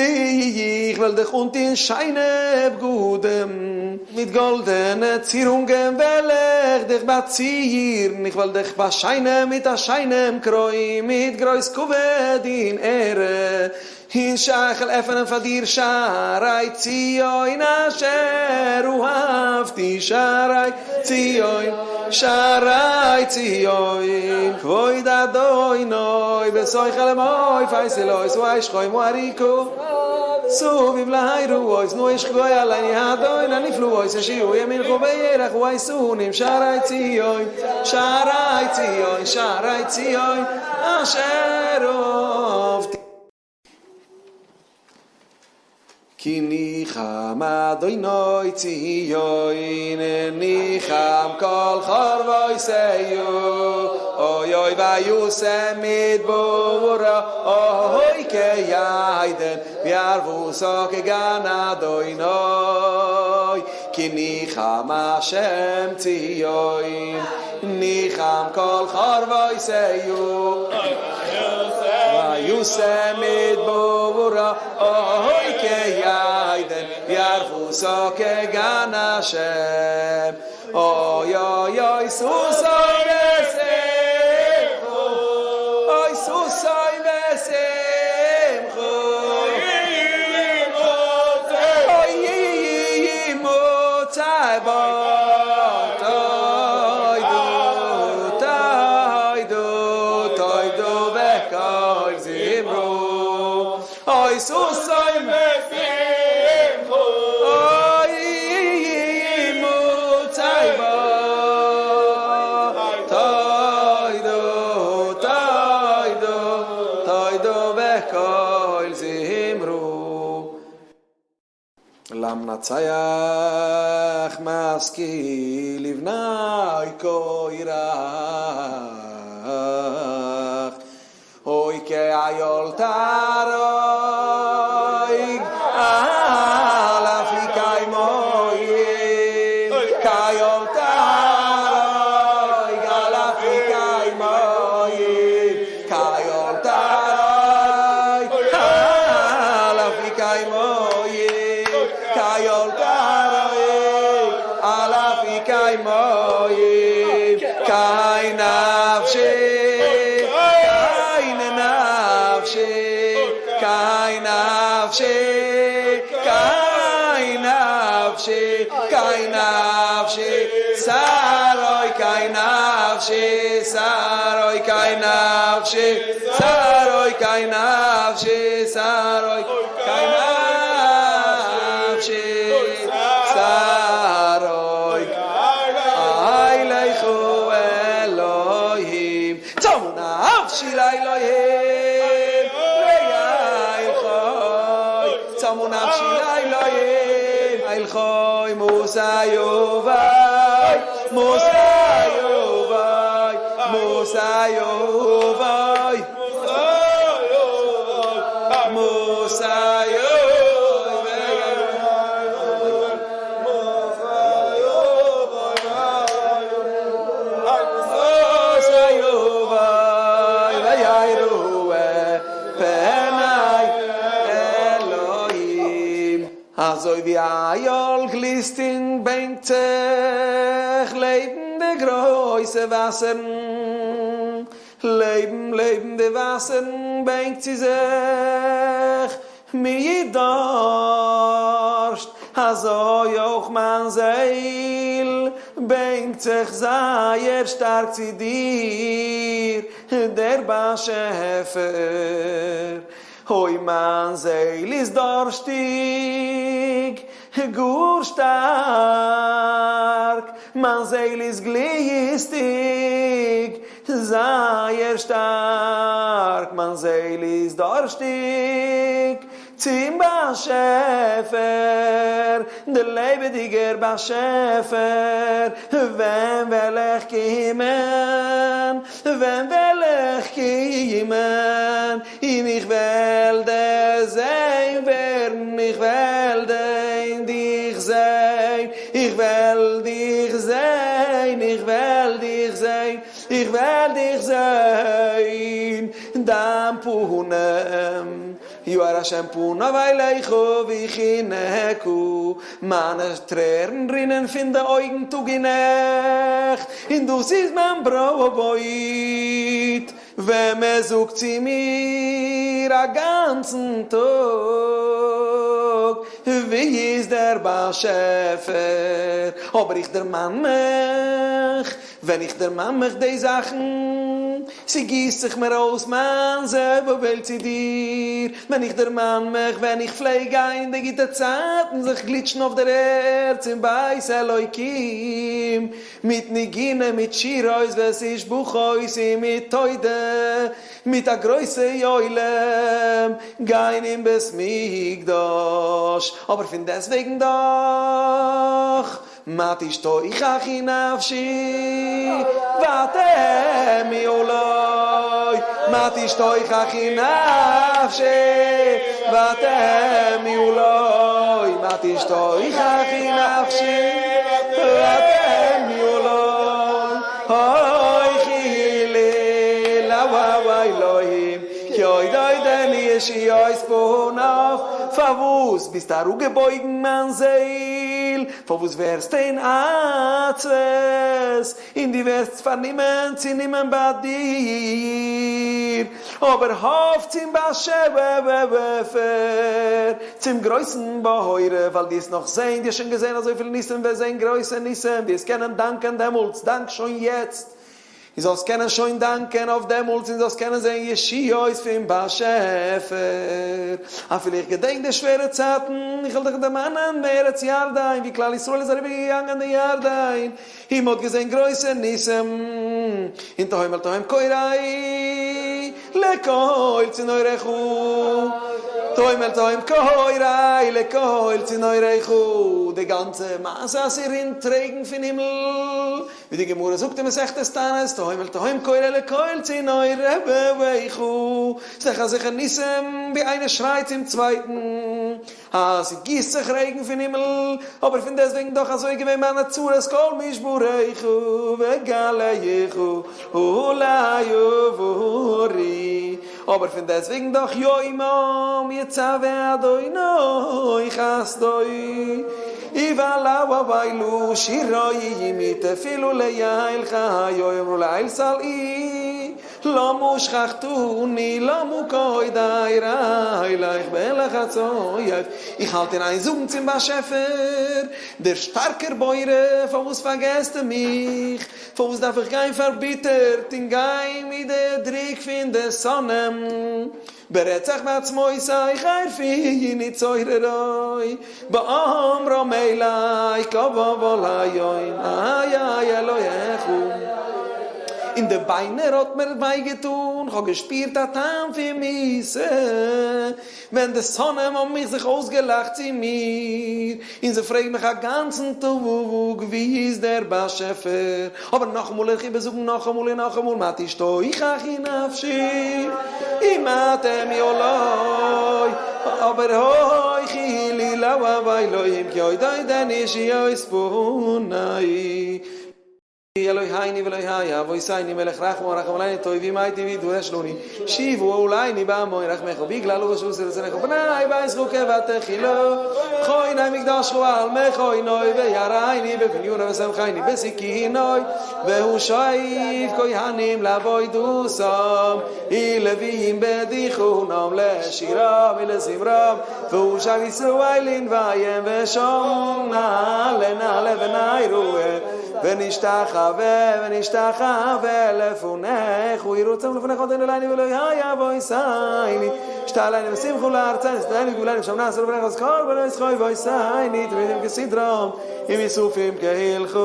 איך וועל דיך אנטון שיינע בגדים, מיט גאלדענע צירונגען וועל איך דיך באצירן, איך וועל דיך באשיינען מיט א שיינעם קרוין, מיט גרויס כבוד און עהרע. און שכל עפענען פאר דיר שערי ציון אשר אהבתי שערי ציון שערי ציון כבוד אדוני בתוך אלמוי פייסלויס ואש חומו אריקו סביב להירואויס נו איש גוי עליני אדון הנפלאויס השיעו ימינך בירח וייסונים שערי ציון שערי ציון שערי ציון אשר אהבתי כי ניחם אדוני ציון ניחם כל חורבותיו אוי אוי וישם מדברו אוי כעדן ויערבותו כגן אדוני כי ניחם השם ציון ניחם כל חורבותיו וישם מדברו אוי כעדן ויערבותו כגן השם אוי אוי אוי ששון ושמחה אוי ששון ושמחה אוי ימצא בו תודו תודו תודו בקול זמרו אוי ששון ושמחה אוי ימצא בו תודו תודו תודו בקול זמרו. למנצח משכיל לבני קורח, אוי כאיל תערוג על אפיקי מים, כאיל תערוג על אפיקי מים, כאיל תערוג על אפיקי מים, כאיל תערוג על אפיקי מים, קאי נפשי, קאי נפשי, קאי נפשי, קאי נפשי, קאי נפשי, שרוי קאי נפשי, שרוי קאי נפשי, שרוי קאי נפשי, שרוי קאי נפשי, שרוי אלכו אלוהים, צומו נפשי לאלוהים, ואלכוי, צומו נפשי לאלוהים, אלכוי מוסא יובי, מוסא יובי, מוסא יובי, מוסא יובי, ויראו פני אלוהים. אזוי ווי איל גליסט און בענקט זיך לעבן די גרויסע וואסערן, לעבן, לעבן די וואסערן בענקט זי זיך מיט דארשט, אזוי אויך מיין זעהל בענקט זיך זייער שטארק צו דיר, דער באשעפער. אוי מיין זעהל איז דארשטיג, גאר שטארק, מיין זעהל איז גליסטיג, זייער שטארק, מיין זעהל איז דארשטיג צום באשעפער, דער לעבעדיגער באשעפער, ווען וועל איך קומען, ווען וועל איך קומען, און איך וועל דערזען ווערן, איך וועל דען דיך זען, איך וועל דיך זען, איך וועל דיך זען, איך וועל דיך זען, דיין פנים, יאר השם פניו אליך ויחנך, מיינע טרערן רינען פון די אויגן טאג און נעכט, און דאס איז מיין ברויט. ווען מען זאגט צו מיר א גאנצן טאג, וואו איז דער באשעפער? אבער איך דערמאן מיך, ווען איך דערמאן מיך די זאכן, ס'גיסט זיך מיר אויס מיין זעהל צו דיר, ווען איך דערמאן מיך ווען איך פלעג גיין די גוטע צייטן זיך גליטשן אויף דער ערד צום בית אלוקים, מיט נגינה מיט שירות ותשבחות און מיט תודה, מיט א גרויסע עולם גיין אין בית מקדש, אבער פון דעסטוועגן דאך מה תשתוחחי נפשי ותהמי עלי, מה תשתוחחי נפשי ותהמי עלי, מה תשתוחחי נפשי ותהמי עלי, אוי חילי לאוואי אלוהים, כי אוי דוי דני ישיעות פניו, פארוואס ביסטו אראפגעבויגן מיין זעהל, פארוואס ווערסטו אין עצבות, און דו ווערסט פארנומען צו נומען ביי דיר, אבער האף צום באשעפער, צום גרויסן בורא, ווייל דו וועסט נאך זען, דו האסט שוין געזען אזויפיל ניסים, וועסט זען גרויסע ניסים, דו וועסט קענען דאנקען דעמאלטס, דאנק שוין יעצט, און זאלסט קענען שוין דאנקען אויף דעמאלטס און זאלסט קענען זען ישועות פון באשעפער. אפילו איך געדענק די שווערע צייטן, איך וועל דיך דערמאנען מארץ ירדן, ווי כלל ישראל איז אריבערגעגאנגען די ירדן, און מ'האט געזען גרויסע ניסים, און תהום אל תהום קורא לקול צינורך. תהום אל תהום קורא לקול צינוריך, די גאנצע מעשה אז ס'רינט רעגן פון הימל, ווי די גמרא זאגט אין מסכת תענית, תהום אל תהום קורא לקול צינוריך, ס'דאך אזעלכע ניסים ווי איינער שרייט צום צווייטן אז ס'גיסט זיך רעגן פון הימל, אבער פון דעסטוועגן דאך אזוי געווען מיינע צרות כל משבריך וגליך עלי עברי. אבער פון דעסטוועגן דאך יומם יצוה אדוני חסדו ובלעו שיראי תפילו ליעל חיו אמרו לאל סלעי למה שכחתוני למה קודי רעי לך בלחץ אויב איך האלט אין איין זאגן צום באשעפער דער שטארקער בורא פארוואס פארגעסטו מיך פארוואס דארף איך גיין פארביטערט און גיין מיט די דרוק פון די שונאים? ברצח בעצמותיך ערפי צוררי באמרם אלי כבוא היום איי איי אלוהיך. אין די ביינער האט מיר וויי געטאן, כ'האב געשפירט א טעם פון מיתה. ווען די שונאים האבן מיך זיך אויסגעלאכט צו מיר, און זיי פרעגן מיך א גאנצן טאג וואו איז דער באשעפער, אבער נאכאמאל איך איבערזאגן נאכאמאל און נאכאמאל מה תשתוחחי נפשי ומה תהמי עלי, אבער הוכי לי לאהבה אלוהים כי עוד עודני שיעוז פני. אלוהינו ואלוהי אבותינו מלך רחום הרחם עלינו טוב ומטיב ידרש לנו שיבו עלינו בהמון רחמך בגלל ורשות רצונך בני ביתך כבתחילה כונן מקדשך על מכונו ויראני בבנינו ושמחני בסכינו והושיב כהנים לעבודתם ולוויים בדיכונם לשירם ולזמרם והושב ישראל לנבאיהם ושם נעלה נעלה ונראה ונשתחווה ונשתחווה לפניך ויהי רצון לפניך אדוני אלוהינו ואלוהי אבותינו שתעלנו בשמחה לארצנו ותתננו וגאלנו ושם נעשה לפניך את כל בנות חובותינו תמידים כסדרם ומסופים כהלכתם.